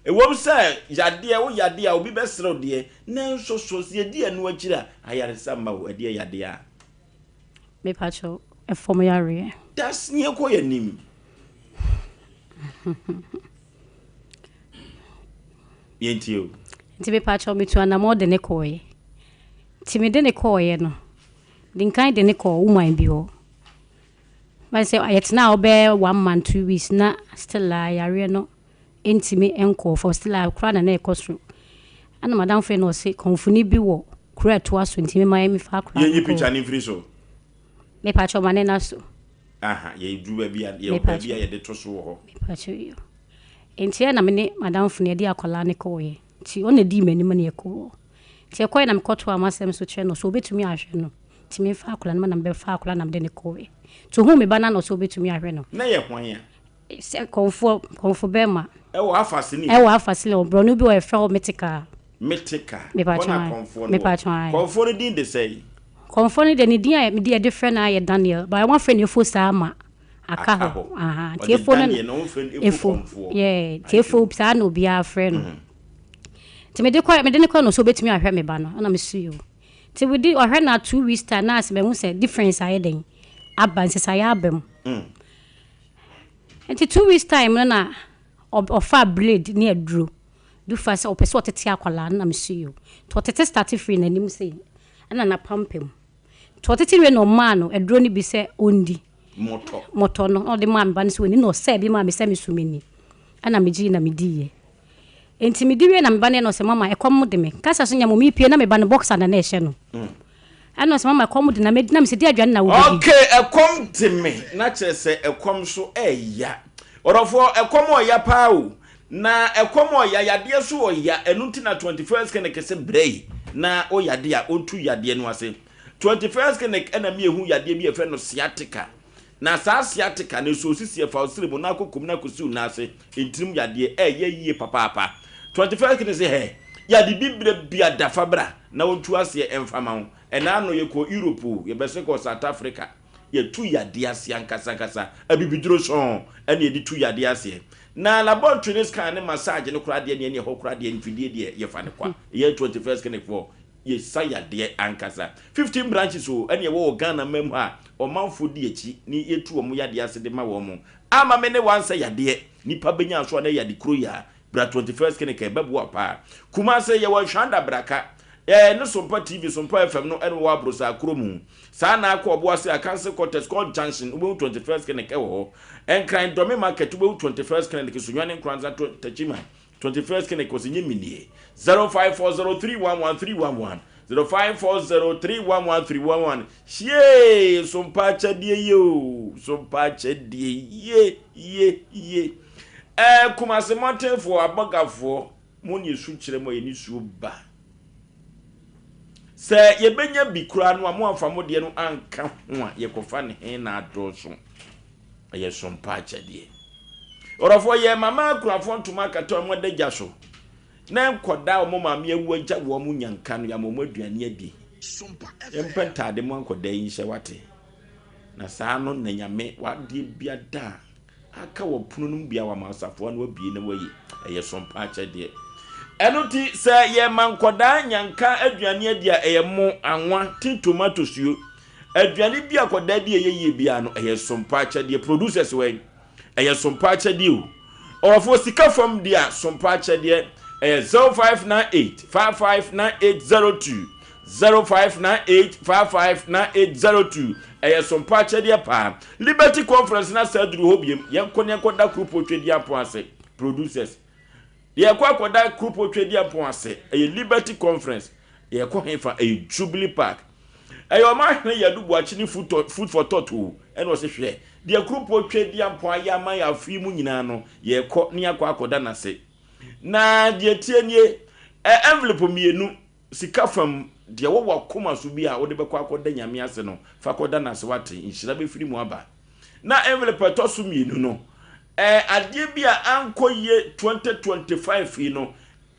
Ɛwom sɛ yadeɛ, wo yadeɛ a obi bɛsrɛ wo deɛ, nanso so sɛ yɛdi ɛno akyiri a, ayaresa mma o, ɛdeɛ yadeɛ a. Mepakyɛw, ɛfam yareɛ. Das ne yɛnkɔ yɛn anim. Yɛntie o. Nti mepakyɛw metu anamɔn de ne kɔɔeɛ. Nti mede ne kɔɔeɛ no, mede nkan de ne kɔɔ woman bi hɔ. Bɛyɛ sɛ yɛtenaa hɔ bɛyɛ one month, 2 weeks na still a yareɛ no ntumi nkɔɔ fam, still a koraa na na ɛkɔ soro. Ɛna m'adamfo yi na ɔse kɔmfoni bi wɔ kuro a ɛtoa so nti mema yɛmfa akwadaa no Yɛnyi nkɔ picture hɔ. no mfiri so. Mepakyɛw ma ne nna so. Aha, yɛduru baabi a, yɛwɔ baabi a yɛde to so wɔ hɔ. Mepakyɛw yo. Nti ɛna me ne m'adamfo no yɛde akwadaa no kɔɔeɛ. Nti ɔno na ɛdii m'anim na yɛkɔɔ hɔ. Nti yɛkɔeɛ na mekɔtoaa m'asɛm so kyerɛɛ no sɛ ɔbɛtumi ahwɛ no. Nti memfa akwadaa no ma na mebɛfaa akwadaa no na mede no kɔɔeɛ. Nti ɔhuu me ba no a na ɔsɛ ɔbɛtumi ahwɛ no. Na yɛ hwan a? Sɛ kɔmfoɔ, kɔmfo bɛrima. Ɛwɔ Afasini. Ɛwɔ Afasini, wɔ borɔno bi wɔ yɛfrɛ hɔ Metekaa. Metekaa, hɔ na kɔmfoɔ no wɔ. Kɔmfoɔ no din de sɛn? Kɔmfoɔ no deɛ ne din a mede yɛde frɛ no ara yɛ Daniel, but wɔafrɛ no Efo saa ma aka hɔ. Aha, nti Ɔde Efo no Daniel na wɔfrɛ no Efo Efo, kɔmfoɔ. yeah, nti Efo saa na obiara frɛ no. Nti mede kɔ, mede no kɔ no sɛ obetumi ahwɛ me ba no, ɛna mese yoo. Nti within, ɔhwɛ no a 2 weeks time na asɛ mahu sɛ difference ayɛ dɛn aba, nsesaeɛ aba mu. Nti 2 weeks time no na ɔfaa blade ne aduro du fa sɛ ɔpɛ sɛ ɔtete akwadaa no na mese yoo. Nti ɔtete starte firi n'anim sei ɛna n'apampam. Nti ɔtete wie na ɔmaa no aduro no bi sɛ ɔndi. Mɔtɔ. Mɔtɔ no na ɔde maa me ba no sɛ ɔnni na ɔsɛɛ bi maa me sɛ me so menni. Ɛna megyee na mediiɛ. Nti medi wie na me ba no yɛ na ɔsɛ mama ɛkɔm de me. Kasa so nya mo mepie na me ba no boxer na na ɛhyɛ no. Ɛna ɔsɛ mama ɛkɔm de na medi na mesɛ di aduane na wobɛdi. Okay ɛkɔm de me na kyerɛ sɛ ɛkɔm so ɛya. Ɔdɔfoɔ ɛkɔm ɔya paa o. Na ɛkɔm ɔya yadeɛ so ɔya ɛno nti na 21st clinic se brɛ yi na wo yadeɛ a ɔntu yadeɛ no ase. 21st clinic ɛna mi ehu yadeɛ bi a yɛfrɛ no sciatica. Na saa sciatica no ɛsɔ osisi ɛfa wo srɛ mu na akɔ kom na akɔsi wo nan ase ntirim yadeɛ ɛyɛ yie papaapa. 21st clinic se hɛ yade bi brɛ bi a da fa bra na ɔntu aseɛ ɛmfa ma wo. Ɛna ano yɛkɔɔ Europe o yɛbɛse kɔɔ South Africa yɛtu yadeɛ aseɛ ankasa ankasa abibiduro sɔn ɛna yɛde tu yadeɛ aseɛ. Na laboratory ne scan ne massage no koraa deɛ neɛ ne ɛhɔ koraa deɛ mfidie deɛ yɛfa no kwa. Yɛn 21st clinic foɔ yɛsa yadeɛ ankasa. 15 branches o ɛne ɛwɔ wɔ Ghana man mu ha a ɔmanfoɔ di akyi ne yɛtu wɔn yadeɛ ase de ma wɔn. Ama me ne wo ansa yadeɛ nipa bɛnya nso a na ɛyɛ ade koro yi a bra 21st clinic a ɛbɛboa wo paa. Kumase yɛwɔ Nhwanda Braka ɛɛ ne Sompa TV Sompa FM no ɛne wɔ Abrosaa kuro mu. Saa na akɔ Ɔboase Akanse Quarters Court Junction wobɛhu 21st Clinic ɛwɔ hɔ. Nkran Dɔme Market wobɛhu 21st Clinic Sunyani Nkoranza Techiman 21st Clinic ɔsɛ nye minie 0540311311 0540311311 Hyee Sompa akyɛdeɛ yie o Sompa akyɛdeɛ yie yie yie Ɛɛ Kumase mmɔntenfoɔ abɔgafoɔ mo ne esu kyerɛ mo a yɛne suo ba. Sɛ yɛbɛnya bi koraa no a, moamfa mo deɛ no anka ho a, yɛkɔfa no he na adɔɔso? Ɛyɛ sompa akyɛdeɛ. Ɔdɔfoɔ, yɛrema ma akunafoɔ ntoma akata wɔn adagya so, na nkwadaa a wɔn maame awu agya wɔn nyanka no, yɛama wɔn aduane adi. Yɛmpɛ ntaade mo nkwadaa yi nhyɛ wate. Na saa no na Nyame w'adeɛ bia da a aka wɔ pono no mu bia wama asafoa no abie na wayi. Ɛyɛ sompa akyɛdeɛ. Ɛno nti sɛ yɛma nkwadaa nyanka aduane adi a ɛyɛ mo, anwa, tin tomato suo. Aduane bi a akwadaa di a ɛyɛ yie biara no ɛyɛ sompa akyɛdeɛ. Producers wɛn? Ɛyɛ sompa akyɛdeɛ o. Ɔwɔfoɔ sika fam deɛ a sompa akyɛdeɛ ɛyɛ 0598 559802 0598 559802 ɛyɛ sompa akyɛdeɛ paa. Liberty Conference na saa duru hɔ biem. Yɛnkɔ ne yɛnkɔ da Krupo Twediampɔn ase. Producers. Yɛkɔ akɔda Krupo Twediampɔn ase. Ɛyɛ Liberty Conference. Yɛkɔ hefa? Ɛyɛ Jubilee Park. Ɛyɛ ɔman hene Yadu Boakye ne Food, Food for Thought o. Ɛna ɔse hwɛ, deɛ Krupo Twediampɔn ayɛ ama yɛ afe yi mu nyinaa no, yɛkɔ ne yɛakɔ akɔda n'ase. Na deɛ tie nie, ɛ envelope mmienu, sika fam, deɛ wɔ w'akoma so bi a wode bɛkɔ akɔda Nyame ase no, fa kɔda n'ase wate, nhyira bɛfiri mu aba. Na envelope a ɛtɔ so mmienu no, ɛ adeɛ bi a ankɔ yie 2025 yi no,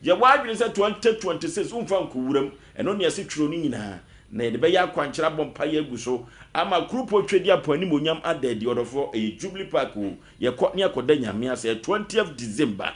Yɛ w'adwene sɛ 2026 womfa nkɔ wuram, ɛno ne ɛse twerɛ no nyinaa, na yɛde bɛyɛ akwankyerɛ abɔ mpaeɛ agu so ama Kuropɔn Twedeampɔn animuonyam ada adi. Ɔdɔfoɔ, ɛyɛ Jubilee Park o, yɛkɔ ne yɛakɔda Nyame ase, ɛyɛ 20th December.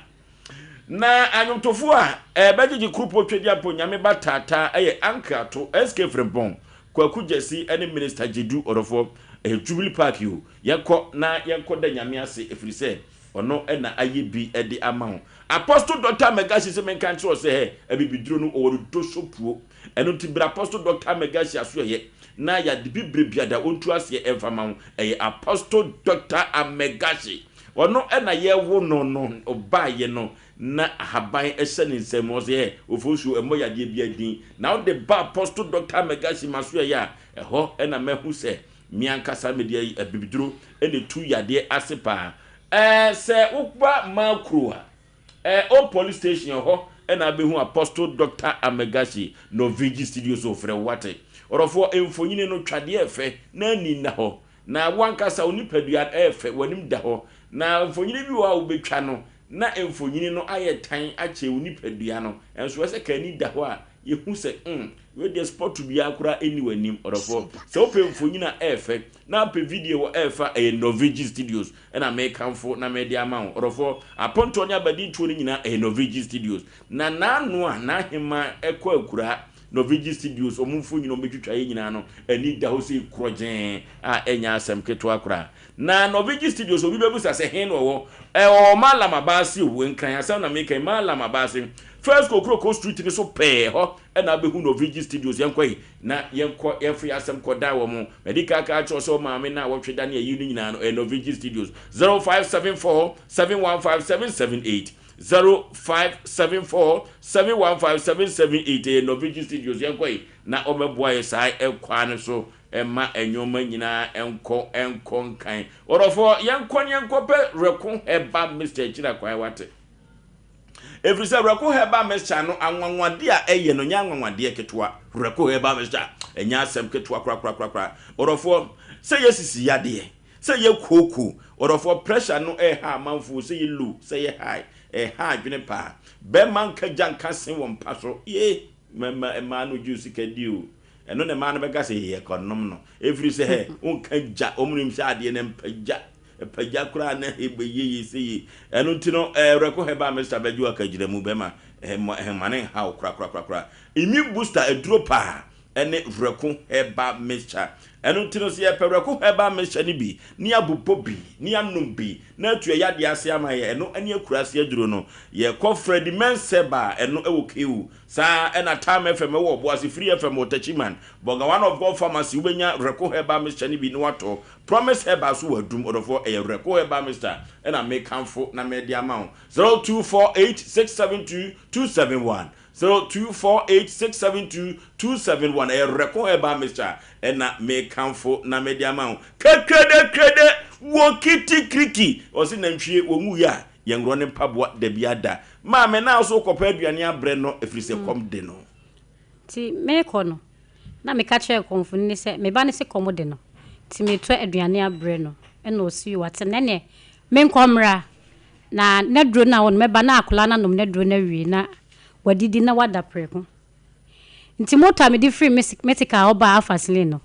Na anwomtofoɔ a ɛbɛgyegye Kuropɔn Twedeampɔn Nyame ba taataa ɛyɛ Uncle Ato, SK Frimpong, Kwaku Gyasi ɛne Minister Gyedu. Ɔdɔfoɔ, ɛyɛ Jubilee Park o, yɛkɔ na yɛnkɔda Nyame ase ɛfiri sɛ Ɔno na ayɛ bi de ama wo. Apostle Doctor Megashi se menka nkyerɛ wo sɛ hɛ, abibiduro no ɔwɔ no doso puo. Ɛno nti bra Apostle Doctor Megashi asoɛeɛ na yɛade bibire biada ɔntu aseɛ ɛmfa ma wo. Ɛyɛ Apostle Doctor Amegashi. Ɔno na yɛwo no no, ɔbaeɛ no na ahaban hyɛ ne nsam. Ɔse hɛ, Ofosuo, ɛmmɔ yadeɛ biara din. Na wode ba Apostle Doctor Megashi m'asoɛeɛ a, ɛhɔ na mahu sɛ Me ankasa mede ayi abibiduro na ɛtu yadeɛ ase paa. Ɛɛ sɛ woba Makuro a, ɛɛ Old Police Station ɛhɔ na abɛhu Apostle Doctor Amegashi Norvigi Studios ɔfrɛ wo wate. Ɔdɔfoɔ mfonyini no twa deɛ ɛfɛ na ani nna hɔ. Na wo ankasa wo nipadua no ɛɛfɛ, w'anim da hɔ. Na mfonyini bi wɔ hɔ a wobɛtwa no na mfonyini no ayɛ tan akyɛ wo nipadua no. Nso ɛsɛ ka ani da hɔ a yɛhu sɛ mm wei deɛ spot biara koraa ɛnni w'anim ɔdɔfoɔ. Sɛ wopɛ mfonyin a ɛyɛ fɛ na wopɛ video a ɛyɛ fɛ a ɛyɛ Norvigi Studios ɛna mekamfo na mede ama wo ɔdɔfoɔ. Apontoɔ ne abadintoɔ no nyinaa ɛyɛ Norvigi Studios. Na n'ano a n'aheman ɛkɔ akuraa Norvigi Studios wɔn mfonyin a wɔbɛtwitwa yɛ nyinaa no ani da hɔ sei korɔgyee a ɛnyɛ asɛm ketewa koraa. Na Norvigi Studios obi bɛbusa sɛ he na ɔwɔ? Ɛwɔ Mallam Abaase o, Nkran asɛm na meka yi, Mallam Abaase, First Kokroko Street no so pɛɛ hɔ na wobɛhu Norvigi Studios. Yɛnkɔ yi na yɛnkɔ yɛmfa yɛn asɛm kɔdan wɔn. Madi kan aka akyerɛ wo sɛ wo maame no a wɔtwe da ne ayi no nyinaa no, ɛyɛ Norvigi Studios. 0574 715 778 0574 715 778 ɛyɛ Norvigi Studios. Yɛnkɔ yi na wɔmmɛboa yɛ saa ɛkwan no so. Mma nnoɔma nyinaa nkɔ nkɔ nkan. Ɔdɔfoɔ, yɛnkɔ ne yɛnkɔpɛ Reko Herbal Mixture akyiri akwan, wate? Ɛfiri sɛ Reko Herbal Mixture no, anwanwadeɛ a ɛyɛ no nyɛ anwanwadeɛ ketewa. Reko Herbal Mixture, ɛnyɛ asɛm ketewa korakorakorakora. Ɔdɔfoɔ, sɛ yɛ sisi yadeɛ, sɛ yɛ kooko, ɔdɔfoɔ, pressure no ɛreha amanfoɔ, sɛ yɛ low, sɛ yɛ high, ɛreha adwene paa. Bɛrima nka gya nka se wɔ mpa so, yee, mmaa no gye wo sika di o. Ɛno na mmaa no bɛka sɛ yɛkɔnom no. Ɛfiri sɛ hɛ, wonka gya, wɔn nim sɛ adeɛ no mpagya, ɛpagya koraa na ɛbɛyɛ yie sɛ yie. Ɛno nti no, Werɛko Herbal Mixture bɛgye wo akagyina mu bɛma ɛmma no nha wo korakorakorakora. Immune booster aduro paa ɛne Werɛko Herbal Mixture. Ɛno nti no, sɛ yɛpɛ Werɛko Herbal Mixture no bi ne yɛabobɔ bi ne yɛanom bi na atu yɛn yadeɛ ase ama yɛn, ɛno ne akuraase aduro no. Yɛkɔ Freddie Mensah a ɛno ɛwɔ KU. Saa ara na Time FM wɔ Obuasi, Free FM wɔ Techiman, Bonga One of God Pharmacy wobɛnya Reko Herbal Mixture no bi na woatɔ. Promise Herbal nso wɔ Adum, ɔdɔfoɔ ɛyɛ Reko Herbal Mixture na mekamfo na mede ama wo. 0248 672 271, 0248 672 271 ɛyɛ Reko Herbal Mixture na mekamfo na mede ama wo. Kekedekrede wɔ kitikiriki, ɔse nantwie wɔnwuiɛ a Yɛnworɔ ne mpaboa dabiara da. Maame, na wo nso wokɔpɛ aduane abrɛ no ɛfiri sɛ kɔm de no. Nti meekɔ no. Na meka kyerɛɛ kɔmfoni no sɛ me ba no se kɔm de no, nti meretɔ aduane abrɛ no. Ɛna ɔse yoo wate, na ɛneɛ menkɔ mmra. Na n'aduro no a ɔnom, mɛba na akwadaa no anom n'aduro no awie na wadidi na wada prɛko. Nti moto a mede firi Metika hɔ baa Alpha Slim no,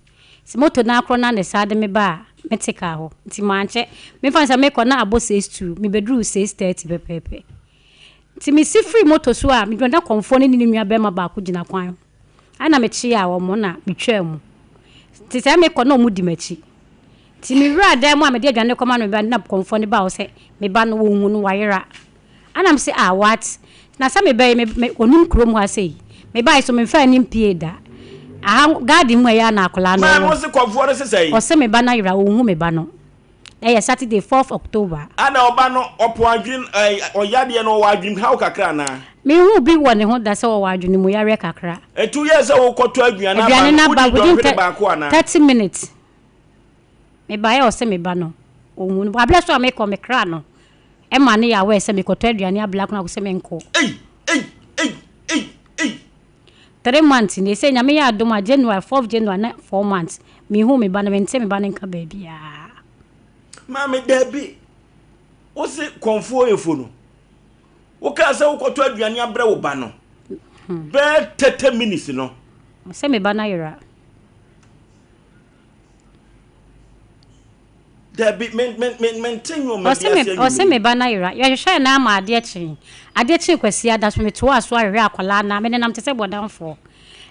moto no ara korɔ no ara na ɛsan de me baa Metika hɔ. Nti mankyɛ. Memfa no sɛ mekɔ na abɔ 6:02, mebɛduruu 6:30 pɛpɛɛpɛ. Nti mesi firii moto so a, megyina na kɔmfoɔ no ne ne nua barima baako gyina kwan ho. Ɛna mekyeaa wɔn na metwaa mu. Nti sɛ mekɔ na wɔdi m'akyi. Nti mewuraa dan mu a mede aduane rekɔma no, meba na kɔmfoɔ no baa hɔ sɛ me ba no wɔnhu no, wayera. Ɛna mese ah what? Na sɛ meba yi me me ɔnim kurom ha sei. Mebaeɛ so memfaa ani mpiee da. Aha garden mu ha yi ara na akwadaa no Maame wɔ. wo se kɔmfoɔ no se sɛn? Ɔse me ba no ayera, ɔnhu me ba no. Ɛyɛ Saturday fourth October. Ana ɔba no ɔpo adwen ɛɛ ɔyadeɛ no ɔwɔ adwenem haw kakra anaa? Menhuu bi wɔ ne ho da sɛ ɔwɔ adwene mu yareɛ kakra. Nti woyɛɛ sɛ wokɔtɔ aduane aba Aduane no no aba wodii within dɔnhwere baako anaa? 30 minutes. Mebaeɛ a ɔse me ba no ɔnhu no. Aberɛ so a mekɔ me kra no ɛma no yɛ aware sɛ mekɔtɔ aduane abla koraa sɛ menkɔ. Ei ei ei ei ei. 3 months nie sɛ Nyame yɛ adom a January fourth January na 4 months menhuu me ba no mente me ba no nka baabiaa. Maame dabi wose kɔnfoɔ efo no wokaa sɛ wokɔtɔ aduane abrɛ wo ba no bɛɛ 30 minutes no. Sɛ me ba no ayera. Dabi, me, me, me, mente nneɛma bi Ɔse ase me, anwummere ɔse yi. me ba no ayera. Yɛhwehwɛɛ no ara ma adeɛ kyee. Adeɛ kyee Kwasiada so, metoaa so ahwehwɛ akwadaa no ara, menenam te sɛ bɔdamfoɔ.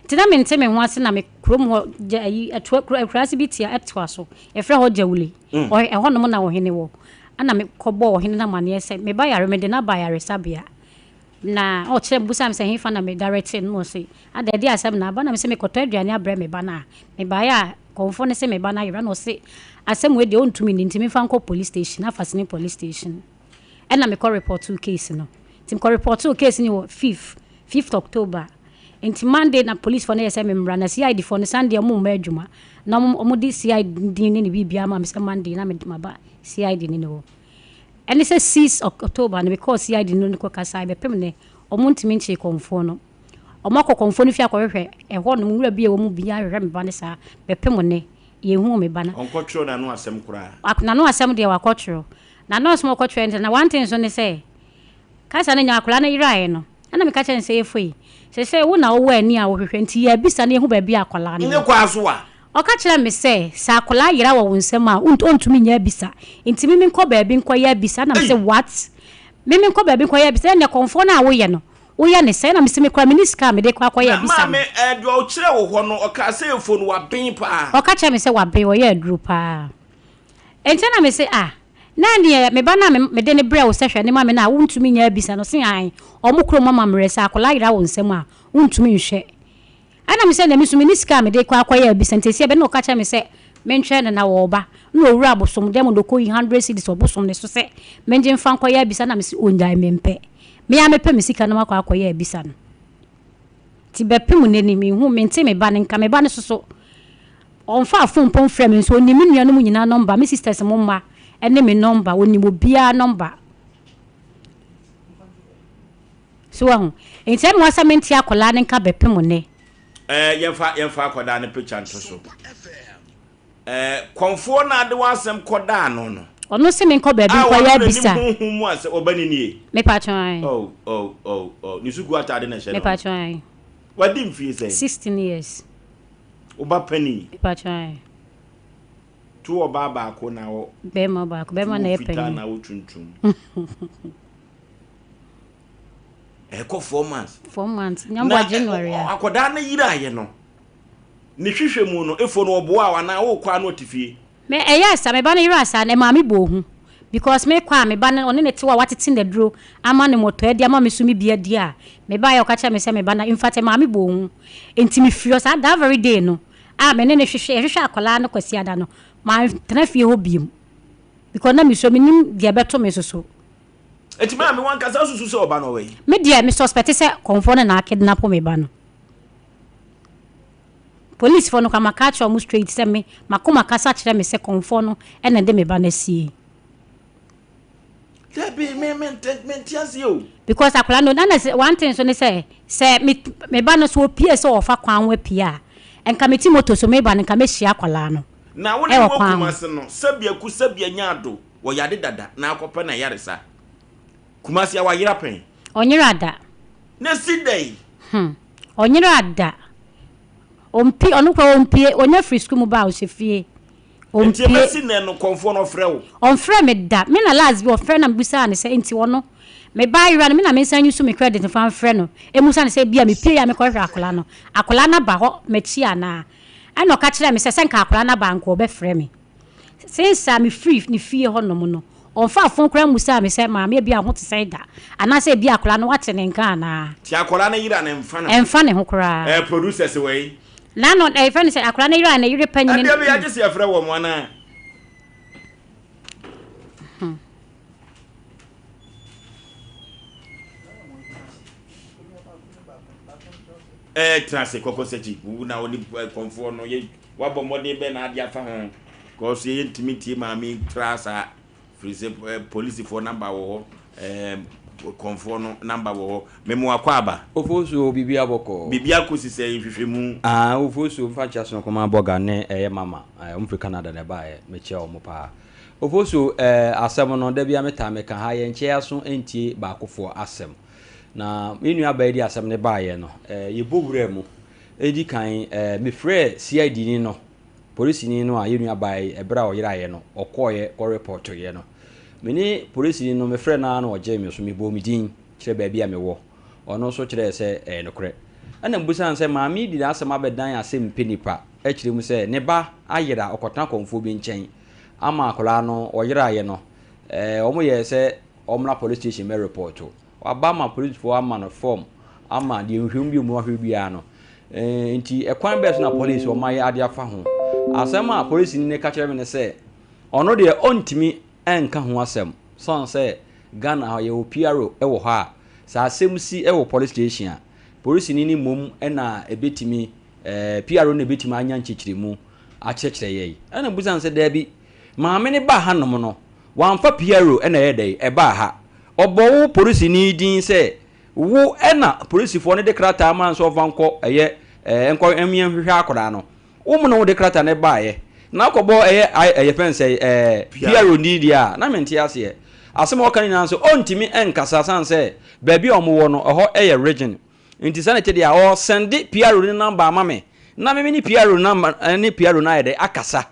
Nti na mente me ho ase na me kurom hɔ gya ayi, ɛtoa, kuro, akuraase bi tia, ɛtoa so. Yɛfrɛ hɔ Gyawuli. Ɔhe, ɛhɔnom na ɔhene wɔ. Ɛna mekɔbɔɔ ɔhene no amaneɛ sɛ, me ba yare, mede no aba ayaresabea. Na ɔkyerɛ me, bisaa me sɛ hefa na me direct no, na ɔse, adɛn, ɛdeɛn asɛm na aba? Na mese mekɔtɔ aduane abrɛ me ba no a, mebaeɛ a, kɔmfoɔ no se me ba no ayera, na ɔse asɛm wei deɛ ɔntumi nni nti memfa nkɔ police station, Afasene police station. Ɛna mekɔ repɔtoo case no. Nti mekɔ repɔtoo case no wɔ fifth, fifth October. Nti Monday na policefoɔ no yɛ sɛ memmra, na CID foɔ no Sunday ɔmo mma adwuma, na ɔmo, ɔmo de CID din ne ne biribiara maa me sɛ Monday na mede maba CID no ne hɔ. Ɛne sɛ six October no mekɔɔ CID no ne kɔ kasae bɛpem nnɛ ɔmo ntumi nkyee kɔmfoɔ no. Ɔmo akɔ kɔmfoɔ no fie akɔhwehwɛ ɛhɔ nom nwura bi a ɛwɔ mu biaa hwehwɛ me ba no saa bɛpem nnɛ yɛnhuu me ba no. Ɔnkɔtwerɛ n'ano asɛm koraa. N'ano asɛm deɛ wakɔtwerɛ. N'ano asɛm a ɔkɔtwerɛ no na one thing nso ne sɛ kasa no nya akwadaa no yeraeɛ no ɛna meka kyerɛɛ no sɛ Efoi seesei wo na wowɔ ani a wohwehwɛ nti yɛabisa na yɛhu baabi a akwadaa no Ne wɔ. kwan so a. Ɔka kyerɛɛ me sɛ, sɛ akwadaa yera wɔ wo nsam a, ɔntumi nyɛ abisa. Nti me menkɔ baabi nkɔyɛ abisa. Ɛna mese, what? Me menkɔ baabi nkɔyɛ abisa? Ɛnneɛ kɔmfoɔ no a woyɛ no, woyɛ no sɛn? Ɛna mese, me koraa menni sika a mede kɔ akɔyɛ Na abisa no. maame, eh, deɛ ɔkyerɛɛ wo hɔ no, ɔkaa sɛ efo no waben paa. Ɔka kyerɛɛ me sɛ waben, ɔyɛ aduro paa. Nti ɛna mese, ah, na ɛnneɛ me ba no a mede no brɛɛ wo sɛ hwɛ no ma me no a wontumi nyɛ abisa no? Ɔse, aane, wɔn kurom amammerɛ, sɛ akwadaa yera wo nsam a, wontumi nhwɛ. Ɛna me sɛ, na me nso menni sika a mede rekɔ akɔyɛ abisa nti ɛsi ɛbɛ na ɔka kyerɛ me sɛ mentwɛn no na ɔreba. Na ɔwura abosom dan mu na ɔkɔyi hundred cedis wɔ bosom no so sɛ mengye mfa nkɔyɛ abisa na mese ɔnnyae mempɛ. Me ara mɛpɛ me sika na makɔ akɔyɛ abisa no. Nti bɛpem nnɛ ni menhu mente me ba no nka me ba no soso ɔmfaa phone mpo mfrɛ me nso ɔnim me nuanom nyinaa number me sisters mo mma ne me number ɔnim obiara number. So wahu? Enti ɛmmoa sɛ mente akwadaa no nka bɛpem nnɛ. Ɛɛ, yɛmfa, yɛmfa akwadaa no picture nto so. Ɛɛ, kɔmfoɔ no a de w'asɛm kɔdaa no no. Ɔno se menkɔ baabi A nkɔyɛ ɔno abisa. n'anim honhom mu asɛ, ɔba no nie. Mepatwɔ ae. Oh, oh, oh, oh, ne sukuu ataade na ɛhyɛ no no. Mepatwɔ ae. Wadi mfie sɛn? 16 years. Wo ba panin? Mepatwɔ ae. To ɔbaa baako na wɔ. Bɛrima baako, bɛrima na Wo ɛyɛ fitaa panin. na wo tuntum. Ɛkɔ 4 months. 4 months. Nyambɔ January a. Akwadaa no yeraeɛ no, ne hwehwɛ mu no, efo no ɔboa wo anaa wokɔ a na ɔte fie? Me ɛyɛɛ saa, me ba no yeraa saa no ɛmaa me bɔɔ hu because me kɔ a me ba no ɔne ne te hɔ a watete no aduro ama no mɔtɔ adi ama me nso me bi adi a me baeɛ a ɔka kyerɛɛ me sɛ me ba no infact ɛmaa me bɔɔ hu nti me firi hɔ saa that very day no a me ne no hwehwɛ yɛhwehwɛ akwadaa no Kwasiada no mantena fie hɔ biom because na mesuro menim deɛ ɛbɛto me nso so. Enti maame wankasa wosusu sɛ ɔba no ɔwɔ he? Me deɛ me suspect sɛ kɔmfoɔ no na akidnap me ba no. Police foɔ no koraa maka akyerɛ wɔn straight sɛ me makoma kasa kyerɛ me sɛ kɔmfoɔ no na ɛde me ba no asie. Dabi me me mente aseɛ o. Because akwadaa no na na one thing nso ne sɛ sɛ me me ba no so opie sɛ ɔfa kwan ho apue a. Nka mete moto so meba no nka mɛhyia akwadaa no Na wo ne wɔ no wɔ kwan ho. Kumasi no, sɛbi aku sɛbi anya ado, wɔyade dada na akɔpɛ no ayaresa. Kumasi a wayera pɛn? Ɔnyera da. Na si dɛn? Hmm. Ɔnyera da. Ɔmpie, ɔno koraa ɔmpie, ɔnya firi sukuu mu ba a ɔhyɛ fie. Nti Ɔmpie. ɛbɛsi nnɛ no kɔmfoɔ no ɔfrɛ wo? Ɔmfrɛ me da. Me na last bi ɔfrɛ na mebisaa no sɛ nti ɔno me ba ayera no me na mensan use me credit mfa mfrɛ no mmusa no sɛ ebia mepie a mekɔhwehwɛ akwadaa no, akwadaa no aba hɔ m'akyi anaa? Ɛna ɔka kyerɛɛ me sɛ sɛ nka akwadaa no aba a nka ɔbɛfrɛ me. Since a mefiri ne fie hɔ nom no, ɔmfaa phone koraa mmusaa me sɛ maame ebia wo ho te sɛn da anaasɛ ebia akwadaa no woate ne nka anaa. Nti akwadaa no yera no ɛmfa ne ho? Ɛmfa ne ho koraa. Ɛɛ producers wɔ yi? N'ano, yɛfrɛ no sɛ akwadaa no yere a ne yere panyin. Ɛdeɛ bɛyɛ agye sɛ yɛfrɛ wɔn anaa? Ɛɛ tena ase kɔkɔ sɛkyi wo na wo ne kɔnfoɔ no yɛ wabɔ mmɔden bɛn na ade afa ho kɔɔ so yɛ ntumi ntie maame tra saa. Firi sɛ polisifoɔ number wɔ hɔ, ɛɛ kɔnfoɔ no number wɔ hɔ. Memo akɔ aba. Ofosuo biribi abɔkɔɔ. Biribi akɔsi sɛ nhwehwɛmu. Aah Ofosuo mfa nkyea sononko ma Bɔga ne ɛyɛ Mama ɛɛ wɔn firi Canada na ɛbaeɛ mekyea wɔn paa. Ofosuo ɛɛ asɛm no da biara metaa meka ha yɛnkyɛ aso ntie baakofoɔ asɛm na me nua baa yi de asɛm no baeɛ no ɛɛ yɛbɔ wuraa mu ɛdi kan ɛɛ mefrɛɛ CID ni no Polisini no a yɛn nuabaa yi, ɛberɛ a ɔyeraeɛ no, ɔkɔeɛ kɔrepɔtoeɛ no, me ne polisini no, mefrɛɛ no ara na ɔgyee me so, mebɔɔ me din kyerɛɛ baabi a mewɔ. Ɔno nso kyerɛɛ sɛ ɛyɛ nokorɛ. Ɛna mebisaa no sɛ, maame yi de n'asɛm abɛdan asɛm mpɛ nipa, kyerɛ mu sɛ ne ba ayera, ɔkɔtena kɔmfoɔ bi nkyɛn ama akwadaa no, ɔyeraeɛ no, ɛɛ, wɔyɛɛ sɛ ɔmmra police station mmɛrepɔto. Waba ama polisfoɔ ama no form ama deɛ nhwehwɛmu bi a wɔahwɛ biara no. Eh, nti ɛkwan bɛɛ so na polisi wɔn ayɛ ade afa ho. Asɛm a polisini no ka kyerɛ me ne sɛ, ɔno deɛ ɔntumi nka ho asɛm sɔn sɛ Ghana ha yɛwɔ PRO wɔ hɔ a, sɛ asɛm si wɔ police station a, polisini no mmom na ɛbɛtumi, eh, PRO na ɛbɛtumi anya nkyekyeremu akyerɛkyerɛ yɛn. Ɛna mebisa no sɛ, daabi, maame no baa hanom no, Wamfa Piero na ɛyɛɛ dɛn? Ɛbaa ha. Ɔbɔ wo polisini din sɛ wo na polisifoɔ no de krataa maa no sɛ ɔmfa nkɔ ɛyɛ ɛɛ nkɔ mmea nhwehwɛ akwadaa no. Wo mu na wode krataa no baeɛ. Na akɔbɔ ɛyɛ ɛyɛ fɛn sɛ ɛɛ Piero din deɛ a, na mente aseɛ. Asɛm a ɔka no nyinaa nso ɔntumi nkasa sane sɛ baabi a wɔwɔ no ɛhɔ yɛ region. Nti saa na ɛte deɛ a, ɔresɛnde Piero no number ama me na me ne Piero number ne Piero no ayɛ dɛn akasa.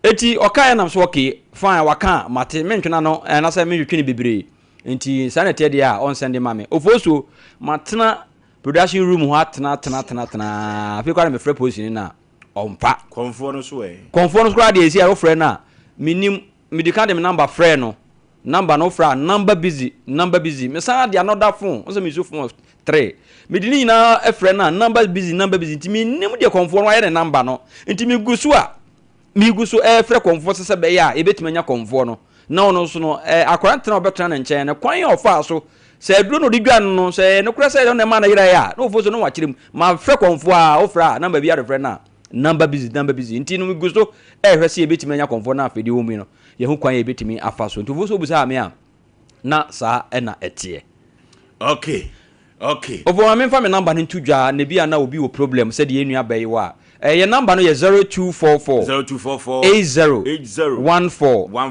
Enti ɔkaeɛ nam so okay fine waka a mate mentwe n'ano anasɛ mentwetwe no bebree nti saa na ɛteɛ deɛ a ɔnsɛnde ma me. Ofosuo matena production room hɔ atena tena tena tena afei koraa na mefrɛ polisini no a ɔmfa. Kɔmfoɔ no so ɛ? Kɔmfoɔ no so koraa deɛ ɛsi a wofrɛ no a mennim medi kan de me number frɛɛ no number no wofrɛ a number busy number busy mesan de another phone wo sɛ mesu phone 3 mede ne nyinaa frɛ no a number busy number busy nti mennim deɛ kɔmfoɔ no ayɛ ne number no nti megu so a Megu so refrɛ kɔmfoɔ sɛ sɛ ɛbɛyɛ a yɛbɛtumi anya kɔmfoɔ no, na ɔno nso no, akwadaa no tena a ɔbɛtena ne nkyɛn no, kwan a ɔfaa so, sɛ aduro na ɔde dwa no no, sɛ ɛyɛ nokorɛ sɛ ɛno na ɛmaa no yeraeɛ a, na ɔfoɔ so na wakyerɛ mu. Mafrɛ kɔmfoɔ a, wofrɛ a, namba bi arefrɛ no a, namba busy, namba busy. Nti no, megu so rehwɛ sɛ yɛbɛtumi anya kɔmfoɔ no afei deɛ ɛwɔ mu yi no, yɛhu kwan a yɛbɛtumi afa so. Nti ɔfoɔ so ɔbisaa me a, na saa na ɛteɛ. Okay. Okay. Ofo ma memfa me number no nto dwa na bi a na obi wɔ problem sɛdeɛ yɛn nua bɛyi wɔ a. Eh, yɛn number no yɛ 0244 0244 80 80 14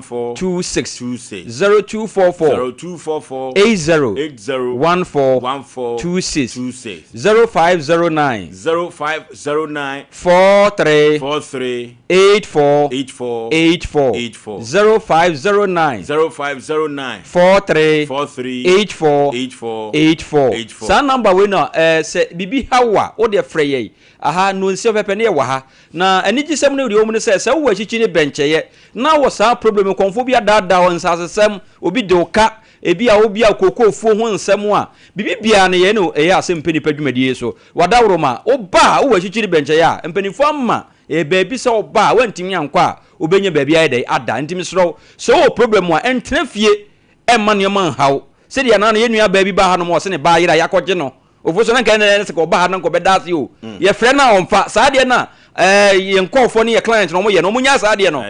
14 26 26 0244 0244 80 80 14 14 26 26 0509 0509 43 43 84 84 84 84 0509 0509 43 43 84 84 84 84. Saa number wei na eh, sɛ biribi ha wo a, wo deɛ frɛ yɛn. Aha, nnɔnsia pɛpɛ ne yɛwɔ ha. Na anigyesɛm no deɛ ɛwɔ mu ne sɛ, sɛ wowɔ akyikyi ne bɛnkyɛeɛ na wɔ saa problem yi, kɔmfoɔ bi adaadaa wo, nsasesɛm, obi de wo ka, ebi a obi a kookoofuo ho nsɛm a, biribi biara no yɛn no ɛyɛ asɛm mpɛ nipa dwumadie yi so. Wadaworoma, woba a wowɔ akyikyi ne bɛnkyɛeɛ a, mpanimfoɔ ama ɛyɛ baabi sɛ woba a woantumi ankɔ a, wobɛnya baabi ayɛ dɛn ada. Nti mesrɛ wo, sɛ wowɔ problem a, ntena fie mma nneɛma nha wo. Sɛdeɛ na yɛn nua baa bi baa hanom a ɔse ne ba ayera a yɛakɔgye no. Ofo so na nka ɛnɛ sɛ ɔba ha na nka ɔbɛda ase o. Yɛfrɛ no a ɔmfa. Saa adeɛ no a ɛɛ yɛn nkurɔfoɔ ne yɛ client na wɔyɛ no, wɔnyaa saa adeɛ no.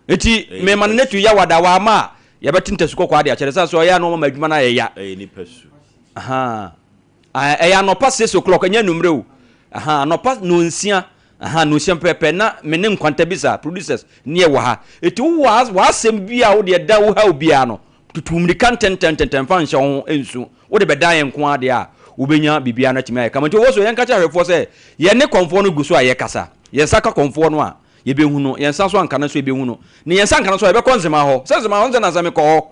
Nti mema no netu yawada wamma a yɛbɛte ntasu kɔkɔɔ ade akyerɛ sɛ sɛ ɔyɛ a na ɔma adwuma no ayɛ ya. Ɛyɛ nipa su. Ahaa. Ɛyɛ anɔpa 6 o'clock ɛnyɛ anwummerɛ o. Aha, anɔpa nonsia, aha, nonsia pɛpɛpɛ na me ne Nkwanta Bisa, producers, ne yɛwɔ ha. Eti wowɔ w'asɛm bi a wode ɛda wo haw biara no, tutu mmirika ntɛntɛntɛntɛm fa nhyɛ wo ho nsu. Wode bɛdan yɛn nko ara deɛ a, wobɛnya biribiara no atumi ayɛ kama. Nti ɔwɔ so, yɛnka kyerɛ ahwɛfoɔ sɛ, yɛne kɔmfoɔ no gu so a yɛkasa. Yɛn nsa ka kɔmfoɔ no a, yɛbɛhu no. Yɛn nsa nso anka no nso, yɛbɛhu no. Ne yɛn nsa anka no nso a, yɛbɛkɔ Nzema hɔ. Sɛ Nzema hɔ, nsɛ nansa mekɔ hɔ.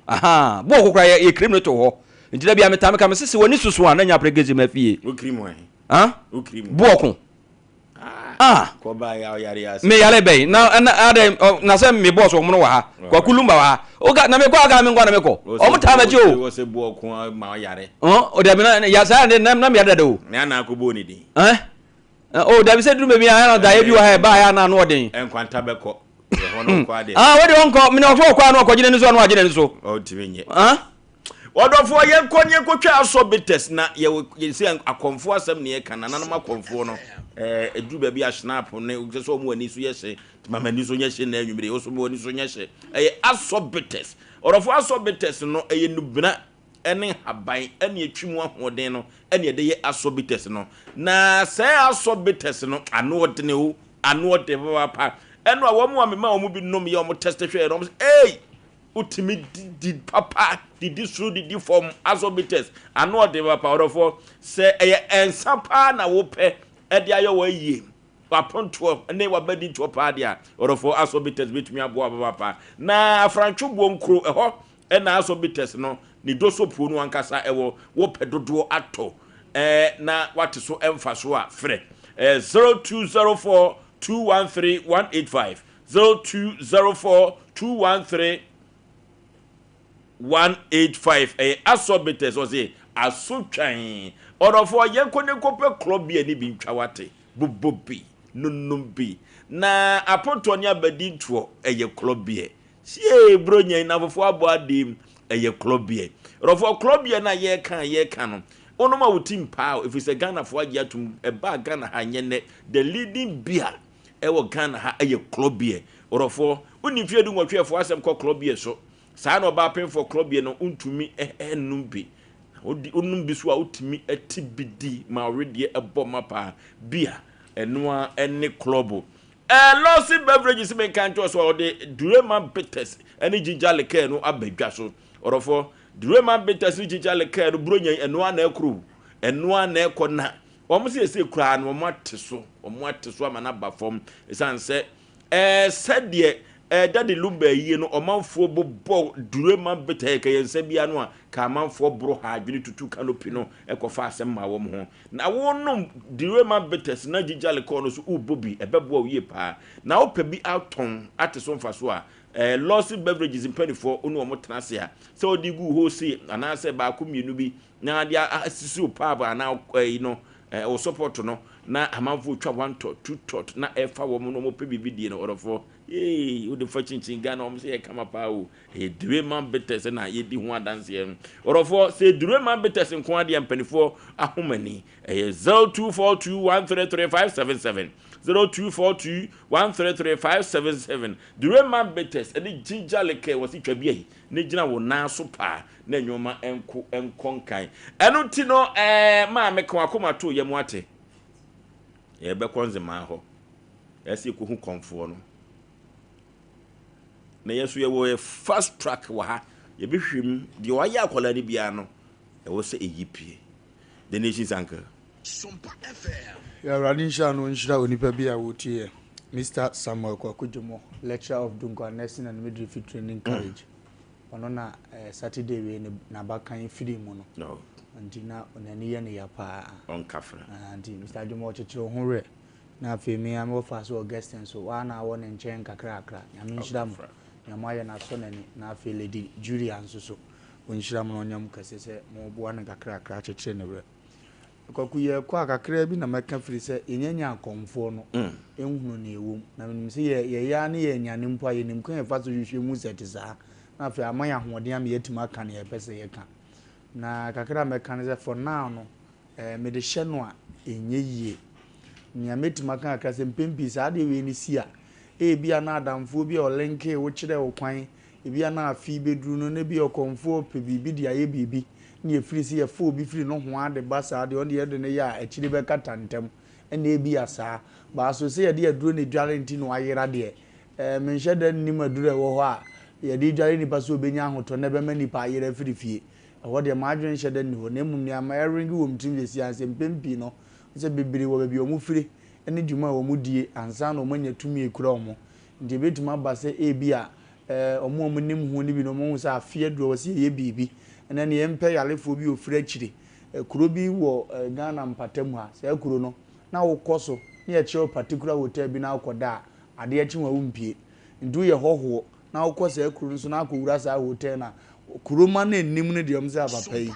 Ahaa, bɔɔko koraa yɛ, yɛkirim no to hɔ. Nti da biara metaa meka, mese sɛ w'ani soso a, na nya apregezi ma fie. Wokirim wɔ he? Ah? Wokirim wɔ? Bɔɔko. Ah! Kɔba ya ɔyare ase. Me yare bɛn? Na, na, adɛn, ɔ, na sɛ me bɔs wɔn no wɔ ha. Kwaku Lumba wɔ ha. Oka, na mekɔ aka me nkɔ na mekɔ. Wɔn taa m'akyi o. Wɔ sɛ bɔɔko ma ɔyare. Ɔ, o dabi na, ya saa de, na, na me yare dada o. Na na akɔbɔ ne din. Eh? O dabi sɛ duru baabi a, ɛna daeɛ bi wɔ ha ɛbaa ya na ano ɔden. Nkwanta bɛkɔ. Ɛhɔ no kɔ adeɛ. Ah, wode ɔnkɔ, mene ɔsɛ ɔkɔ a na ɔkɔgye n'ani so a na wagye n'ani so. Ɔntumi nyɛ. Ah? Ɔdɔfoɔ yɛnkɔ ne yɛnkɔtwa asɔ bitters na yɛwɔ yɛsɛ akɔmfoɔ asɛm ne yɛka nananom akɔmfoɔ no ɛɛ ɛduru baabi a snap ne sɛ sɛ ɔmo ani so yɛ hye ma m'ani so nyɛ hye na anwummere wo so mo ani so nyɛ hye ɛyɛ asɔ bitters. Ɔdɔfoɔ asɔ bitters no ɛyɛ nubena ɛne nhaban ɛne ɛtwi mu ahoɔden no ɛne ɛde yɛ asɔ bitters no na sɛ asɔ bitters no ano ɔdene o ano ɔden papaapa ɛno a wɔn a mema wɔn bi nom yɛ wɔn test hwɛ no wɔn sɛ ei wotumi didi papa didi soro didi fam asɔ bitters ano ɔden papa ɔdɔfoɔ sɛ ɛyɛ nsa paa na wopɛ ɛde ayɛ wɔ ayie w'apontoɔ ne w'abadintoɔ paa deɛ a ɔdɔfoɔ asɔ bitters bɛtumi aboa papaapa na afrantwoboɔ nkuro ɛhɔ Ɛna asɔ bitters no ne dosopuo no ankasa ɛwɔ wopɛ dodoɔ atɔ ɛɛ na wate so mfasoɔ a frɛ ɛɛ 0204 213 185 0204 213 185 ɛyɛ asɔ bitters ɔse aso twan ɔdɔfoɔ yɛnkɔ ne nkɔpɛ klɔ bi ani bi ntwa wate bobɔ bi nonom bi na apontoɔ ne abadintoɔ ɛyɛ klɔ beer Siee Buronya yi nnamfofoɔ abɔ adeɛ mu, ɛyɛ klɔbeɛ. Rɔfoɔ klɔbeɛ no a yɛreka a yɛreka no, wonom a wo ti mpaa o, ɛfiri sɛ Ghanafoɔ agye atom, ɛbaa Ghana ha nyɛ nnɛ, the leading beer ɛwɔ Ghana ha ɛyɛ klɔbeɛ. Rɔfoɔ, wonni mfeɛ du nwɔtwe ɛfoɔ asɛm kɔ klɔbeɛ so. Saa na ɔbaa penfoɔ klɔbeɛ no wontumi nnom bi. Wonom bi so a wotumi te bi di ma ɔwedeɛ ɛbɔ ma paa. Beer, ɛno ara ɛne klɔbo. Ɛɛ Lawson Beverages menka nkyerɛ wo sɛ ɔde Durema Bitters ne Ginger Liqueur no aba dwa so. Ɔdɔfoɔ, Durema Bitters ne Ginger Liqueur no Buronya yi, ɛno ara na ɛkorɔ o. Ɛno ara na ɛkɔ na wɔn sɛ ɛsɛ koraa no wɔn ate so, wɔn ate so ama no aba fam. Ɛsiane sɛ ɛɛ sɛdeɛ ɛɛ Daddy Lumba ayie no ɔmanfoɔ bobɔ Durema Bitters ɛka yɛn nsa biara no a, ka amanfoɔ boro ha adwene tutu canopy no ɛkɔfa asɛm ma wɔn ho. Na wonom Direma bitters na ginger liqueur no so wobɔ bi, ɛbɛboa wo yie paa. Na wopɛ bi atɔn ate so mfasoɔ a, eh, Lawson Beverages mpaninfoɔ wo ne wɔn tena ase a, sɛ wode gu wholesale anaasɛ baako mmienu bi na de asisi wo pub anaa ɛyi no, eh, wo support no, na amanfoɔ twa one tot, two tot na ɛfa wɔn na wɔpɛ biribi die no, ɔdɔfoɔ, yee, wode fa kyinkyin Ghana wɔn sɛ yɛ kama paa o. Ɛyɛ Dureman Bitters na yɛdi ho adanseɛ no. Ɔdɔfoɔ, sɛ Dureman Bitters nko ara deɛ mpanimfoɔ ahomani. Ɛyɛ 0242133577, 0242133577. Dureman Bitters ɛne ginger liqueur wɔsi twa bi ayi ne gyina wo nan so paa na nneɛma nko nkɔ nkan. Ɛno nti no ɛɛ maame ka wakoma to yam ate. Yɛbɛkɔ nzemaa hɔ. Ɛsɛ yɛkɔhu kɔmfoɔ no. Na yɛn nso yɛwɔ yɛ fast track wɔ ha. Yɛbɛhwehwɛ mu. Deɛ wayɛ akwadaa no biara no, ɛwɔ sɛ ɛyi pie. The Nation's Uncle. Yɛ Awurade nhyira no nhyira onipa bi a wotie yɛ Mister Samuel Kwaku Dwomo lecturer of Dunkwa Nursing and Midwifery Training College ɔno na eh, Saturday wei ne n'abakan firi mu no no. Nti na n'ani yɛ ne ya paa. Ɔnkafra. Ah, nti Mister Dwomo ɔkyekyere wo ho werɛ. Na afei me ara me wɔfa so Augustine so, waa na awɔ ne nkyɛn nkakrakra. Nyame nhyira mo. Nea moayɛ no asɔ n'ani. Na afei Lady Julia nso so, ɔnhyira mo na ɔnyɛ mo kɛse sɛ moboa no nkakrakra akyekyere ne werɛ. Kwaku, yɛrekɔ a, kakraa bi na mɛka firi sɛ yɛnyanya akɔmfoɔ no nhunu nea ɛwɔ mu. Na menim sɛ yɛ, yɛyɛ ara ne yɛanyane mpo a, yɛnim kwan a yɛfa so hwehwɛ mu sɛ ɛte saa. Na afei ama yɛn ahoɔden ama yɛatumi aka nea yɛpɛ sɛ yɛka. Na kakra a mɛka ne sɛ, for now no, Ɛɛ, mede hyɛ no a, ɛnyɛ yie. Nea mɛtumi aka kakra sɛ, mpɛn pii saa adeɛ wei no si a, ebia na adamfoɔ bi a ɔlinkee wo kyerɛɛ wo kwan, ebia na afe yi bɛduru no, na ebia ɔkɔmfoɔ repɛ biribi de ayɛ biribi, na yɛfiri sɛ yɛfa obi firi nohoa de ba saa deɛ, ɔno deɛ yɛde no yɛ a, akyire bɛkata ntɛm. Ɛna ebia saa. But so sɛ yɛde aduro na edware nti na wayera deɛ, eh, menhyɛ da nnim aduro a ɛwɔ hɔ a yɛde dware nipa sɛ obenya ahotɔ na ɛbɛma nipa ayera afiri fie. Ɛhɔ deɛ m'adwene nhyɛ da nni hɔ. Na mmom nea ama ɛrenge wɔ me tirim seesei ara ne sɛ mpɛn pii no, sɛ bebree wɔ baabi a wɔfire ne dwuma a wɔdie ansa na wɔanya tumi a ekura wɔn. Nti ebetumi aba sɛ ebia eh, wɔn a wɔnim ho no bi no wɔahu sɛ afe aduru a ɛwɔ sɛ yɛyɛ biribi. Ɛnɛ no yɛmpɛ yarefoɔ bi a ofiri akyire. Kuro bi wɔ Ghana mpatamu ha, saa kuro no, na wokɔ so na yɛkyerɛ wo particular hotel bi na wokɔda a, adeɛ kye wo a wompue. Nti woyɛ hɔhoɔ na wokɔ saa kuro no so na akɔwura saa hotel no a, kuroma no anim no deɛ wɔn sɛ papa yi.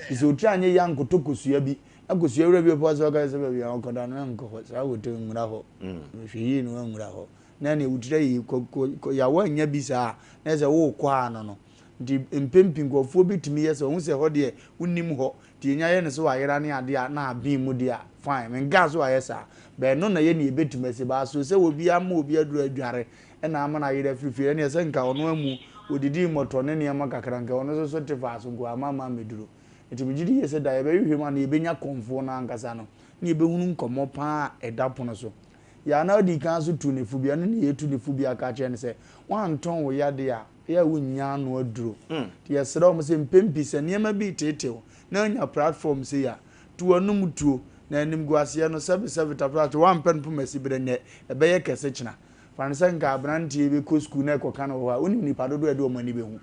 Nti sɛ otiri anyɛ yie ankɔtɔ kosua bi, na kosua wura bi wɔ hɔ sɛ ɔka sɛ baabi a wɔkɔda no menkɔ hɔ, saa hotel nwura hɔ, hwɛ yie na woanwura hɔ. Na ɛneɛ wo tiri ayɛ yie, kɔ kɔ kɔ yawa annya bi saa a, na ɛsɛ wokɔ ano no. Nti mpɛn pii nkurɔfoɔ bi tumi yɛ sɛ wɔhu sɛ ɛhɔ deɛ wonnim hɔ nti yɛnya yɛ no sɛ wayera ne adeɛ a na aben mu deɛ a fine menkaa sɛ wayɛ saa but ɛno na ɛyɛ nea ɛbɛtumi asi but so sɛ obi ama obi aduru adware ɛna ama no ayera afiri fie ɛneɛ sɛ nka ɔno amu ɔdidii mmɔtɔ ne nneɛma kakra nka ɔno nso so te faa so nka wamma amma ammɛduru nti megye di yie sɛ da yɛbɛhwehwɛ mu a na yɛbɛnya kɔmfoɔ no ankasa no na yɛbɛhunu nkɔmmɔ paa a ɛda pono so yɛ a na ɔdii kan nso tu ne fo bi ɛno ne yɛtu ne fo bi aka kyerɛ no sɛ woantɔn wo yadeɛ a Ɛyɛ a wonnya ano aduro. Nti yɛsrɛ wɔn sɛ mpɛn pii sɛ nneɛma bi reteetee wo na wonya platform sei a, to w'anom tuo. Na animguaseɛ no, sɛbesɛbe tafrakyɛ, woampɛ no poma siberɛ nnɛ, ɛbɛyɛ kɛse kyena. Fa no sɛ nka aberanteɛ bi kɔ sukuu na ɛkɔka no wɔ hɔ a, wonim nnipa dodoɔ a ɛde wɔn ani bɛhu.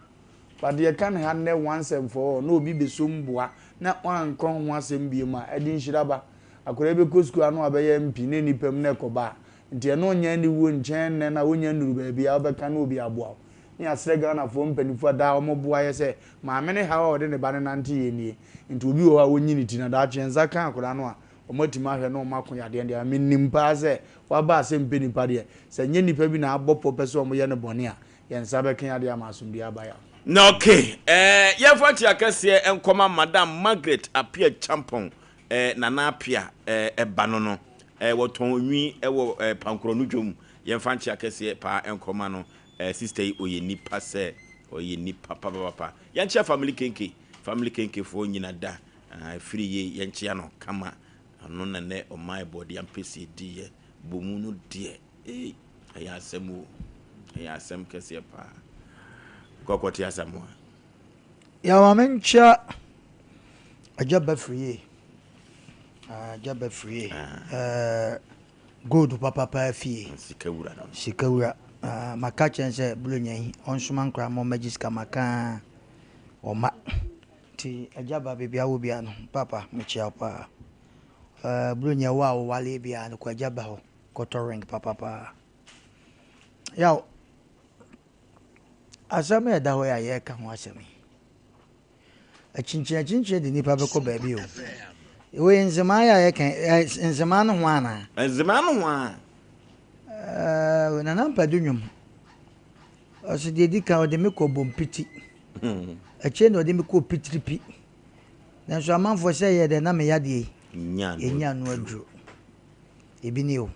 But yɛka no ha nnɛ once and for all na obi bɛsom boa na wankɔ ho asɛm biom a, ɛde nhyira ba. Akwadaa bi bɛkɔ sukuu a na wabɛyɛ MP na nnipa mu na ɛkɔba a, Nti ɛno nyɛ aniwuo nkyɛn nnɛ na wonya nnuru baabi a wobɛka na obi aboa wo. Ne yɛasrɛ Ghanafoɔ mpaninfoɔ a daa wɔn boa yɛ sɛ maame no haw a ɔde ne ba no nante yɛ nie. Nti obi wɔ hɔ a ɔnyi ne ti na daakye yɛn nsa ka akwadaa no a wɔn atumi ahwɛ na wɔn ako yadeɛ no deɛ me nim paa sɛ waba a sɛ mpɛ nipa deɛ sɛ nyɛ nipa bi na abɔ pɔ pɛ sɛ wɔn yɛ no bɔne a yɛn nsa bɛka yadeɛ ama asomdue aba yɛn. Na ok eh, yɛmfa nkyea kɛseɛ nkɔma Madam Margaret Appiah Champong eh, Nana Appiah eh, ɛba no no eh, wɔtɔn nwi wɔ eh, Pankorɔ no dwom. Yɛmfa nkyea kɛseɛ paa nkɔma no eh, sister yi ɔyɛ nipa sɛ ɔyɛ nipa papapapa. Yɛnkyea family kenke, family kenke foɔ nyina da ah, ɛfiri yie yɛnkyea no kama. Ɔno na nɛ ɔma ɛbɔde ampɛsie diiɛ bɔ mu no deɛ ei, ɛyɛ asɛm o, ɛyɛ asɛm kɛseɛ paa. Kɔkɔte Asamoah. Yɛ ma menkyea Agya Bafiri yie. Agya Bafiri yie. Ah. Gold papapa fie. Sikawura no. Sikawura. Maka kyerɛ sɛ Buronya yi ɔnsoma nkora ma ɔmmɛgye sika maka ɔma. Nti agya ba baabi a wɔ biara no papa mekyea wo paa. Buronya wo a wowale biara no kɔ agya ba hɔ kɔtɔ ring papapa. Yaw asɛm a ɛda hɔ yi a yɛreka ho asɛm yi. Akyinkyin akyinkyin de nipa bɛkɔ baabi o. Wei nzemaa yɛ a yɛka nzemaa no ho anaa? Nzemaa no ho a. Ɛɛ Nana Ampadu nnwom. Ɔsi deɛ di kan ɔde me kɔ Bompiti. Akyire na ɔde me kɔ Pitiripi. Nanso amanfoɔ sɛ yɛ dɛ na me yadeɛ yi. Ɛnya ano aduro. Ebi ni o.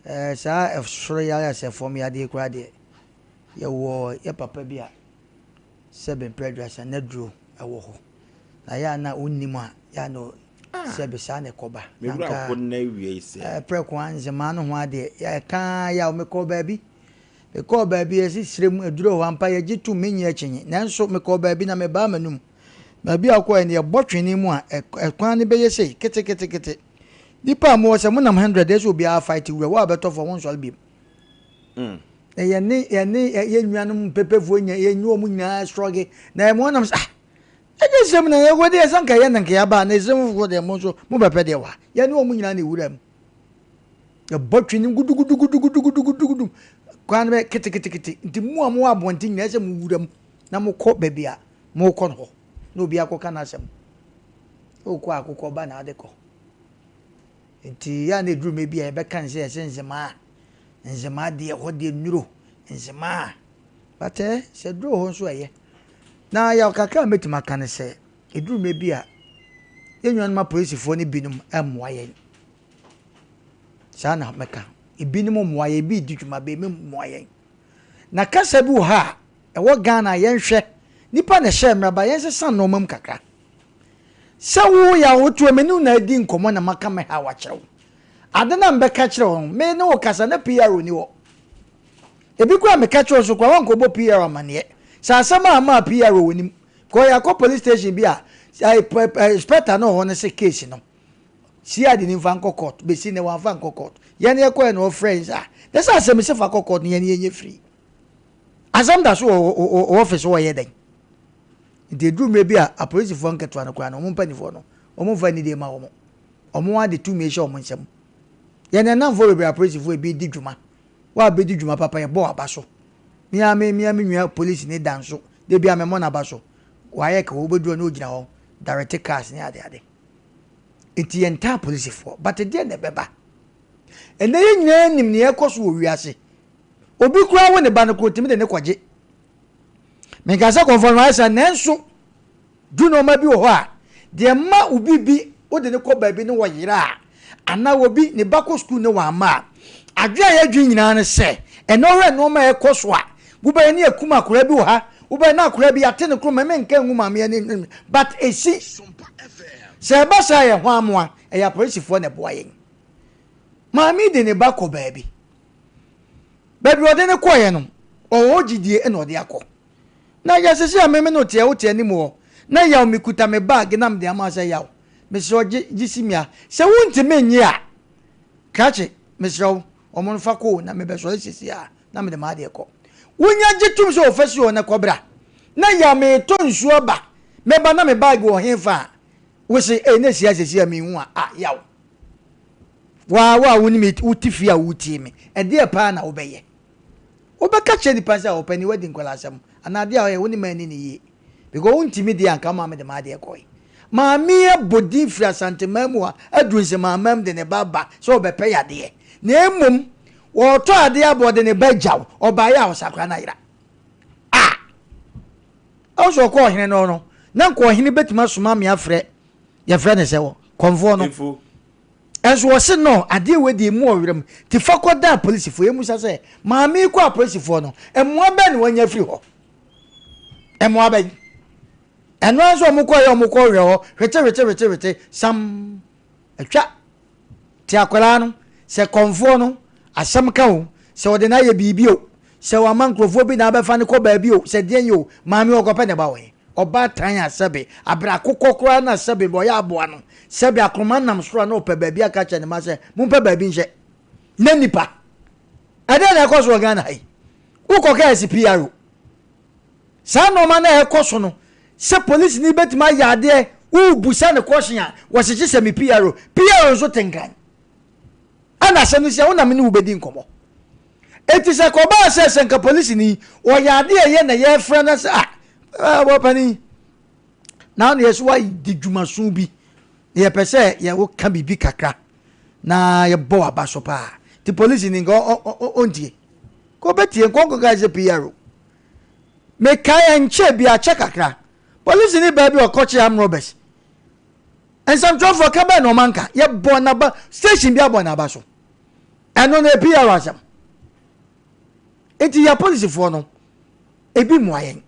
Ɛɛ saa ɛsoro yadeɛ sɛ fam yadeɛ koraa deɛ yɛwɔ yɛ papa bi a sɛbe mprɛ aduasa n'aduro wɔ hɔ. Na yɛ a na wonnim a, yɛ a na sɛbe saa na ɛkɔba. Me Na wura nka ko nnɛ awia yi sɛ. eh, prɛko a nzemaa no ho adeɛ, yɛ ɛka ara yɛ a mekɔɔ baabi. Mekɔɔ baabi yɛsi serɛ mu aduro wɔ hɔ ampa yɛgye tom menyɛ akyinye. Nanso mekɔɔ baabi na mebaa m'anum. Baabi a wokɔɛ no yɛbɔ twene mu a ɛkwan no bɛyɛ sei keteketekete. Nipa a mowɔ sɛ monam 100 ɛsɛ obiara fight wura wo a bɛtɔ fam wonsɔre biom. Na yɛne yɛne yɛn nuanom mpepefoɔ nyɛ yɛn wɔn nyinaa strɔge na yɛn wɔn nam sɛ ah ɛnyɛ sɛm na yɛkɔ deɛ sɛ nka yɛn na nka yɛaba na ɛsɛm foforɔ deɛ mo nso mo bɛpɛ deɛ wa yɛne wɔn nyinaa na ewura mu yɛbɔ twene gudugudugudugudugudugudu kwan no bɛ keteketekete nti mu a mo wɔ abɔnten nyinaa sɛ mo wura mu na mo kɔ baabi a mo kɔ no hɔ na obi akɔka n'asɛm okɔ akokɔ ba na ade kɔ nti yɛ a na eduru mɛ bi a yɛbɛka ne sɛ yɛsɛ nzemaa. Nzemaa deɛ ɛhɔ deɛ nnuro nzemaa but eh sɛ duro hɔ nso ɛyɛ na yaw kakra a mɛtumi aka ne sɛ ɛduru mmerɛ bi a yɛn nuanom apolisifoɔ no binom mmoa yɛn saa na mɛka ebinom mmoa yɛn ebi di dwuma bɛ ebi mmoa yɛn na kasa bi wɔ ha a ɛwɔ Ghana yɛnhwɛ nipa na ɛhyɛ mmara ba yɛnsesa nneɛma mu kakra. Sɛ wo yaw wotoɔ me ne wo na adi nkɔmmɔ na maka me haw akyerɛ wo. Ade no a mebɛka kyerɛ wo no, me ne wo kasa na PR nni hɔ. Ebi koraa a meka kyerɛ wo nso koraa woankɔbɔ PR amanneɛ. Sɛ asɛm a ama PR wɔ w'anim, kɔ yɛakɔ police station bi a inspector no wɔ hɔ no se case no CID no mfa nkɔ court, bɛsi nnɛ wamfa ankɔ court. Yɛn yɛkɔɛ na ɔfrɛ yɛn sɛ ah, na sɛ asɛm sɛ fa kɔ court no yɛn yɛnyɛ free. Asɛm da so wɔ office hɔ yɛ dɛn? Nti ɛduru mmerɛ bi a apolisifoɔ nketewa no koraa no wɔn mpanimfoɔ no wɔn mfa anidie ma wɔn. Wɔn ara de tumi hyɛ wɔn nsam. Yɛn nnamfoɔ bebree apolisifoɔ ebi di dwuma. Wo a bɛdi dwuma papa yɛbɔ w'aba so. Me ara me me nua polisini da nso da bi a memmɔ n'aba so. Wayɛ ka hɔ wobɛduru hɔ na ɔgyina hɔ direct cars ne ade ade. Nti yɛntaa apolisifoɔ but deɛ na ɛbɛba. Ɛnɛ yɛn nyinaa nim nea ɛkɔ so wɔ wiase. Obi koraa wo ne ba no koraa otumi de ne kɔgye. Menka sɛ kɔmfoɔ no ayɛ saa nanso du nneɛma bi wɔ hɔ a deɛ mma obi bi wode no kɔ baabi ne wɔyera a anaa obi ne ba kɔ sukuu ne wamma a adwene a yɛdwene nyinaa ne sɛ ɛnɛ wohwɛ nneɛma a ɛkɔ so a wobɛyɛ ne akum akwadaa bi wɔ ha wobɛyɛ na akwadaa bi ate ne koro ma menka ngu maame ani but ɛsi sɛ ɛba saa yɛ ho amoa ɛyɛ apolisifoɔ na ɛboa yɛn maame de ne ba kɔ baabi Baabi a ɔde no kɔeɛ no, ɔwɔ hɔ gyidie na ɔde akɔ. Na yɛ sese a me me no teɛ, wote anim hɔ, na yaw mekuta me bag na mede ama wo sɛ yaw, mesrɛ wo gye, gye si me a. Sɛ wontumi nnye a, krakye, mesrɛ wo, wɔn no fa kɔ o, na mebɛsɔre sese a na mede m'adeɛ kɔ. Wonya gye tom sɛ ɔfa si hɔ na kɔ bra. Na yaw meretɔ nsuo aba, mɛba na me bag wɔ hefa a, wose, ei na esi a sese a menhu a, ah yaw. Wo ara wo a wo ne me wote fie a woretie me, ɛdeɛ paa na wobɛyɛ? Wobɛka kyerɛ nipa sɛ ɔpanin wadi nkwalasɛm anaa adeɛ a ɔyɛ wo ne manni no yie because wontumi deɛ anka womaa mede m'adeɛ kɔe. Maame yi abɔ din firi Asanteman mu ha aduru Nsemamam de ne ba ba sɛ ɔbɛpɛ yadeɛ na mmom ɔretɔ adeɛ aba ɔde ne ba gyaw ɔbaeɛ a ɔsakra no ayera. Ah! Ɛwo sɛ ɔkɔ ɔhene no no na nka ɔhene bɛtumi asoma me afrɛ yɛfrɛ ne sɛ wɔ kɔmfoɔ no. Nso wɔse no adeɛ wei deɛ emu ɔwerɛm nti fa kɔ da apolisifoɔ yɛmmusa sɛ maame yi kɔ apolisifoɔ no mmoa bɛn na wanya afiri hɔ mmoa bɛn ɛno ara nso wɔn kɔ yɛ wɔn kɔ hwɛ hɔ hwete hwete hwete hwete sam atwa te akwadaa no sɛ kɔnfoɔ no asɛm ka o sɛ ɔde no ayɛ biribi o Sɛ wama nkurɔfoɔ bi na abɛfa no kɔ baabi o, sɛ deɛn o, maame ɔkɔpɛ ne ba wɔ he? Ɔbaatan a sɛbe abrɛ akokɔ koraa na sɛbe ɔyɛ aboa no, sɛbe akoroma nam soro a na ɔpɛ baabi aka akyerɛ ne mma sɛ mompɛ baabi nhyɛ. Na nnipa, ɛdeɛn na ɛkɔ so wɔ Ghana ha yi? Wokɔka ɛsi PRO. Saa nnoɔma no a ɛkɔ so no, sɛ polisini bɛtumi ayɛ adeɛ, worebusa no question a, wɔhyehye sɛ me PRO. PRO nso te nkran. Ɛna asɛm no si a, wo na me ne wo bɛdi nkɔmmɔ. Enti sɛ kɔbaa sɛ sɛ nka polisini ɔyɛ ade a ɛyɛ na yɛfrɛ no sɛ ah wɔpani na ɔno yɛ so wadi dwumaso bi na yɛpɛ sɛ yɛwoka biribi kakra na yɛbɔ waba so paa nti polisini nka ɔntie ka ɔbɛtie nka ɔnkɔka sɛ PRO mekae ɛnkyɛ bi akyɛ kakra polisini baa bi ɔkɔkye arm robbers nsɛmtwerɛfoɔ ka bɛn na ɔma nka yɛbɔ naba station bi abɔ naba so Ɛno no PR asɛm. Nti yɛ polisifoɔ no ebi mmoa yɛn.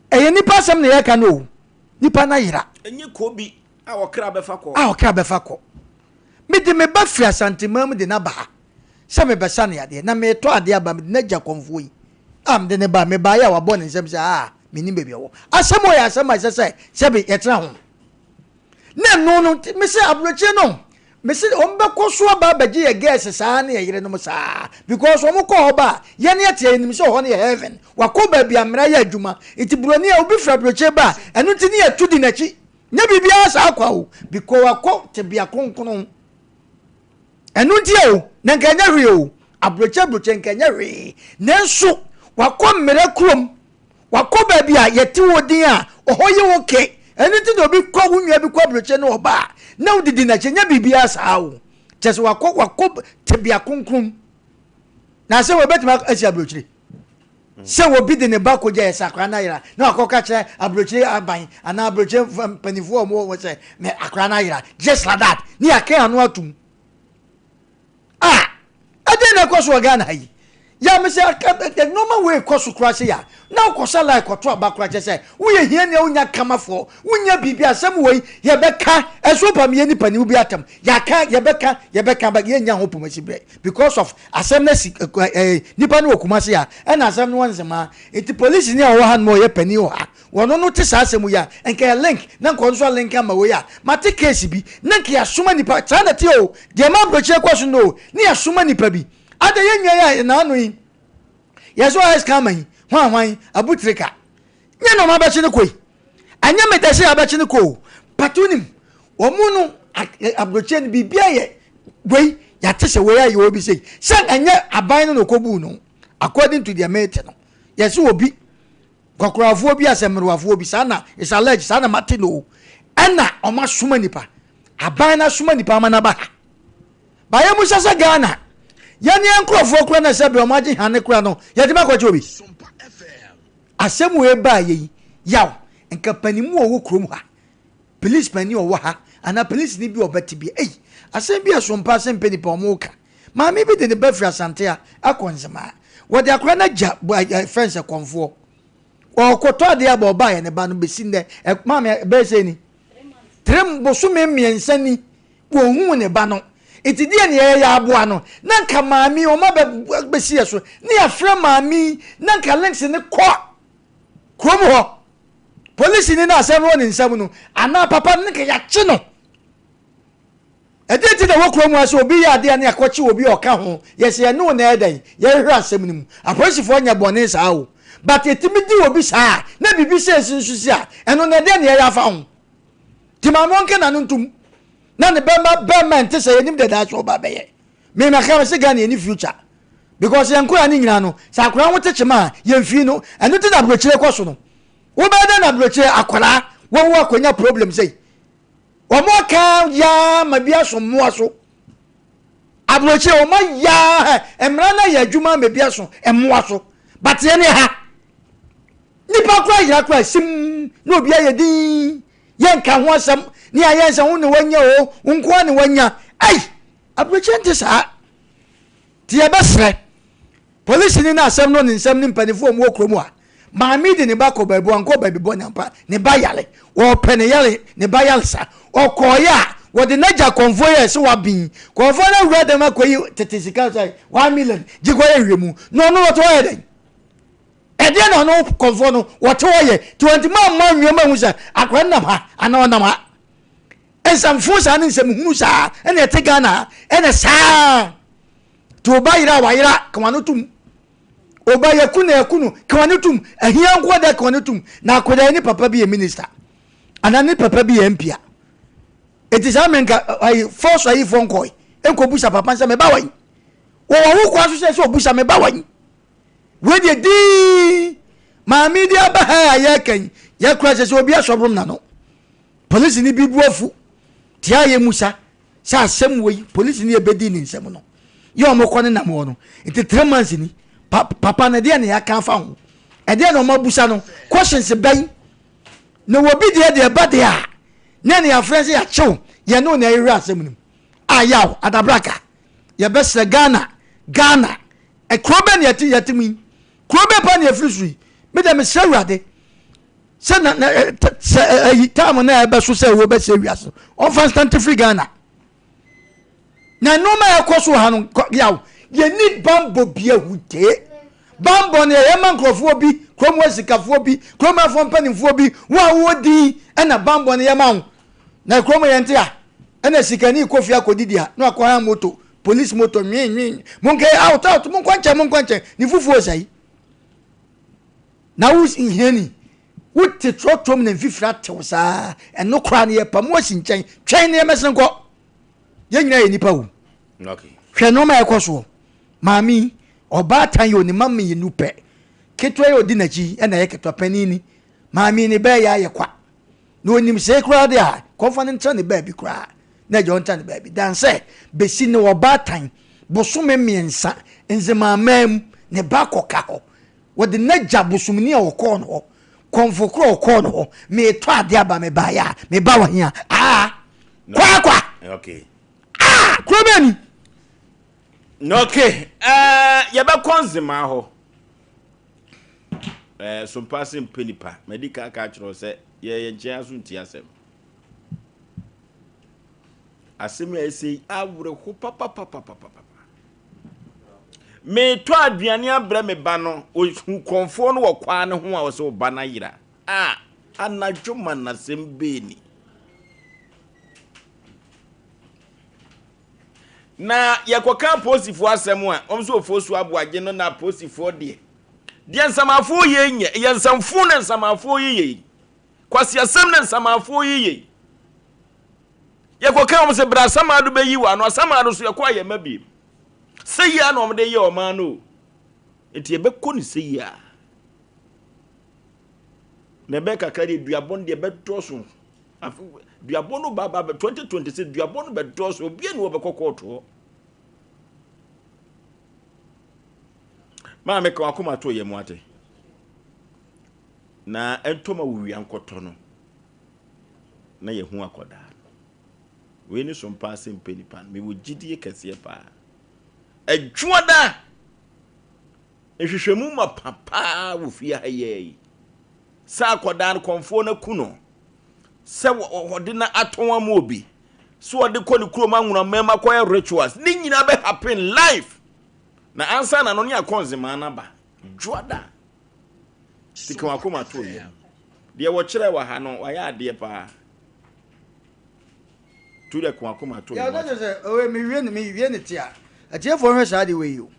Ɛyɛ nipa asɛm na yɛka no o. Nipa no ayera. Ɛnyɛ kɔ bi a ɔkra bɛfa kɔ. A ɔkra bɛfa kɔ. Mede me ba firi Asanteman mu de no aba ha sɛ mebɛsa no yadeɛ na meretɔ adeɛ aba mede no agya kɔmfoɔ yi a mede no ba mebaeɛ a wabɔ ne nsam sɛ aa mennim baabi ɔwɔ. Asɛm wɔ yɛ asɛm a ɛsɛ sɛ sɛbe yɛtena ho. Na ɛno no mese aburokyire no mese wɔn bɛkɔ so aba abɛgye yɛ girls saa ne yɛ yerenom saa because wɔn kɔ hɔ ba a yɛn yɛ te yɛnim sɛ hɔ no yɛ heaven wakɔ baabi a mmara yɛ adwuma nti buroni a obi fira aburokyire ba a ɛno nti ne yɛ tu di n'akyi nyɛ biribiara saa kwa o because wakɔ tebea kronkron ɛno nti o na nka ɛnyɛ hwee o aburokyire aburokyire nka ɛnyɛ hwee nanso wakɔ mmara kurom Wakɔ baabi a yɛte hɔ din a, ɔhɔ yɛ okay. Ɛno nti na obi kɔ, wo nua bi kɔ aburokyire na ɔba a, na wodidi n'akyi, ɛnyɛ biribiara saa o. Kyerɛ sɛ wakɔ, wakɔ tebea kronkron. Na sɛ wɔbɛtumi asi aburokyire. Sɛ obi de ne ba kɔgya yɛ sakora no ayera, na wakɔka kyerɛ aburokyire aban anaa aburokyire mpanimfoɔ a wɔwɔ hɔ sɛ, me akora no ayera. Just like that. Ne yɛaka ano atom. Ah! Ɛdeɛn na ɛkɔ so wɔ Ghana ha yi? Yɛ me sɛ nneɛma wei kɔ so koraa sei a, na wokɔsa line kɔto aba koraa kyerɛ sɛ woyɛ hiani a wonnya kamafoɔ, wonnya biribi asɛm wei yɛbɛka ɛso pa meyɛ nipa ni wobi atam yɛaka yɛbɛka yɛbɛka but yɛnnya ho pomasi berɛ because of asɛm no asi ɛɛ nipa no wɔ Kumasi a ɛna asɛm no wɔ Nzemaa nti polisi ni a ɔwɔ ha no ma ɔyɛ panin wɔ ha wɔno no te saa asɛm yi a nka yɛ link na nka ɔno nso alink ama wei a mate case bi na nka yɛasoma nipa saa na te o deɛ ma aburokyire kɔ so no o ne yɛasoma nipa bi Ada yɛn nua yi a n'ano yi yɛ sɛ ɔyɛ scammer yi hwan hwan abutirika nyɛ na ɔmo abɛkye no kɔ yi ɛnyɛ me dɛ sɛ abɛkye no kɔ o but wonim wɔn no aburokyire no biribi ayɛ wei yɛate sɛ wei ayɛ obi sei sɛ ɛnyɛ aban no na ɔkɔbuu no according to deɛ mete no yɛsɛ obi kɔkorafoɔ bi asɛ mmerewafoɔ bi saa na it's alleged saa na mate no o ɛna ɔmo asoma nipa aban no asoma nipa ama no aba ha Ba yɛ mu sɛ sɛ Ghana yɛne yɛn nkurɔfoɔ kora na sɛ bɛ ɔmo agye hane kora no yɛtumi akɔkye obi. Asɛm wei baa yɛ yi yaw nka panimu a ɔwɔ kurom ha police panin a ɔwɔ ha anaa police ni bi a ɔbɛte bi ei asɛm bi ɛso mpa asɛm pɛ nipa ɔmo ka maame bi de ne ba firi Asante a akɔ Nzemaa wɔde akora no agya fɛn sɛ kɔnfoɔ ɔkɔtɔ adeɛ aba ɔbaa yɛ ne ba no bɛsi nnɛ maame bɛyɛ sɛ ni three bosome mmiɛnsa ni Wɔnhuu ne ba no. Nti deɛ ne yɛyɛ yɛaboa no. Na nka maame yi wɔn aba bɛsi yɛ so. Ne yɛafrɛ maame yi na nka links no kɔ kurom hɔ. Polisini no asɛm no wɔ ne nsam no anaa papa no nka yɛakye no. Ɛdeɛ nti na wɔ kurom ha sɛ obi yɛ adeɛ ne yɛakɔkye obi a ɔka ho yɛsɛ yɛne wo na ɛyɛ dɛn yɛhwehwɛ asɛm no mu. Apolisifoɔ nyɛ bɔne saa o. But yɛtumi di obi saa na biribi sɛ ɛsi nso si a ɛno na ɛdeɛ ne yɛyɛ afa ho. Nti maame ɔnka n'ano ntom na ne bɛma bɛma nte sɛ yɛnim dɛ daakye ɔba bɛyɛ. Me maka me se Ghana yɛni future because yɛn nkoraa ne nyinaa no sɛ akoraa ho te kyema a yɛmfii no ɛno nti na aburokyire kɔ so no. Wobɛyɛ dɛn na aburokyire akoraa wɔwo akɔnya problem sei. Wɔn aka yaa ma bi aso mmoa so. Aburokyire wɔn ayaa mmara no ayɛ adwuma ma bi aso mmoa so. But yɛn ha Nipa koraa yera koraa sim na obi ayɛ din yɛnka ho asɛm ne ayɛ nsɛ ho ne wanya o wo nko ne wanya ei aburokyerɛ nte saa nti yɛbɛsrɛ polisi ni na asɛm no ne nsɛm ne mpanimfoɔ mu wɔ kurom a maame de ne ba kɔ baabi wankɔ baabi bɔ nyampa ne ba yare wɔpɛ ne yare ne ba yare sa ɔkɔɔyɛ a wɔde n'agya kɔnfoɔ yɛ sɛ waben kɔnfoɔ no awura dɛm akɔyi tete sika sɛ 1 million gye kɔyɛ nhwɛmu na ɔno wɔte hɔ yɛ dɛn Ɛdeɛn na ɔno kɔmfoɔ no wɔte hɔ yɛ nti wɔntumi ammɔ anwea mu ahu sɛ akwadaa no nam ha anaa ɔnam ha. Nsɛmfo saa ne nsɛmhunu saa ɛna ɛte Ghana ha ɛna saa nti ɔba yera a wayera ka wano tom ɔba yɛku na yɛku no ka wano tom ahia nko da ka wano tom na akwadaa ne papa bi yɛ minister anaa ne papa bi yɛ MP a ɛti saa mmerɛ nka ayi fɔso ayifoɔ nkɔe nkɔbusa papa sɛ meba wɔn wɔwɔ ho kwan so sɛ sɛ ɔbusa meba wɔn Wei deɛ dinn maame de aba ha a yɛreka yi yɛkora sɛ sɛ obi asɔ brom n'ano polisi ni bi bu afu tia yɛ musa sɛ asɛm wei polisi ni ebedi ne nsɛm no yɛ wɔn kɔ ne nam hɔ no nti 3 months ni pa papa no ɛdeɛ na yɛaka afa ho ɛdeɛ na wɔn abusa no questions bɛn na obi deɛ deɛ ɛba deɛ a ne ne yɛafrɛ sɛ yɛakyew yɛne wo na ɛhwehwɛ asɛm no mu a yaw adabraka yɛbɛsrɛ Ghana Ghana Kuro bɛn na yɛte yɛte mu yi? Kuro bɛn pa na yɛfiri so yi? Me deɛ mesrɛ Awurade sɛ na na sɛ ayi time na ɛbɛso sɛ wɔbɛsɛ wiase ɔmfa nsante firi Ghana. Na nneɛma a ɛkɔ so ha no yaw yɛni bambɔ bi ahutee. Bambɔ no yɛyɛ ma nkurɔfoɔ bi, kurom hɔ sikafoɔ bi, kurom afoɔ mpanimfoɔ bi, wo a wowɔ din ɛna bambɔ no yɛ ma wo. Na kurom yɛnte a ɛna sikani kɔ fie akɔdidi a na wakɔhan moto Police motor nwii nwii monkɛ out out monkɔ nkyɛn monkɔ nkyɛn ne fufuo sɛe na wo hiani wote trɔtrɔm na mfifiri atew saa ɛno koraa no yɛpa mu asi nkyɛn twɛn ne yɛmɛsen kɔ yɛn nyinaa yɛ nipa o hwɛ nneɛma a ɛkɔ soɔ maame yi ɔbaatan yi onima mmienu pɛ ketewa yi odi n'akyi ɛna ɛyɛ ketewa panin ni maame ni bɛyɛ ayɛ kwa Na onim sei koraa de a, kɔmfa no ntra ne baabi koraa na agya ɔntra ne baabi. Dan sɛ besi ne ɔbaatan bosome mmiɛnsa nzemaaman mu ne ba kɔka hɔ. Wɔde n'agya bosomni a ɔkɔɔ no hɔ, kɔmfo korɔ a ɔkɔɔ no hɔ, meetɔ adeɛ aba mebaeɛ a, meba wɔ he a? Aa! Kwaakwa! Okay. Ah! Kuro bɛn ni? Okay, ɛɛ yɛbɛkɔ nzemaa hɔ. Ɛɛ sompa se mpɛ nipa. Madi ka aka akyerɛ wo sɛ yɛyɛ nkyɛn aso nti asɛm. Asɛm a ɛsɛ yi awerɛho papapapapapa. Metɔ aduane abrɛ me ba no, ohu kɔnfoɔ no wɔ kwaa no ho a ɔsɛ ɔba no ayera. A anadwo ma n'asɛm bɛɛ ni. Na yɛkɔka apolisifoɔ asɛm a, wɔn nso wɔfoɔ su aboagye no na apolisifoɔ deɛ. Deɛ nsamafoɔ yɛ nyɛ, ɛyɛ nsɛmfo na nsamafoɔ yɛ yɛ yi. Kwasiasɛm na nsamafoɔ yɛ yɛ yi. Yɛkɔka wɔn sɛ bra asamado bɛyi wɔ ano, asamado so yɛkɔ a yɛma biem. Sɛ yia na wɔn de yɛ ɔman no o. Nti yɛbɛkɔ ne sɛ yia. Na ɛbɛyɛ kakra deɛ duabɔ no deɛ ɛbɛdɔɔso. Afe duabɔ no ba ba 2026 duabɔ no bɛdɔɔso. Obiara ni wɔbɛkɔ kɔɔto hɔ. Maame ka wakoma to yɛ mu ate. Na ɛntɔ ma wowia nkɔtɔ no. Na yɛhu akɔdaa no. Wei ne so mpaa sɛ mpɛ nipa no. Mewɔ gyidie kɛseɛ paa. Adwuada! Nhwehwɛmu mapa paa wɔ fie ha yi ara yi. Sɛ akwadaa no kɔmfoɔ no aku no, sɛ wɔde no atɔn ama obi, sɛ wɔde kɔ ne kurom anwonamam akɔyɛ rituals, ne nyinaa bɛ happen life. Na ansa na no ne akɔnzemaa no aba. Dwoada. Sika wakoma to yam. Deɛ wɔkyerɛ wɔ ha no, wayɛ adeɛ paa. Tu dɛ ko akoma to yam. Yɛ ɔdɔ sɛ, oye, mewie ne mewie ne te a. Atiefoɔ nhwɛ saa de wei yi o.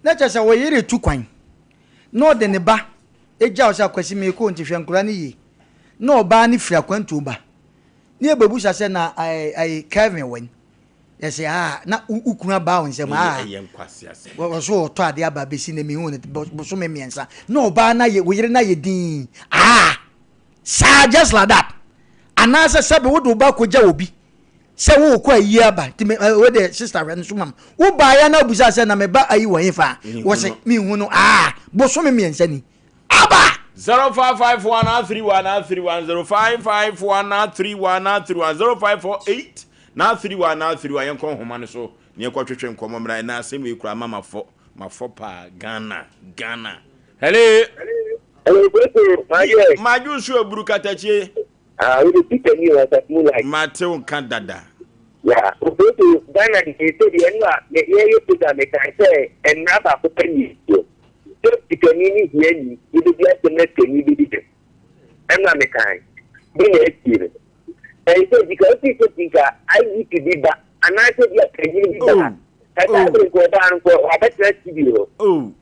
Na kyerɛ sɛ wo yere retu kwan na ɔde ne ba gya wo sɛ Akwasi merekɔ nti hwɛ nkwadaa no yie na ɔbaa no firi akwantuo ba na yɛbɛbusa sɛ na ɛɛ Kelvin wɛn yɛsɛ aa na wo kunu abaa wo nsam aa wɔso ɔtɔ adeɛ aba bɛsi na mehu no bosome mmiɛnsa na ɔbaa no ayɛ wo yere no ayɛ din aa saa just like that anaasɛ sɛbe wode wo ba kɔgya obi Sɛ wo kɔ ayie aba nti me wo de sister hwɛ no so mam wo baa ya na obusa sɛ na me ba ayi wɔ hefa wɔ se me hu no ah bosome mmiɛnsa ni aba. 0551 31 31 0551 31 31 0548 31 31 yɛnkɔ nhoma no so na yɛnkɔ twetwe nkɔmmɔ mmra ɛna asɛm wei koraa ma mafɔ mafɔ paa Ghana Ghana Hello Hello Kweku Maayɛ Madwo nso aburu katakyie Ah, wo de Peter ni o, asafo mu like. Mate wo nka dada. Yeah, Ofosu, Ghana deɛ sɛ deɛ ɛno a yɛyɛ program mekae sɛ mmara baako pɛ ne yɛwɔ. Sɛ sikani ne hiani yɛbɛdi asɛm na sikani bɛdi dɛm. Ɛno a mekae. Bi na asie no. Ɛyɛ sɛ sika wosi sɛ nka IGP bi ba anaasɛ bi a panyin bi ba. Ɛsɛ abere nka ɔbaa no nka wabɛtena studio hɔ.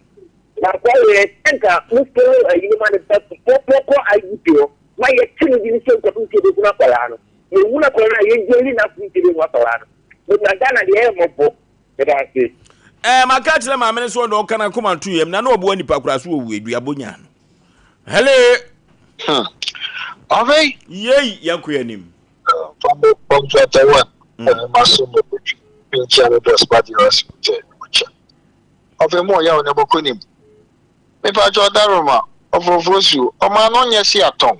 Na nka ɔyɛ sɛ nka mo follow ayi no ma no ba mokɔ IGP hɔ. Ma yɛte no bi ne sɛ nkɔto nti yɛbɛhunu akwadaa no. Yɛhunu akwadaa no a yɛgyeli no ato nti yɛbɛhunu akwadaa no. But na Ghana deɛ ɛyɛ mmɔbɔ. Meda ase. Ɛɛ maka akyerɛ maame no sɛ ɔde ɔka n'akoma nto yam na na ɔboa nipa koraa so ɔwu aduabɔ nyaa no. Hele. Hmm. Ɔfei. Yei yɛnkɔ yɛn anim. Fambo kɔntrata wa ɛne maso mo botwi nkyia no dɔs ba deɛ ɔsi kyɛ ɔkyɛ. Ɔfei mu ɔyaw ne bɔkɔ nim. Mepakyɛw Daroma, ɔforɔforɔ suo, ɔman no nyɛ se yɛatɔn.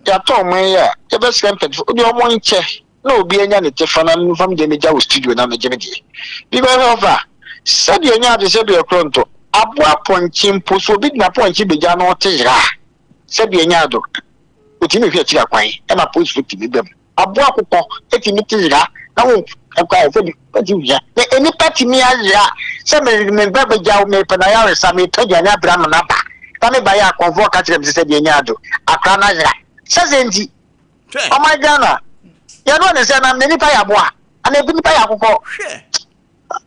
Yɛatɔn ɔman yi a, yɛbɛsrɛ mpanyinfoɔ, wodeɛ ɔmo nkyɛ na obi anya ne kyɛfa na memfa me deɛ megya wo studio na megye me deɛ. Because ɔfa, sɛdeɛ ɛnyɛ ade sɛdeɛ ɛkorɔ nto, aboa pɔnkye mpo, sɛ obi de n'apɔnkye begya na ɔte yera a, sɛdeɛ ɛnyɛ ado, otumi hwɛ akyiri akwan ma apolisifo tumi ba mu. Aboa akokɔ tumi te yera na wo nkɔ ayɛ sɛ bi ti wia. Na nnipa tumi ayera sɛ me me ba bɛgya wo mepɛ na ayaresa metɔ aduane abrɛ ama no aba na me ba yɛ akɔmfoɔ ka kyerɛ me sɛ sɛ deɛ nya ado akora no ayera sɛ sɛ nti ɔman Ghana yɛno ne sɛ na nnipa yɛ aboa ana ebi nipa yɛ akokɔ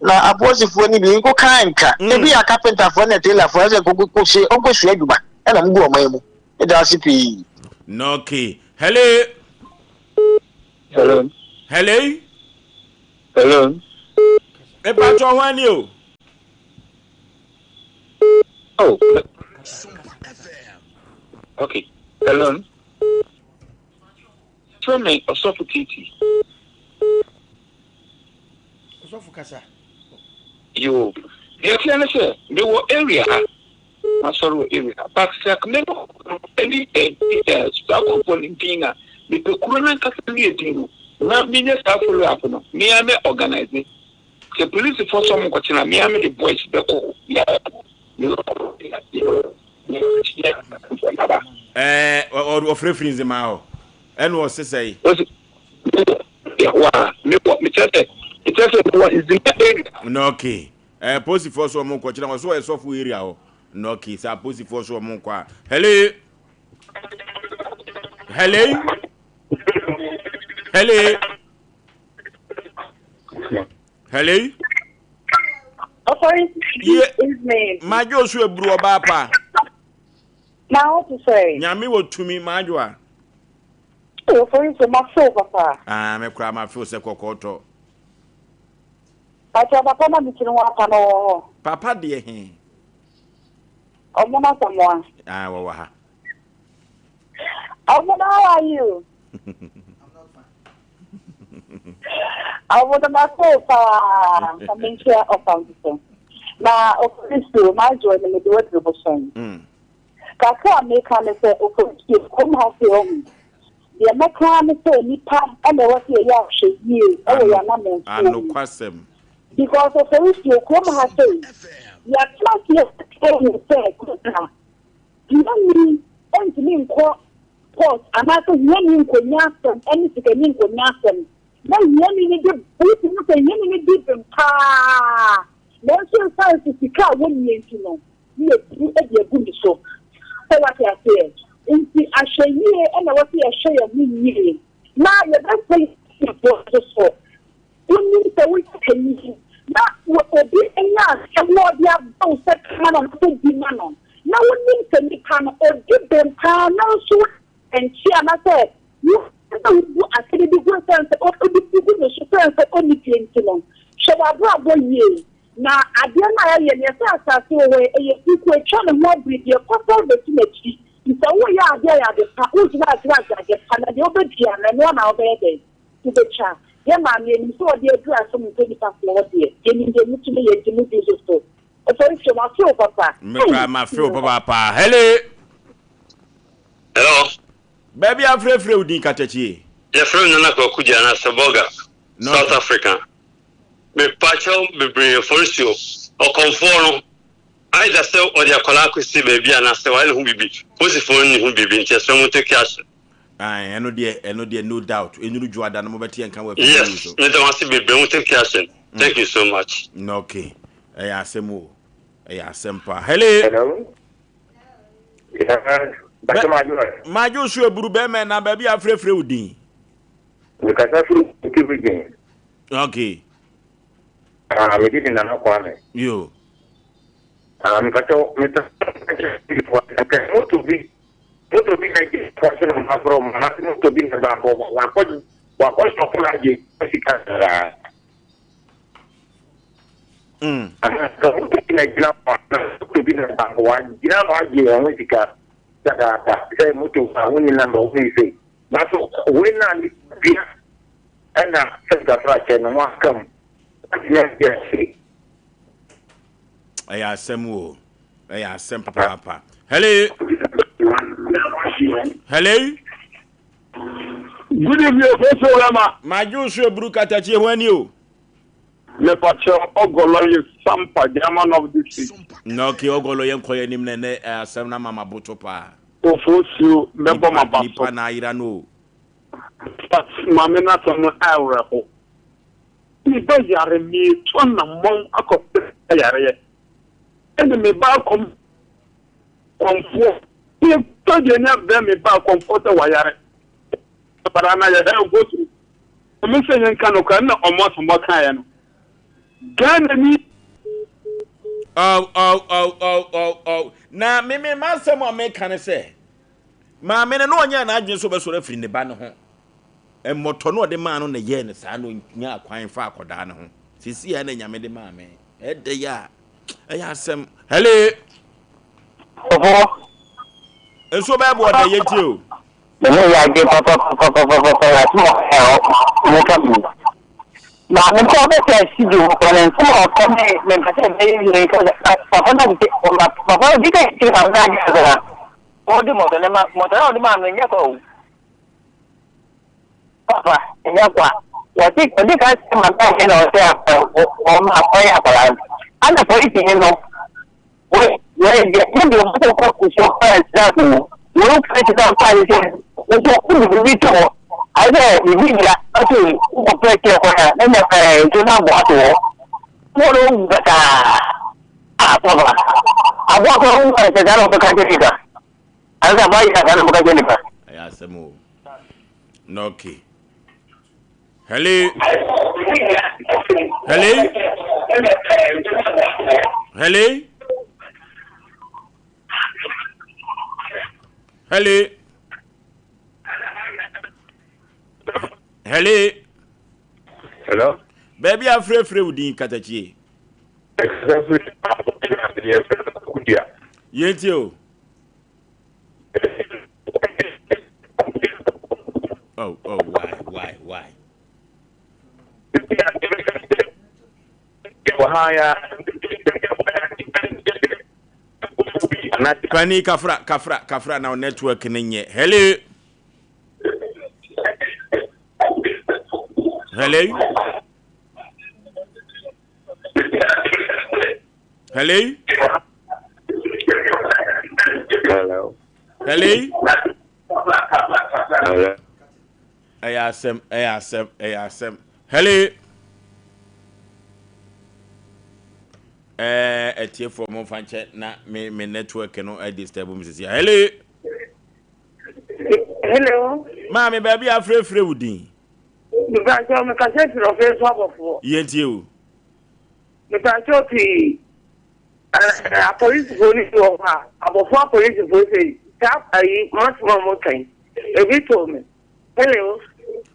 na apolisifoɔ no bi nko kan nka mm. ebi yɛ kapentafoɔ ne tailafoɔ ɛsɛ nkɔkɔsua ɔnkɔsua adwuma ɛna ɔmo gu ɔman mu ɛda ase pii. Okay. Hello. Hello. Hello. Hello. Mepatɔ ho ani o. Oh. Okay. Hello. Frɛ me Ɔsɔfo Titi. Ɔsɔfo kasa. Yoo. Deɛ ɛteɛ ne sɛ, mewɔ area ha. Masɔre wɔ area ha. But sɛ me no ɛne ɛ saa kɔfoɔ no din na mepɛ kuro no ankasa ne edin no na menyɛ saa follow up no, me ara mɛ organize. Sɛ polisifoɔ sɛ ɔmo nkɔkye no a, me ara mede boys bɛkɔ hɔ. Ɛɛ ɔfrɛ firi nzemaa hɔ ɛna ɔse sɛe. Ɔse mewɔ a mewɔ mekyerɛ sɛ mekyerɛ sɛ mewɔ nzema area. Na okay ɛɛ polisifoɔ so ɔmo nkɔkye no ɔso ɔyɛ sɔfo area hɔ na okay sɛ apolisifoɔ so ɔmo nkɔ a hello hello hello. Hello. Ɔsɔre Ye evening. Madwo so eburu ɔbaa pa. Na wo te sɛ. Nyame wɔ tumi madwo a. Ɔsɔre so ma feel papa. Ah me kora ma feel sɛ kɔkɔɔ tɔ. Pacho papa na me tiri ho apa no wɔ hɔ. Papa deɛ he. Ɔmo na Samoa. Ah wɔwɔ ha. Ɔmo na how are you? Ɔmo na feel paa. Na me nkyia ɔfa nso. Na Oforisuo m'adwoa no mede waduru bosom. Kakra a meka ne sɛ Oforisuo kurom ha sei ɔho. Deɛ mɛka ara ne sɛ nnipa na ɛwɔ sɛ yɛyɛ ahwɛyie wɔ yɛn anammɔntuo mu. Anokwasɛm. Because Oforisuo kurom ha sei yɛatena ase ahu sɛ kurom ha hiani ntumi nkɔ court anaasɛ hiani nkɔnya asɛm ne sikani nkɔnya asɛm na hiani no de wotumi sɛ hiani no di bem paa nanso ɛsiane sɛ sika a wɔnnie nti no ne yɛbu de agu ne so sɛ wate aseɛ nti ahwɛyie na ɛwɔ sɛ yɛhwɛ yɛn ho yie na yɛbɛsɛ yɛfoɔ nso so Wonim sɛ woyɛ panyin na obi anya asɛm na ɔde aba wo sɛ ka ma no anaasɛ di ma no, na wonim sɛ nipa no odi bem paa nanso ɛnkyɛ anaasɛ wopɛ sɛ wobu asɛm bi gu esiane sɛ ɔde bi gu ne so esiane sɛ onni fie nti no, hwɛ w'abrabɔ yie. Na adeɛ no a ɛyɛ no, yɛsɛ asase wɔ hɔ yi, ɛyɛ kuku, atwa ne ho abiri deɛ kɔsɛe bɛsi n'akyi. Nti sɛ woyɛ adeɛ a, yɛ ade pa, wogyina akyerɛ ade pa, na deɛ wobɛdua no, ɛno ara na wobɛyɛ dɛn? Wobɛtwa. Yɛ maame, yɛnim sɛ wɔde aduru asom mpɛ nipa soɔ hɔ deɛ, yɛnim deɛ motumi yɛ nti modi nso so. Ɔsɔre mafe wo papa. Me koraa mafe wo papaapa. Hello. Hello. Baabi a frɛfrɛ wo din katakyie. Yɛfrɛ me Nana Kwaku Gyan Aseboga, South Africa. Mepakyɛw bebree Forisuo, ɔkɔmfoɔ no, either sɛ ɔde akwadaa akɔsi baabi anaasɛ wayɛ ne ho biribi, polisifoɔ no nni ho biribi nti yɛsrɛ mo take action. Ae ɛno deɛ ɛno deɛ no doubt ɛnuru dwoada no mobɛte yɛn nka wɔ afidie yi Yes, so. meda mo ase bebree mo take action. Thank you so much. Na okay ɛyɛ asɛm o ɛyɛ asɛm paa. Hello. Hello. Yeah, Bàtɛ Madwo ɛ. Madwo so eburu bɛrima na baabi a afrɛfrɛ wo din. Mekasa firi Oti region. Okay. Ah, me di Nana Kwame. Yo. Ah, mepatɛ mepɛ sɛ moto bi Moto bi na gye kɔ so na ɔmo afrɛ ɔmo anaasɛ moto bi na baako wakɔ wakɔ sɔfo na agye sika saa. Anaasɛ moto bi na gyina hɔ anaasɛ moto bi na baako wagyina hɔ agye wɔn sika dadaada sɛ moto a wonni namba wonni sei nanso wei na ne dua ɛna sɛ nkafra kyɛ no ho aka mu watumi agye ase. Ɛyɛ asɛm o. Ɛyɛ asɛm papaapa. Hello. Hello. Good evening, Ofosu Rema. Madwo so eburu katakye ho ani o. Mepakyɛ Ɔgɔlɔ yɛ Sampa, German of district. Na okay, Ɔgɔlɔ yɛn kɔ yɛn anim na ɛnɛ asɛm na mama boto paa. Ofosu mɛbɔ ma ba so. Nipa na ayera no o. But maame n'asɛm no awerɛho. Me ba yare meetu anammɔn akɔ yareɛ. Ɛne me ba akɔm kɔmfoɔ. Me tɔ deɛ ni abrɛ me ba kɔmfoɔ sɛ wayare. Bara na yɛ hell go through. Ɔmo sɛ yɛn ka nokora na ɔmo asɛm ɔkaeɛ no. Ghana ni. Oh oh oh oh oh oh na me me m'asɛm a meka ne sɛ maame no na ɔnyɛɛ n'adwene sɛ ɔbɛsɔre afiri ne ba no ho mmɔtɔ no ɔde maa no na ɛyɛɛ no saa na ɔnyaa kwan fa akɔdaa no ho sisi a na nyame de maa me ɛdɛ yɛ a ɛyɛ asɛm hello. Ɔfɔ. Nsuo bɛyɛ bɔ ɔdɛ yɛ tie o. Mene yɛ adwe papapapapapa asɛm a ɔka mo ka bi. Maame kɔ ɔbɛsɛ studio hɔ kɔ ne nsɛm a ɔka ne mempɛ sɛ ɛbɛyɛ yie nka papa no de papa no di ka kyerɛ maame no adwene sɛ ɔde mɔtɔ ne ma mɔtɔ na ɔde maa no nyɛ kwa o papa nyɛ kwa. Wɔse ɔdi kan sɛ ma bɛn na ɔsɛ wɔn akɔyɛ akwadaa no. Ana polisini no wɔ wɔyɛ deɛ ne deɛ ɔbɛsɛ kɔ nsuo kɔ ɛsra mu wɔn polisi sɛ ɔkɔ ade sɛ nso wode biribi to hɔ ayɛ sɛ biribi yira ɔte wokɔpɛ kyerɛ kwan a na nya ɛɛ nsuo no abɔ ato hɔ wɔn na wɔwu basaa a papa aboa kɔ wɔn sɛ saa na ɔbɛka kyerɛ nipa ansa aboa yira saa na ɔbɛka kyerɛ nipa. Ɛyɛ asɛm o. Na okay. Hello. Hello. Hello. Hello. Hello. Hello. Baabi a frɛfrɛ wo din katakyie. Yɛntie o. Oh, oh, why, why, why? Pani kafra kafra kafra na network ne nyɛ. Hello. Hello. Hello. Hello. Hello. Hello. Ɛyɛ asɛm, ɛyɛ asɛm, ɛyɛ asɛm. Hello. Ɛɛ atiefoɔ mo nfa nkyɛ na me me network no disturb me sisi. Hello. Hello. Maame baabi afrɛfrɛ wo din. Mepakyɛw mekasa firi ɔfɛn so abɔfoɔ. Yɛntie o. Mepakyɛw pii ɛɛ apolisifoɔ no bi wɔ hɔ a abɔfoɔ apolisifoɔ sɛ saa ayi masoma a wɔka yi ebi too me. Hello.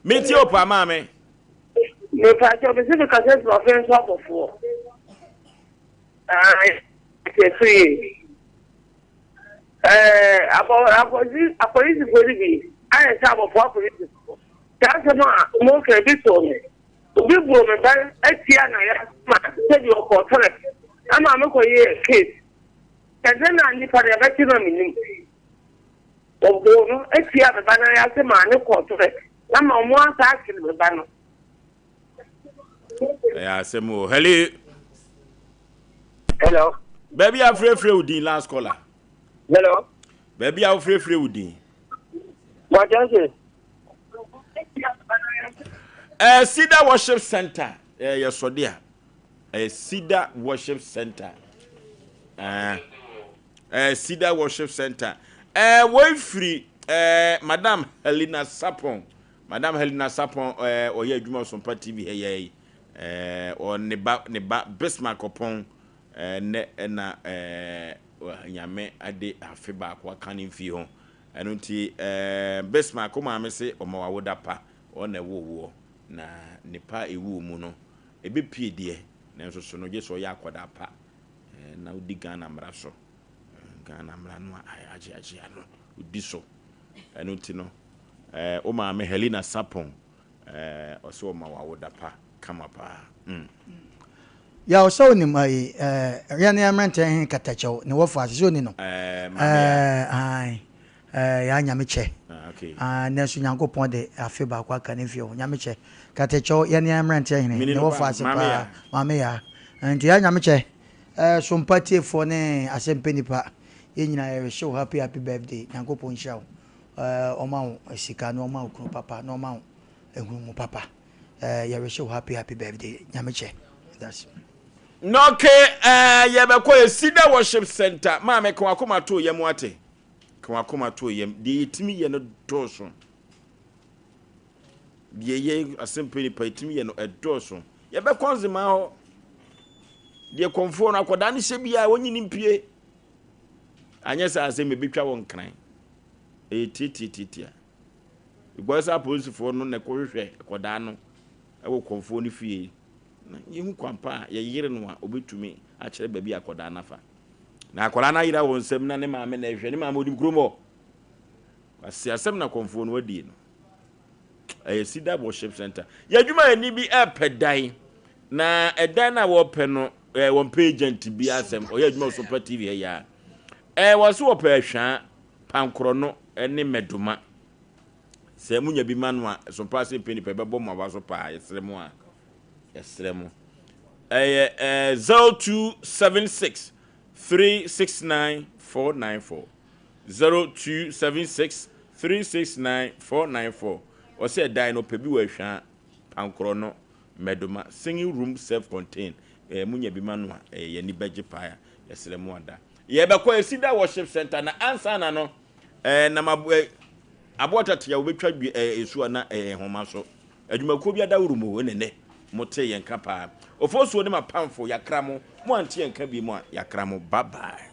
Metie o paa maame. Mepakyɛw mese mekasa firi ɔfɛn so abɔfoɔ. Ɛɛ ɛsɛ so yie. Ɛɛ abɔ abɔdzi apolisifoɔ no bi ayɛ sɛ abɔfoɔ apolisifoɔ. Saa asɛm a moreka yi, bi too me. Obi boro me ba atia na yɛasoma sɛdeɛ ɔkɔɔ toilet ama mekɔyɛɛ case. Ɛsɛ na nipa no yɛbɛkye no a mennim. Wɔboo no atia me ba no ayɛ maa ne kɔɔ toilet na ma wɔn asa akyere me ba no. Ɛyɛ asɛm o. Hello. Hello. Baabi a frɛfrɛ wo din last caller. Hello. Baabi a wofrɛfrɛ wo din. Bɔjɛnse. Eh, Cedar Worship Center. Eh, yɛ sɔde a. Eh, Cedar Worship Center. Eh, eh, Cedar Worship Center. Eh, woi firi eh, Madam Helena Sapon. Madam Helena Sapon eh, ɔyɛ adwuma Sompa TV ha yɛ eh, ɔ ne ba ne ba Bismarck Ɔpɔn eh, nɛ ɛna eh, Nyame ade afe baako aka ne mfie ho. Ɛno nti eh, Bismarck, wo maame se ɔma wo awoda pa, ɔno na ɛwoo woɔ, na nnepa a ɛwɔ wo mu no, ɛbɛpue deɛ, nanso so no gye sɛ ɔyɛ akwadaa pa eh, na wodi Ghana mmara so. Eh, Ghana mmara no a agye agye ano, wodi so. Ɛno nti no, eh, wo maame Helena Sapon, eh, ɔse ɔma wo awoda pa kama paa. Mm. Yaw sɛ wonim ayi eh, yɛn ne mmeranteɛ he katakyɛw ne wɔfa ase sɛ oni no Eh, maame ya. Eh, ae, eh, yaa nyame kyɛ Ah, okay. Ah, nanso Nyankopɔn de afe baako aka ne mfie ho nyame kyɛ katakyɛw yɛn ne mmeranteɛ hene Mini ne no wɔfa paa, ase maame paa ya. maame ya nti yaa nyame kyɛ eh, sompa tiefoɔ ne asɛmpɛ nipa yɛn nyinaa yɛrehye wo happy happy birthday Nyankopɔn nhyira wo eh, ɔma wo sika na ɔma wo kunu papa na ɔma wo nhunumu papa Eh yɛ wish wo happy happy birthday nyame kyɛ that's. Nɔke eh yɛbɛkɔ yɛ Cedar Worship Center maame ka wakoma to yam wate ka wakoma to yam deɛ yɛtumi yɛ no dɔɔso deɛ yɛ asɛmpɛ nipa yɛtumi yɛ no ɛdɔɔso yɛbɛkɔ nzemaa hɔ deɛ kɔnfoɔ no akɔdaa no hyɛ biara wɔnyi ne mpie anyɛ saa asɛm ɛbɛtwa wɔ nkran ɛyɛ tiatiatiatia Because sɛ apolisifoɔ no na ɛkɔhwehwɛ akwadaa no wɔ kɔmfoɔ no fie na yɛhu kwan pa a yɛyere no a ɔbɛtumi akyerɛ baabi a akwadaa no afa. Na akwadaa no ayera wɔ nsam na ne maame na ɛhwɛ ne maame ɔnim kurom hɔ. Kwasi asɛm na kɔmfoɔ no adie no. Ɛyɛ Cedar Worship Center. Yɛ adwumayɛni bi ɛrepɛ dan na ɛdan no a wɔrepɛ no ɛɛ wɔmpɛ agent bi asɛm ɔyɛ adwuma wɔ Sopa TV ha yi a ɛɛ wɔ so wɔpɛ ahwaa pankorɔ no ne mmɛdoma. Sɛ monya bi ma no a, Sompa ase mpɛ nipa, ɛbɛbɔ mo aba so paa. Yɛsrɛ mo a. Yɛsrɛ mo. Ɛyɛ eh, 0276 369 494. 0276 369 494. Ɔsɛ ɛdan no ɔpɛ bi wɔ Ahwaa, Pankorɔ no, Mmɛdoma, singing room self contained. Eh, monya bi ma no a, eh, yɛn ani bɛgye paa. Yɛsrɛ mo ada. Yɛbɛkɔ Esida Worship Center na ansa na no, eh, nam abo, eh, aboa tatea wobɛtwa dwe, eh, nsuo a na ɛyɛ nhoma so. Adwumakuo bi adaworo mu ɛna ɛnɛ mo tee yɛn nka paa. Ofosuo ne m'apamfo yakra mo, mo ante yɛn nka bi mu a yakra mo. Bye bye.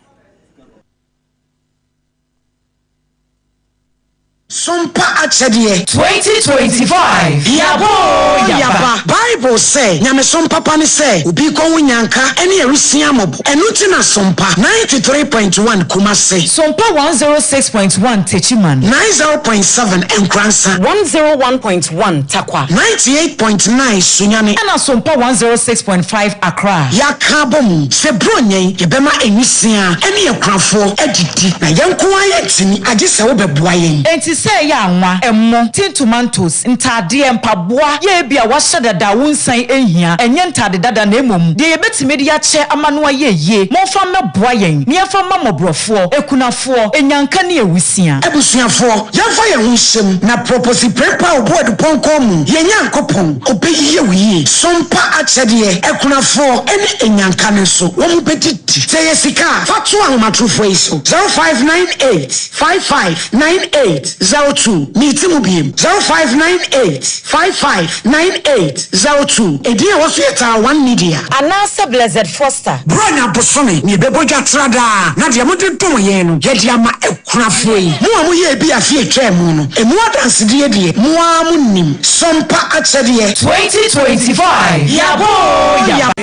Sompa akyɛdeɛ. 2025 Yɛaba oo yɛaba. Bible sɛ, Nyamesom papa ne sɛ obi rekɔ ho nyanka ne awisia mmɔbɔ. Ɛno nti na Sompa 93.1 Kumasi. Sompa 106.1 Techiman. 90.7 Nkoransa. 101.1 Tarkwa. 98.9 Sunyani. Ɛna Sompa 106.5 Accra. Yɛaka abom sɛ Buronya yi yɛbɛma nwisiaa ne akunafoɔ adidi, na yɛn nko ara yɛntumi, agye sɛ wobɛboa yɛn. Enti sɛ ɛyɛ anwa, ɛmo, tin tomatoes, ntaadeɛ, mpaboa, yɛ ebia woahyɛ dada a wonsan nhia, ɛnyɛ ntaade dada na mmom deɛ yɛbɛtumi de akyɛ ama no ayɛ yie, momfa mmɛboa yɛn na yɛmfa mma mmɔborɔfoɔ, akunafoɔ, anyanka ne awusia. Abusuafoɔ, yɛmfa yɛn ho nhyɛ mu na prɔpɔsi prɛmpa a ɔbu adupɔnkɔn mu, yɛn Nyankopɔn, ɔbɛyɛ wo yie. Sompa akyɛdeɛ, akunafoɔ ne anyanka no nso, wɔn bɛdidi. Sɛ ɛyɛ sika a, fa to ahomatorofoɔ yi so, 0598 55 9802. Meti mu biem, 0598 55 9802. Edin a ɛwɔ so yɛ Taa One Media. Anaasɛ Blessed Foster. Buronya bosome na yɛbɛbɔ dwa tra daa, na deɛ mode dom yɛn no, yɛde ama akunafoɔ yi. Mo a moyɛɛ bi afe a ɛtwaa mu no, emu adansedie deɛ, mo ara monim. Sompa akyɛdeɛ. 2025 Yɛaba oo yɛaba.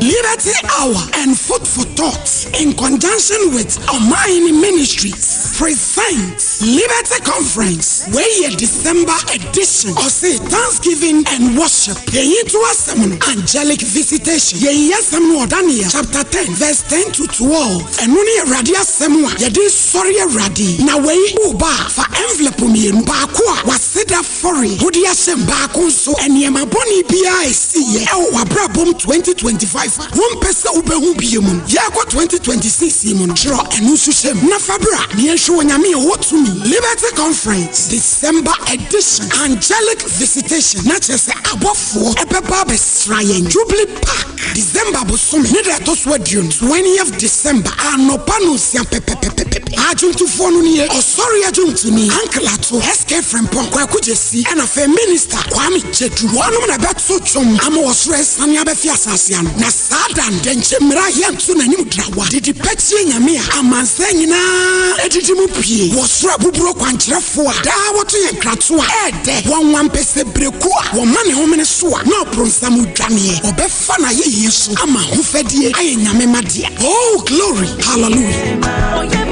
Liberty Hour and Food for Thought in conjunction with Omayini Ministries presents Liberty Conference wei yɛ December edition ɔse Thanksgiving and Worship yɛyi to asɛm no Angelic Visitation yɛyi asɛm no wɔ Daniel chapter 10 verse 10 to 12 ɛno ne Awurade asɛm a yɛde sɔre Awurade na wei woba a fa envelope mmienu baako a waseda Afɔre, wode ahyɛ mu baako nso, nneɛma bɔne biara a ɛsiiɛ wɔ w'abrabɔ mu 2025 a wompɛ sɛ wobɛhu bio mu no, yɛrekɔ 2026 yi mu no, twerɛ ɛno nso hyɛ mu na fa bra na yɛnhwɛ Onyame a ɔwɔ tumi. Liberty Conference, December Edition, Angelic Visitation, na kyerɛ sɛ abɔfoɔ bɛba abɛsra yɛn, Jubilee Park, December bosome ne da ɛtɔ so aduonu, 20th December, anɔpa nonsia pɛpɛpɛpɛpɛ. Adwontofoɔ no nie, Ɔsɔre adwontoni, Uncle Ato, SK Frimpong, Kwaku Gyasi, ɛna afei Minister Kwame Gyedu. Wɔnom na ɛbɛto dwom ama ɔsoro asiane abɛfe asase ano. Na saa da no, dɛnkyɛ mmira yɛnto n'anim drawa, didi pɛkyie Nyame a amansan nyinaa adidi mu pie, wɔ soro abuburo kwankyerɛfoɔ a daa wɔto yɛn nkratoɔ a ɛɛdɛ, wɔn wampɛsɛ berɛkuo a wɔma ne homene so a na ɔbronsam dwaneɛ, ɔbɛfa n'ayɛyie so ama ahofadie ayɛ Nyame mma dea. Oh glory, hallelujah.